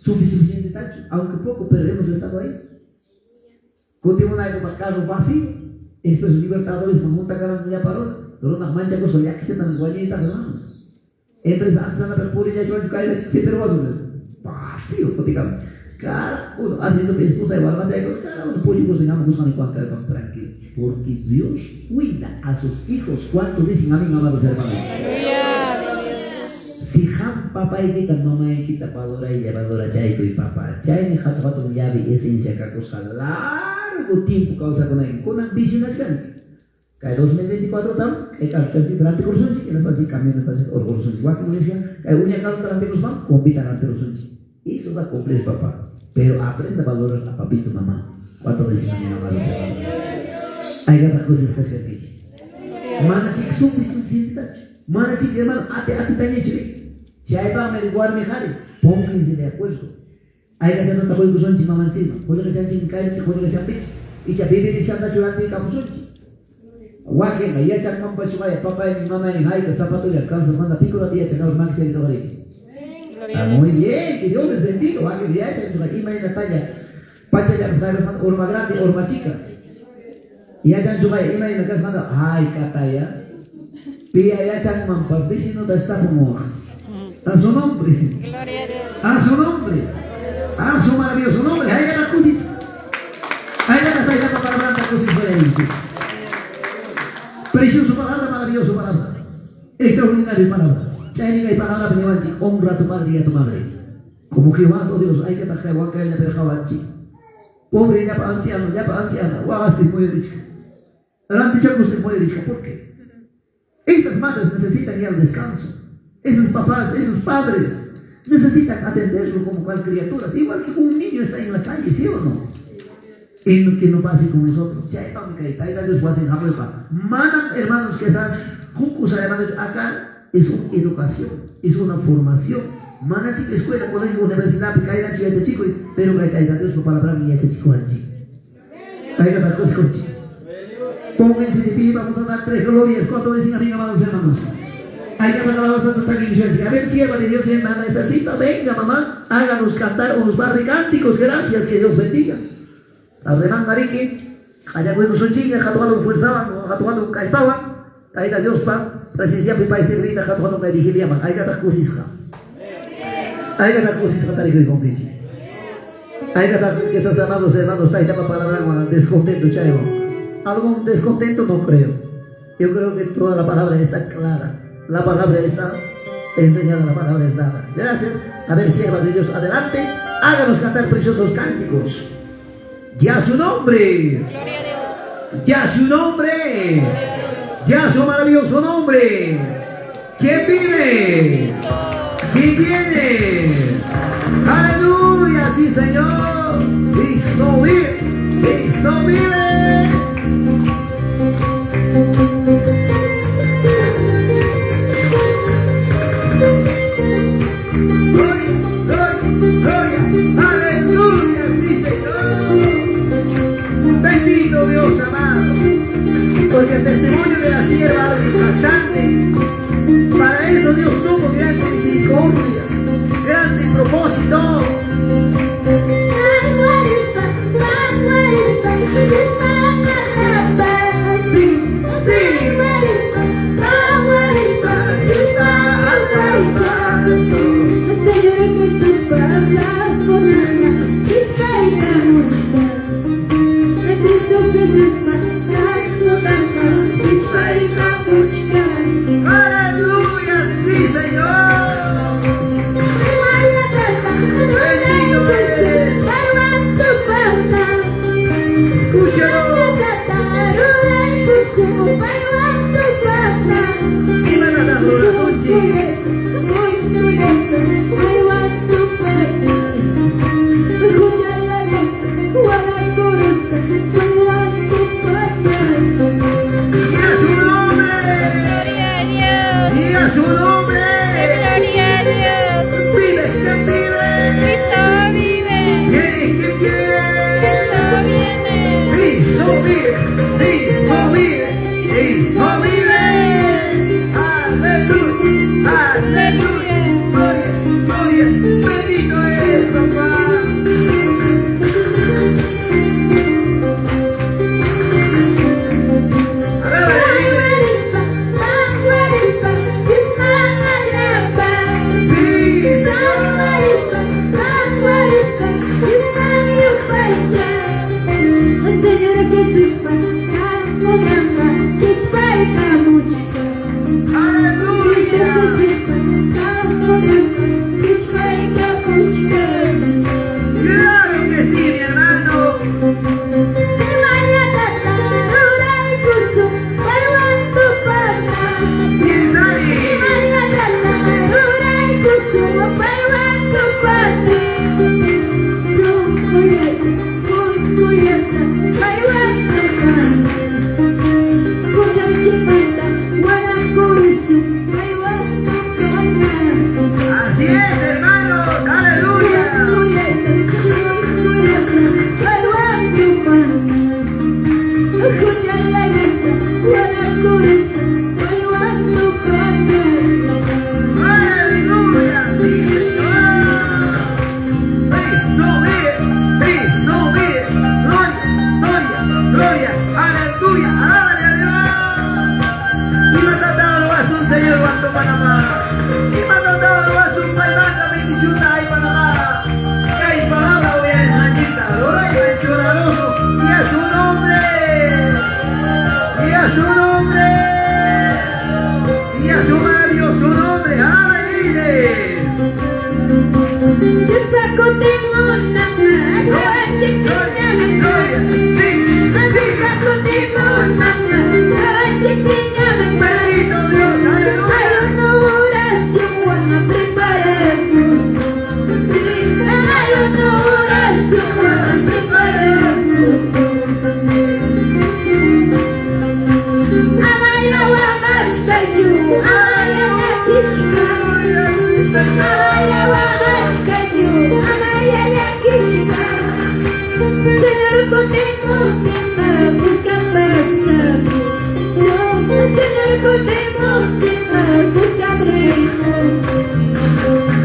suficiente tacho, aunque poco, pero hemos estado ahí. Continúa una carro vacío, después Libertadores, monta carro ya paró, pero una mancha con ya que se tan guayita hermanos. Empresa antes anda por ya yo cae siempre vacío, prácticamente. Cada uno haciendo mi esposa igual, más allá, cada uno pollo digamos buscan y cuanto tranquilo, porque Dios cuida a sus hijos. ¿Cuánto dicen amén, amados hermanos? Si ham papá y quita mamá y quita valora y valora chayco y papá chay ni jato jato llave esencia cacosa largo tiempo causa con ahí con ambición que 2024 tam que caso durante curso que no así camioneta orgulloso igual que decía que uña caso durante curso compita ante los eso va a cumplir papá, pero aprenda a valorar a papito mamá. ¿Cuánto dicen a mi mamá? Hay ganas cosas que se han mana chik suficiente mana chik hermano ate ate tañecho. Si hay va a averiguar mejor, pónganse de acuerdo. Hay que hacer nota juego son chimamanchima, juego que sean sin caer, juego que sean pecho. Y se vive y se anda llorando y capuchonchi. Guaje, ya chacman pa sumaya, papá y mi mamá en jaica, zapato y alcanza, manda pico la tía chacal maxi y todo ahí. Muy bien, que Dios les bendiga. Guaje, ya chacman, ima en la talla. Pacha ya nos orma grande, orma chica. Y ya chan sumaya, ima en la casa manda, ay, cataya. Pía ya chacman, pas vecino da está como. A su nombre. Gloria a Dios. A su nombre. A su maravilloso nombre. Ahí la cusis. Ahí la palabra cusis fuera ahí. Precioso palabra, maravilloso palabra. Extraordinario palabra. Chayniga y palabra peñawanchi. Honra a tu padre y a tu madre. Como Jehová, oh Dios, hay que atajar huanca y la perjawanchi. Pobre ya pa anciano, ya pa anciana. Guagaste muy rico. Rantichacuste muy rico. ¿Por qué? Estas madres necesitan ir al descanso. Esos papás, esos padres necesitan atenderlo como cual criatura. Igual que un niño está en la calle, ¿sí o no? En que no pase con nosotros. Mandan hermanos que esas hermanos acá es una educación, es una formación. Mana chica escuela, colegio, universidad, chico, pero que Dios palabra mía chico anchi. Pónganse de pie, vamos a dar tres glorias. ¿Cuánto dicen amén, amados hermanos? Hay que alabanzas. A ver, sierva de Dios, hermana Estercita, venga, mamá, háganos cantar unos par de cánticos. Gracias, que Dios bendiga. Arreman marique, allá con su chinga, jatuado fuerzaban, jatuado caipaban, ahí da Dios pa, presencia pipa y servita, jatuado que vigilia, hay que atar cosisja. Hay que atar cosisja, tal y con pichi. Hay que atar que esas amados hermanos, ahí está palabra descontento, chaibo. Algún descontento no creo. Yo creo que toda la palabra está clara. La palabra está enseñada, la palabra es dada. Gracias. A ver, sierva de Dios, adelante. Háganos cantar preciosos cánticos. Ya su nombre. Gloria a Dios. Ya su nombre. Ya su maravilloso nombre. ¿Quién vive? ¿Quién viene? Aleluya, sí, Señor. Cristo vive. Cristo vive. Gloria, gloria, gloria, aleluya, sí Señor. Bendito Dios amado, porque el testimonio de la sierva es impactante. Para eso Dios tuvo gran misericordia, grande propósito. Sí, sí.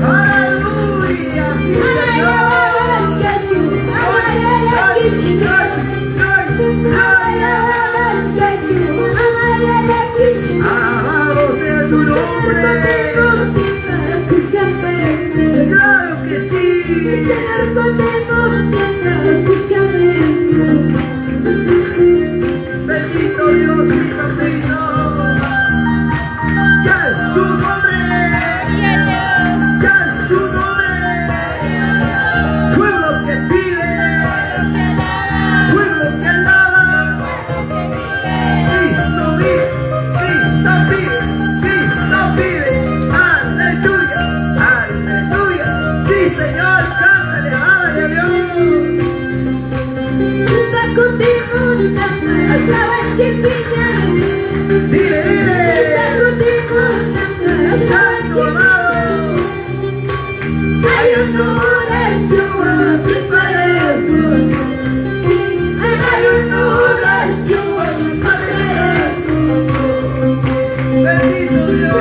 Aleluya, sí, Señor. Alabado sea tu nombre. Claro que sí. Bendito Dios y bendito. Ya es su nombre. Ya es su nombre. Pueblo que pide. Pueblo que alaba. Cristo vive. Cristo vive. Cristo vive. Aleluya. Aleluya. Sí, Señor. Cántale, ándale a Dios. Dile, dile. Santo amado. Hay una oración preparada. Hay una oración preparada. Bendito Dios.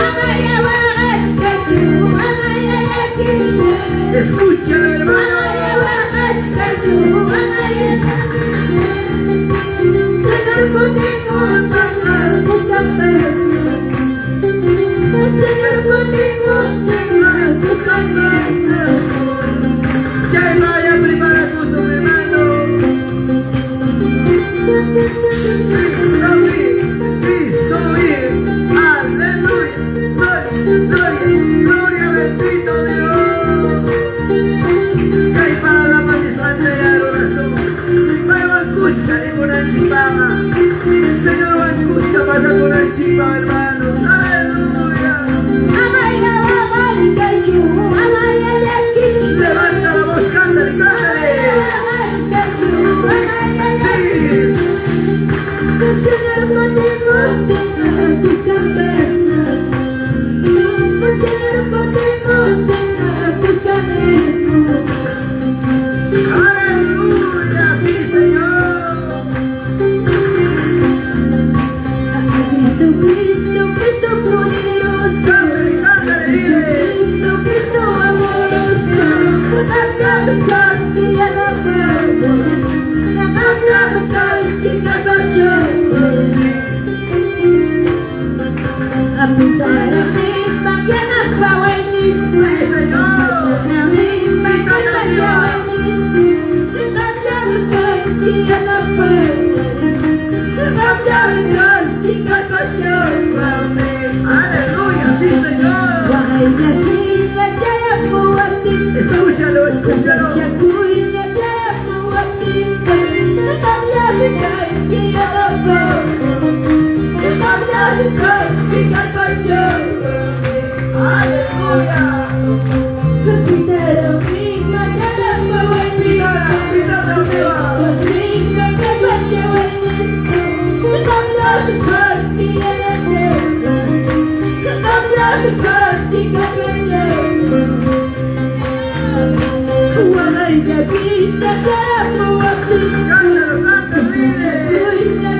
Escúchalo, hermano. Ya vaya prepara tu hermano. Cristo vive, Cristo vive. Aleluya. Gloria, gloria, gloria, bendito Dios. Kay para la paz de adoración. Vai Bancushka de Conanchipama. Señor Bancushka pasa con Anchipa, hermanos. Aleluya. Levanta la voz, cántale, cántale. Sí. Aleluya, sí, Señor. Cristo, Cristo, Cristo poderoso. Cántale, cántale, dile. Cristo, Cristo amoroso. Sí, Señor. Aleluya, sí, Señor. Escúchalo, escúchalo. Aleluya. Pítala, pítala, Cántalo, cántalo, dile.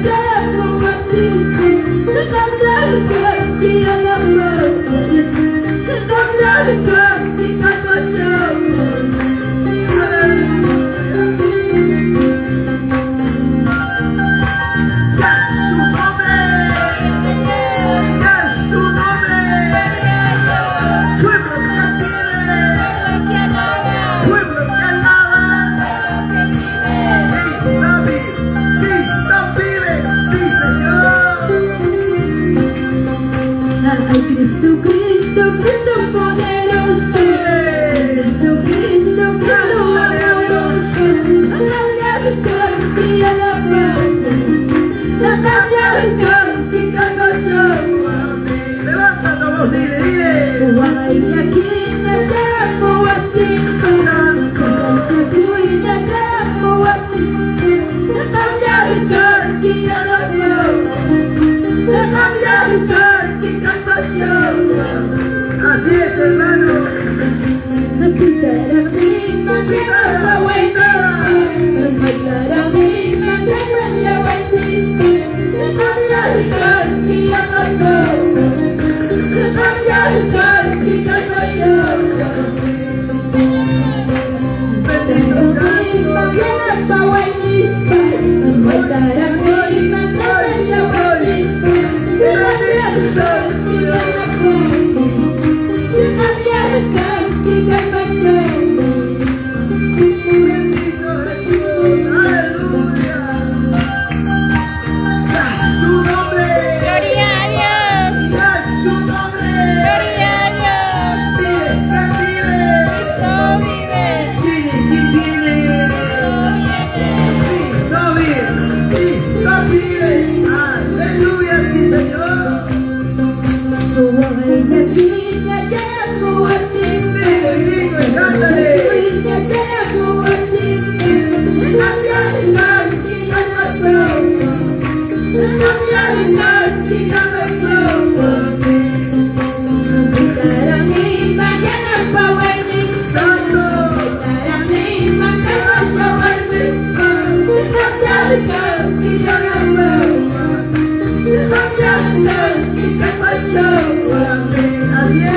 Así es.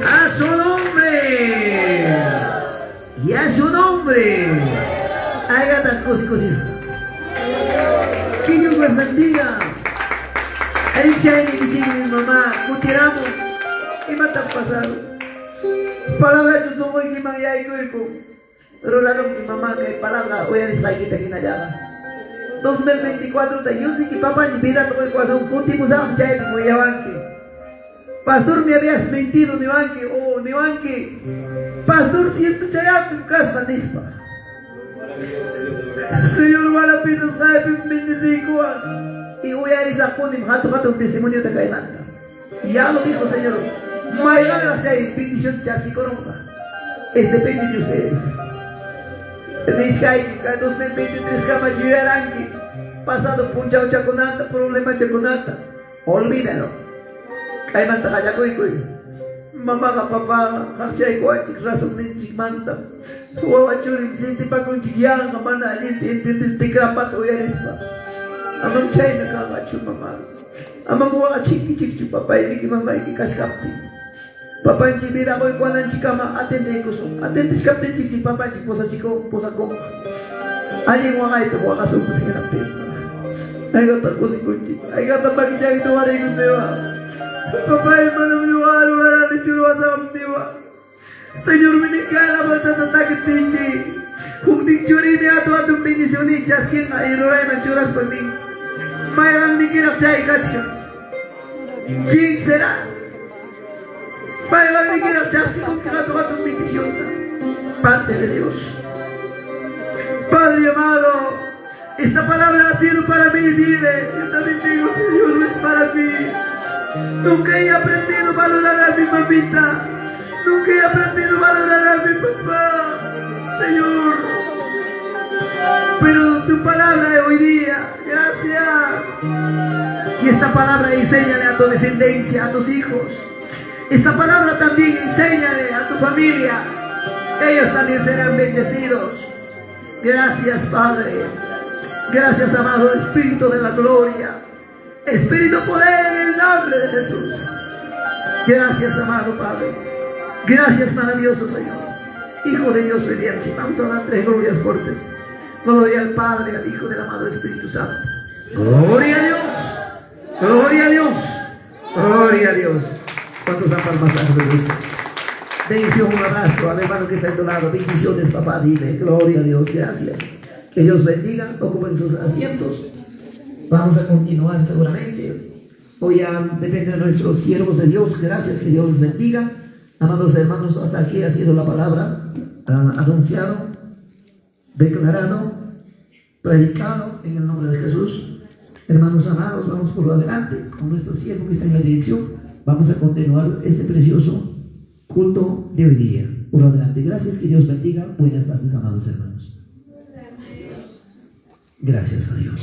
A su nombre. Y a su nombre. Hagan cosas. Que Dios les bendiga. El chayni mamá, kutiramo. Imata pasado. Palabra yo soy que man yaykuyku. Ruraron mi mamá que palabra uyarisqaykita hinallada. 2024 ta yusiki papá ni vida todo corazón kutimusam chaypi willawanki. Pastor me habías mentido niwanki oh niwanki. Pastor siento chayapi kasqa nispa. Señor wala pisasqaypi bendeciykuwan. Y uyarisaqpunim hatu hatun testimonio ta kaymanta. Ya lo dijo Señor. Mayqanraq chay bendición chaskikurunqa. Es depende de ustedes. Nishkayki kay 2023 kama yuyaranki. Pasado punchawchakunata, problemachakunata. Olvídalo. Kaymanta qallakuykuy. Mamaqa papaqa qaqchaykuwanchik razonninchikmanta. Wawa churim sintipakunchik yanqa mana allinta entiendes tikrapata uyarispa. Amam chayna kanqachu mama. Amam waqachinkichikchu papayniki mamayki kashkaptin. Papanchik vida quykuwananchikkama atendeykusun. Atendishkaptinchikchik papanchik posachikun posakunqa. Allin waqayta waqasunpas hinaptinqa. Aygata kusikunchik. Aygata makichakita wariykunniwa. Papay manam ñuqaru waranichu ruwasaqamniwa. Señor minikala baltasataqtinki. Huknin churimi atu atun bendicioni chaskinqa y rurayman churaspa nin. Mayqannikiraq chay kachkan. ¿Quién será? Mayqannikiraq chaskikunki hatu hatun bendicionta. Parte de Dios. Padre amado, esta palabra ha sido para mí, dile. Yo también digo, Señor, no es para mí. Nunca he aprendido a valorar a mi mamita. Nunca he aprendido a valorar a mi papá. Señor. Pero tu palabra hoy día, gracias. Y esta palabra enséñale a tu descendencia, a tus hijos. Esta palabra también enséñale a tu familia. Ellos también serán bendecidos. Gracias, Padre. Gracias, amado Espíritu de la gloria. Espíritu poder en el nombre de Jesús. Gracias, amado Padre. Gracias, maravilloso Señor. Hijo de Dios viviente. Vamos a dar tres glorias fuertes. Gloria al Padre, al Hijo del amado Espíritu Santo. Gloria a Dios. Gloria a Dios. Gloria a Dios. ¿Cuántos dan palmas a Jesús? Bendición, un abrazo al hermano que está en tu lado. Bendiciones, papá. Dile, gloria a Dios. Gracias. Que Dios bendiga. Ocupen sus asientos. Vamos a continuar seguramente. Hoy ya depende de nuestros siervos de Dios. Gracias, que Dios les bendiga. Amados hermanos, hasta aquí ha sido la palabra anunciado, declarado, predicado en el nombre de Jesús. Hermanos amados, vamos por adelante con nuestro siervo que está en la dirección. Vamos a continuar este precioso culto de hoy día. Por adelante. Gracias, que Dios bendiga. Buenas tardes, amados hermanos. Gracias a Dios.